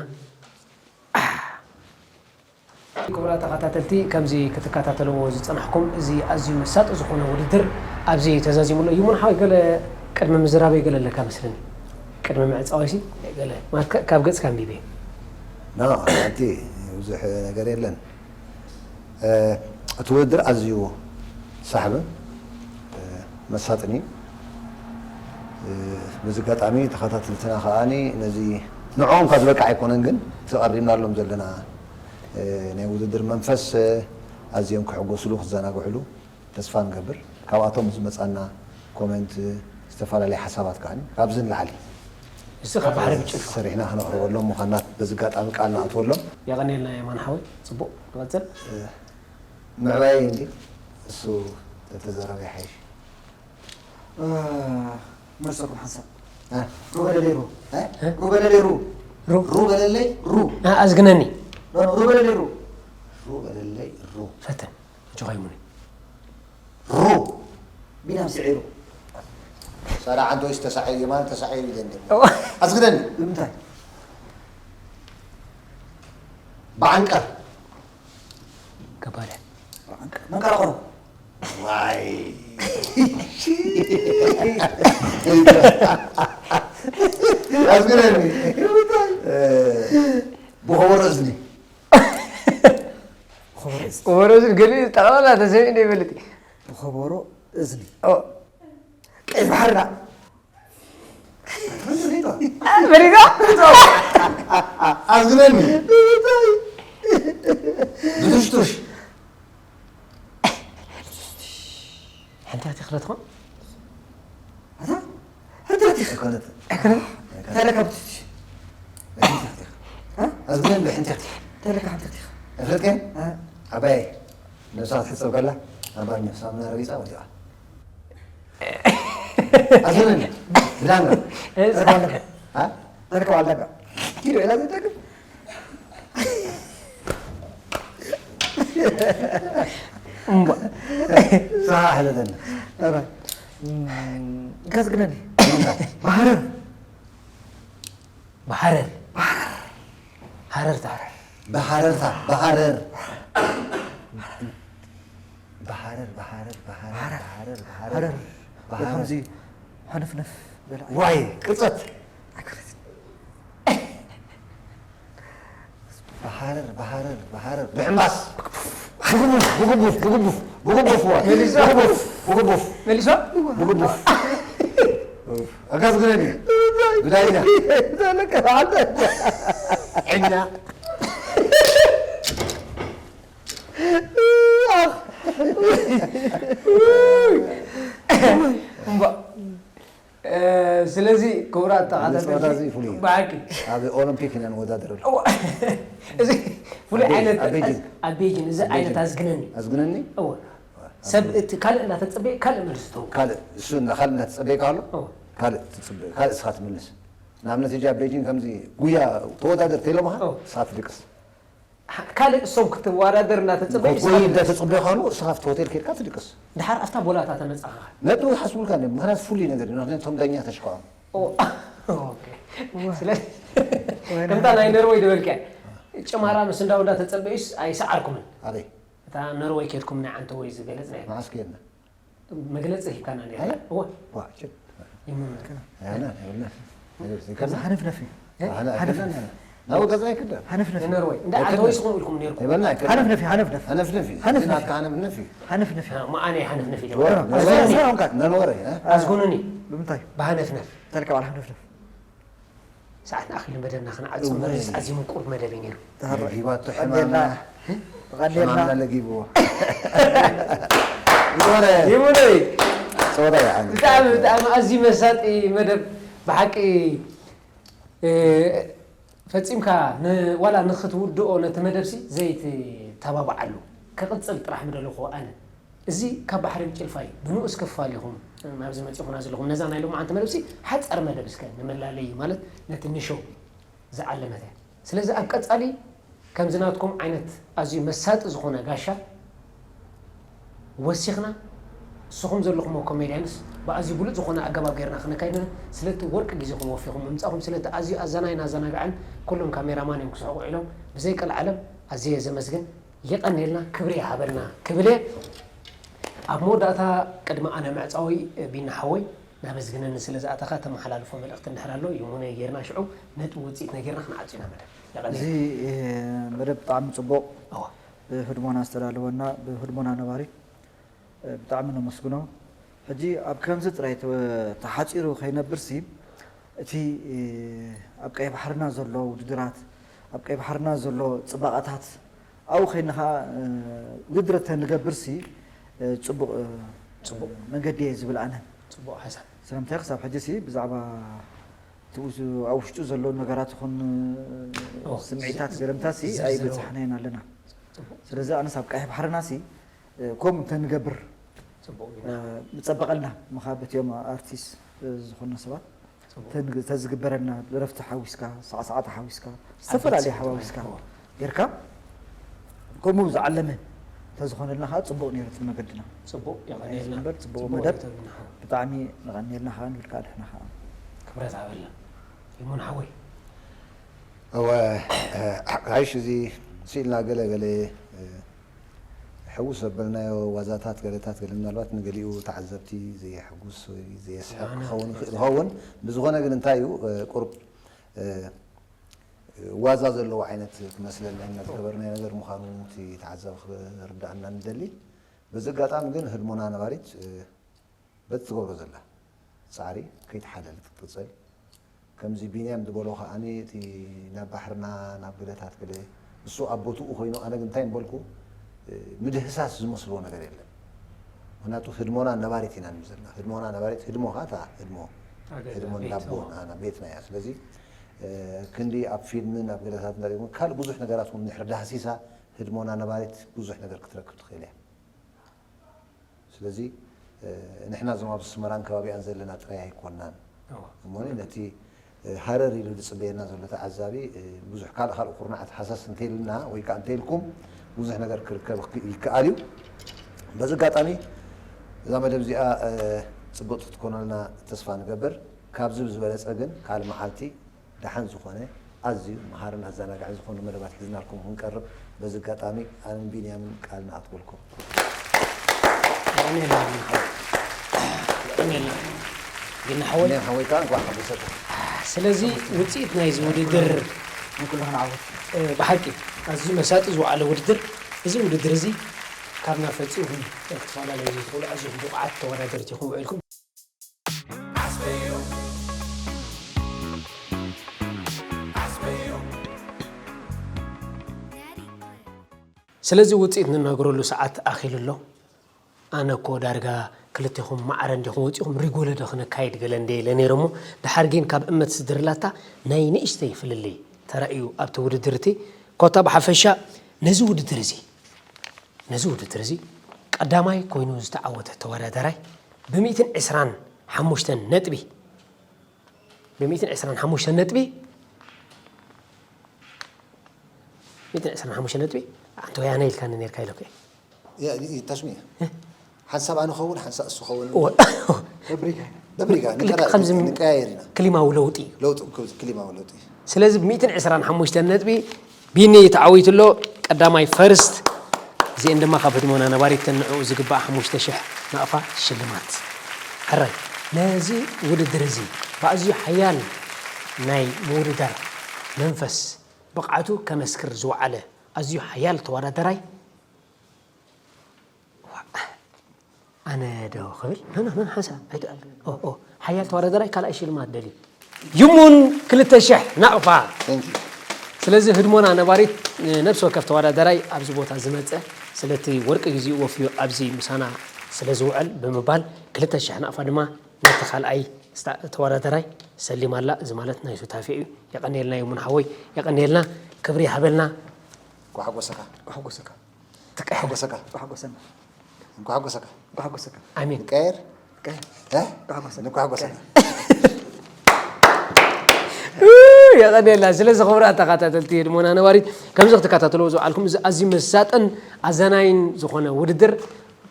ክቡራት ተኸታተልቲ፣ ከምዚ ክትከታተልዎ ዝጸናሕኩም፣ እዚ ኣዝዩ መሳጢ ዝኾነ ውድድር ኣብዚ ተዛዚሙ ኣሎ። ይሙን ሓወይ፣ ገለ ቅድሚ ምዝራበይ ገለ ኣለካ መስለኒ። ቅድሚ ምዕጻወይሲ ገለ፣ ማለት ከ-፣ ካብ ገጽካ ኣንቢበ። ኖ፣ ሓንቲ ብዙሕ ነገር የለን። እ፣ እቲ ውድድር ኣዝዩ ሳሕብን፣ እ፣ መሳጥን እዩ። እ፣ በዚ ኣጋጣሚ ተኸታተልትና ከኣኒ ነዚ ንዕኦም ካብ ዝበቅዕ ኣይኮነን፣ ግን እቲ ቀሪብናሎም ዘለና፣ እ፣ ናይ ውድድር መንፈስ፣ እ፣ ኣዝዮም ክሕጎስሉ፣ ክዘናግዕሉ ተስፋ ንገብር። ካብኣቶም ዝመጻና ኮመንት፣ ዝተፈላለየ ሓሳባት ከኣኒ ካብዚ ንላዕሊ እዚ ካብ ባሕሪ ብጭልፋ ሰሪሕና ክነቕርበሎም ምዃንና በዚ ኣጋጣሚ ቃል ንኣትወሎም። የቐንየልና የማን ሓወይ፣ ጽቡቕ ንቐጽል። እ፣ ምዕባይ እንዲ እሱ ተተዛረበ ይሓይሽ። መሰኩም ሓንሳብ እ? ሩ በለለይ ሩ እ? ሩ በለለይ ሩ ሩ ሩ በለለይ ሩ ኣ፣ ኣዝግነኒ ሩ በለለይ ሩ ሩ በለለይ ሩ ፈትን እጆኻ ይሙኒ ሩ ቢናም ስዒሩ ሳራ ዓንተ ወይስ ተሳዒሩ የማን ተሳዒሩ ይደንደ ኣዝግደኒ ንምንታይ ብዓንቀር ገባለ መንቀራቕሮ ዋይ ኣዝግደኒ ብኸበሮ እዝኒ ወረሱ ገሊ ጠቕላላ ተሰሚዕ ዶ ይፈልጥ ብኸበሮ እዝኒ ቀይ ባሕርና ፈሪዳ ኣዝግደኒ ብትሽቱሽ ሓንቲ ኣቲ ክለትኹም ኣታ ሓንቲ ኣቲ ኣይኮነት ተለካ ብትሽቱሽ ኣዝግደኒ ብሕንቲ ተለካ ሓንቲ ኣቲ እፍለጥከ ዓባይ ነብሳ ክትሕፀብ ከላ ኣብ ባኞ ሳሙና ረጊፃ ወዲቓ ኣዝግደኒ ብዳንጋ ተለካ ዋልዳጋ ኪዶ ኢላ ዘጠቅም ስኻ ሕለተኒ ካዝግነኒ ባህረር ብሓረር ሓረርታ ብሓረርታ ብሓረር ብሓረር ብሓረር ብሓረር ብሓረር ሃረር ከምዚ ሕንፍንፍ በለ ዋይ ቅርፀት ኣይኮነትን ብሓረር ብሓረር ብሓረር ብሕምባስ ብጉቡፍ ብጉቡፍ ብጉቡፍ ብጉቡፍ ዋይ መሊሳ? ብጉቡፍ ብጉቡፍ መሊሶ ብጉቡፍ ኣጋዝ ግረኒ ብዳይና ዘለካ ብሓንተ ዕኛ እምባ ስለዚ ክቡራት ጸወታ እዚ ተኸታተልቲ ፍሉይ እዩ። ብሓቂ ኣብ ኦሎምፒክ ኢና ንወዳደረሉ እዋ፣ እዚ ፍሉይ ኣብ ቤ- ዓይነት ኣብ ቤጂን። ኣብ ቤጂን እዚ ኣብ ዓይነት ቤጂን። ኣዝግነኒ ኣዝግነኒ እዋ ሰብ እቲ ካልእ እናተፀበየ ካልእ መልሲ ትህቡ ካልእ እሱ ካልእ እናተጸበየ ካሎ እዋ ካልእ ትጽበ ካልእ እስኻ ትምልስ ንኣብነት እጃ ኣብ ቤጂን ከምዚ ጉያ ተወዳደር ተይሎምኻ ኦ። እስኻ ትድቅስ ካልእ እሶም ክትወዳደር እናተፀበየ ወይ እንዳ ተጽበዮ ካሉ እስኻ ኣብቲ ሆቴል ኬድካ ትድቅስ ድሓር ኣብታ ቦላታ ተመፃኻ ነጥቡ ይሓስቡልካ እንዲዮም ምክንያቱ ፍሉይ ነገር እዩ ምክንያቱ ቶም ዳኛ ተሽከዖም ኦ፣ ኦኬ። ስለዚ ከምታ ናይ ነርወይ ዝበልካ ጭማራ ምስ እንዳው እንዳተፀበዩስ ኣይሰዓርኩምን ኣበይ እታ ነርወይ ኬድኩም ናይ ዓንተ ወይ ዝገለፅ ናይ መዓስ ከየድና መግለፂ ሂብካና ነርና ኣይ? እወ ዋ ችል ይምኑ ያና ይብልና ከምዚ ሓነፍነፍ እዩ ሓነ ሓነፍነፍ ናብ ገዛ ኣይክደን ሓነፍነፍ እዩ ንነርወይ እንዳ ዓንተ ወይ ስኹም ኢልኩም ነርኩም ይበልና ኣይክደን ሓነፍነፍ እዩ ሓነፍነፍ ሓነፍነፍ እዩ ሓነፍነፍ። ናትካ ሓነፍነፍ እዩ ሓነፍነፍ እዩ መዓነ ሓነፍነፍ ኢለ ወረ ኣዝግነኒ። ነንወረ ኣዝጉኑኒ ብምንታይ ብሃነፍነፍ ተለካ ባል ሓነፍነፍ ሰዓትና ኣኺሉ መደብና ክንዓፅም መደብ ኣዝዩ ምቁር መደብ እዩ ነይሩ ተሃሮ ሂባቶ ቀንዴልና ሕማምና ቀንዴልና ሕማምና ለጊብዎ ይወረ ይሙነይ ጸወታ ይዓኒ ብጣዕሚ ብጣዕሚ ኣዝዩ መሳጢ መደብ ብሓቂ እ፣ ፈፂምካ ን- ዋላ ንክትውድኦ ነቲ መደብሲ ዘይትተባብዓሉ ክቕፅል ጥራሕ ምደለኹ ኣነ እዚ ካብ ባሕሪ ጭልፋ እዩ ብንኡስ ክፋል ኢኹም ናብዚ መፂኹና ዘለኹም ነዛ ናይ ሎማዓንቲ መደብሲ ሓፃር መደብ እስከ ንመላለይ ማለት ነቲ ንሾው ዝዓለመት እያ ስለዚ ኣብ ቀፃሊ ከምዚ ናትኩም ዓይነት ኣዝዩ መሳጢ ዝኾነ ጋሻ ወሲኽና ንስኹም ዘለኹሞ ኮሜድያንስ ብኣዝዩ ብሉፅ ዝኾነ ኣገባብ ጌርና ክነካይድ ኢና ስለቲ ወርቂ ግዜኹም ወፊኹም ምምፃኹም ስለቲ ኣዝዩ ኣዘናይን ኣዘናጋዕን ኩሎም ካሜራማን እዮም ክስሕቑ ውዒሎም ብዘይ ቀልዓለም ኣዝየ ዘመስግን የቐንየልና ክብሪ ይሃበልና ክብል እየ ኣብ መወዳእታ ቅድሚ ኣነ ምዕፃወይ ቢና ሓወይ ናበዝግነኒ ስለ ዝኣተኻ ተመሓላልፎ መልእኽቲ እንድሕር ኣሎ ይሙነ ጌርና ሽዑ ነጥቢ ውፅኢት ነጊርና ክንዓፁ ኢና መደብ እዚ የቐንየልና መደብ ብጣዕሚ ፅቡቕ እዋ ብህድሞና ዝተዳለወና ብህድሞና ነባሪ ብጣዕሚ ነመስግኖ ሕጂ ኣብ ከምዚ ጥራይ ተሓፂሩ ከይነብርሲ እቲ ኣብ ቀይ ባሕርና ዘሎ ውድድራት ኣብ ቀይ ባሕርና ዘሎ ፅባቐታት ኣብኡ ከይንኻ ውድድር ተንገብርሲ ፅቡቕ ፅቡቕ መንገዲ እየ ዝብል ኣነ ፅቡቕ ሓሳብ ስለምንታይ ክሳብ ሕጂ ሲ ብዛዕባ እቲ ውስ- ኣብ ውሽጡ ዘለዉ ነገራት ይኹን ኦ፣ ስምዒታት ገለምታ ሲ ዝርዝር ኣይበፃሕናየን ኣለና ፅቡቕ ስለዚ ኣነስ ኣብ ቀይሕ ባሕርና ሲ ከምኡ እንተንገብር ፅቡቅ እ፣ ምጸበቐልና ምኻ በቲኦም ኣርቲስት እ፣ ዝኾንና ሰባት ፅቡቅ ተን- ተዝግበረልና ረፍቲ ሓዊስካ ሳዕሳዕቲ ሓዊስካ ዝተፈላለዩ ሓዋዊስካ ጌርካ ከምኡ ዝዓለመ እንተዝኾነልና ከዓ ፅቡቅ ነይሩ እቲ መገድና ፅቡቅ የቐንየልና እምበር ፅቡቅ ፅቡቅ መደብ ወረተብና ሓው ብጣዕሚ ንቐንየልና ከዓ ንብል ከዓ ንሕና ከዓ ክብረት ሃበልና ይሙን ሓወይ እወ ሓይሽ እዚ ስኢልና ገለ ገለ ሕውስ ዘበልናዮ ዋዛታት ገለታት ገለ ምናልባት ንገሊኡ ተዓዘብቲ ዘየሕጉስ ወይ ዘየስሕቕ ክኸውን ይኽእል ይኸውን ብዝኾነ ግን እንታይ እዩ ቁርብ ዋዛ ዘለዎ ዓይነት ክመስለና ኢና ዝገበርናዮ ነገር ምዃኑ እቲ ተዓዛቢ ክርዳእና ንደሊ በዚ ኣጋጣሚ ግን ህድሞና ነባሪት በቲ ትገብሮ ዘላ ፃዕሪ ከይተሓለለት ክትቅፅል ከምዚ ቢንያም ዝበሎ ከዓኒ እቲ ናብ ባሕርና ናብ ገለታት ገለ እሱ ኣብ ቦትኡ ኮይኑ ኣነ ግን እንታይ ምበልኩ ምድህሳስ ዝመስልዎ ነገር የለን ምክንያቱ ህድሞና ነባሪት ኢና ንብል ዘለና ህድሞና ነባሪት ህድሞ ከዓ እታ ህድሞ ህድሞ እንዳቦ ቤትና እያ ስለዚ ክንዲ ኣብ ፊልምን ኣብ ገለታት ካልእ ብዙሕ ነገራት እውን ድሕሪ ዳህሲሳ ህድሞና ነባሪት ብዙሕ ነገር ክትረክብ ትኽእል እያ ስለዚ ንሕና እዞም ኣብ ኣስመራን ከባቢኣን ዘለና ጥራይ ኣይኮናን እሞ ነቲ ሃረር ኢሉ ዝፅበየና ዘሎ ተዓዛቢ ብዙሕ ካልእ ካልእ ኩርናዓት ሓሳስ እንተይልና ወይ ከዓ እንተይልኩም ብዙሕ ነገር ክርከብ ይከኣል እዩ በዚ ኣጋጣሚ እዛ መደብ እዚኣ ፅብቕቲ ክትኮነልና ተስፋ ንገብር ካብዚ ብዝበለፀ ግን ካልእ መዓልቲ ደሓን ዝኾነ ኣዝዩ መሃርን ኣዘናጋዕን ዝኾኑ መደባት ሒዝናልኩም ክንቀርብ በዚ ኣጋጣሚ ኣነን ቢንያምን ቃል ንኣትወልኩም። የቐንየልና ቢኒ ሓወይ። የቐንየልና ቢኒ ሓወይ። ቢንያም ሓወይ ከዓ እንኳዕ ሓጎሰካ። ስለዚ ውፅኢት ናይዚ ውድድር ንኩሉ ክንዓወት ብሓቂ ኣዝዩ መሳጢ ዝወዓለ ውድድር እዚ ውድድር እዚ ካብና ፈፂምኩም ክትፈላለዩ ዘይትኽእሉ ኣዝኹም ብቑዓት ተወዳደርቲ ኢኹም ውዒልኩም ስለዚ ውፅኢት ንናገረሉ ሰዓት ኣኺሉ ኣሎ ኣነ እኮ ዳርጋ ክልቴኹም ማዕረ እንዲኹም ወፂኹም ሪጎለ ዶ ክነካይድ ገለ እንደ ኢለ ነይረ እሞ ድሓር ግን ካብ እመት ስድርላታ ናይ ንእሽተይ ፍልልይ ተራእዩ ኣብቲ ውድድር እቲ ኮታ ብሓፈሻ ነዚ ውድድር እዚ ነዚ ውድድር እዚ ቀዳማይ ኮይኑ ዝተዓወተ ተወዳዳራይ ብሚእትን ዕስራን ሓሙሽተን ነጥቢ ብሚእትን ዕስራን ሓሙሽተን ነጥቢ ሚእትን ዕስራን ሓሙሽተን ነጥቢ ኣንተ ወያነ ኢልካኒ ነርካ ኢለኩ ተስሚ ሓንሳብ ኣነ ኸውን ሓንሳብ እሱ ኸውን ደብሪጋ ደብሪጋ ንቀያየር ኢና ክሊማዊ ለውጢ እዩ ለውጢ ክሊማዊ ለውጢ ስለዚ ብ ሚእትን ዕስራን ሓሙሽተን ነጥቢ ቢኒ ተዓዊቱ ኣሎ ቀዳማይ ፈርስት እዚአን ድማ ካብ ህድሞና ነባሪት ተንዕኡ ዝግባእ ሓሙሽተ ሽሕ ናቕፋ ሽልማት ሕራይ ነዚ ውድድር እዚ ብኣዝዩ ሓያል ናይ ምውድዳር መንፈስ ብቕዓቱ ከመስክር ዝወዓለ ኣዝዩ ሓያል ተወዳደራይ ኣነ ዶ ክብል ኖ ኖ ሓንሳ ኣይደ ኦ ኦ ሓያል ተወዳደራይ ካልኣይ ሽልማት ደልዩ ይሙን ክልተ ሽሕ ናቕፋ ስለዚ ህድሞና ነባሪት ነብሲ ወከፍ ተወዳደራይ ኣብዚ ቦታ ዝመፀ ስለቲ ወርቂ ግዚኡ ወፍዩ ኣብዚ ምሳና ስለ ዝውዕል ብምባል ክልተ ሽሕ ናቕፋ ድማ ነቲ ካልኣይ ተወዳደራይ ሰሊማ ኣላ እዚ ማለት ናይ ሱታፌ እዩ የቐንየልና ይሙን ሓወይ የቐንየልና ክብሪ ይሃበልና ኳሓጎሰካ ኳሓጎሰካ ኳሓጎሰካ ኳሓጎሰና ኳሓጎሰካ ኳሓጎሰካ ኣሜን ቀየር ቀየር እ ኳሓጎሰና ንኳሓጎሰካ የቐንየልና ስለዚ ክቡራት ተኸታተልቲ ህድሞና ነባሪት ከምዚ ክትከታተልዎ ዝውዓልኩም እዚ ኣዝዩ መሳጥን ኣዘናይን ዝኾነ ውድድር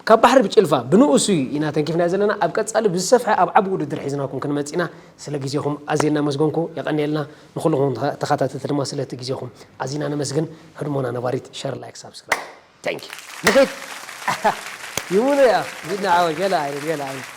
ካብ ባሕሪ ብጭልፋ ብንኡሱ ኢና ተንኪፍና ዘለና ኣብ ቀፃሊ ብዝሰፍሐ ኣብ ዓቢ ውድድር ሒዝናኩም ክንመፅእ ኢና ስለ ግዜኹም ኣዝየ እናመስገንኩ የቐንየልና ንኩልኹም ተኸታተልቲ ድማ ስለቲ ግዜኹም ኣዚና ነመስግን ህድሞና ነባሪት ሸር ላይክ ሳብስክራይብ ታንክ ንኸይድ ይሙነ ያ ቢና ዓወት ገለ ዓይነት ገለ ዓይነት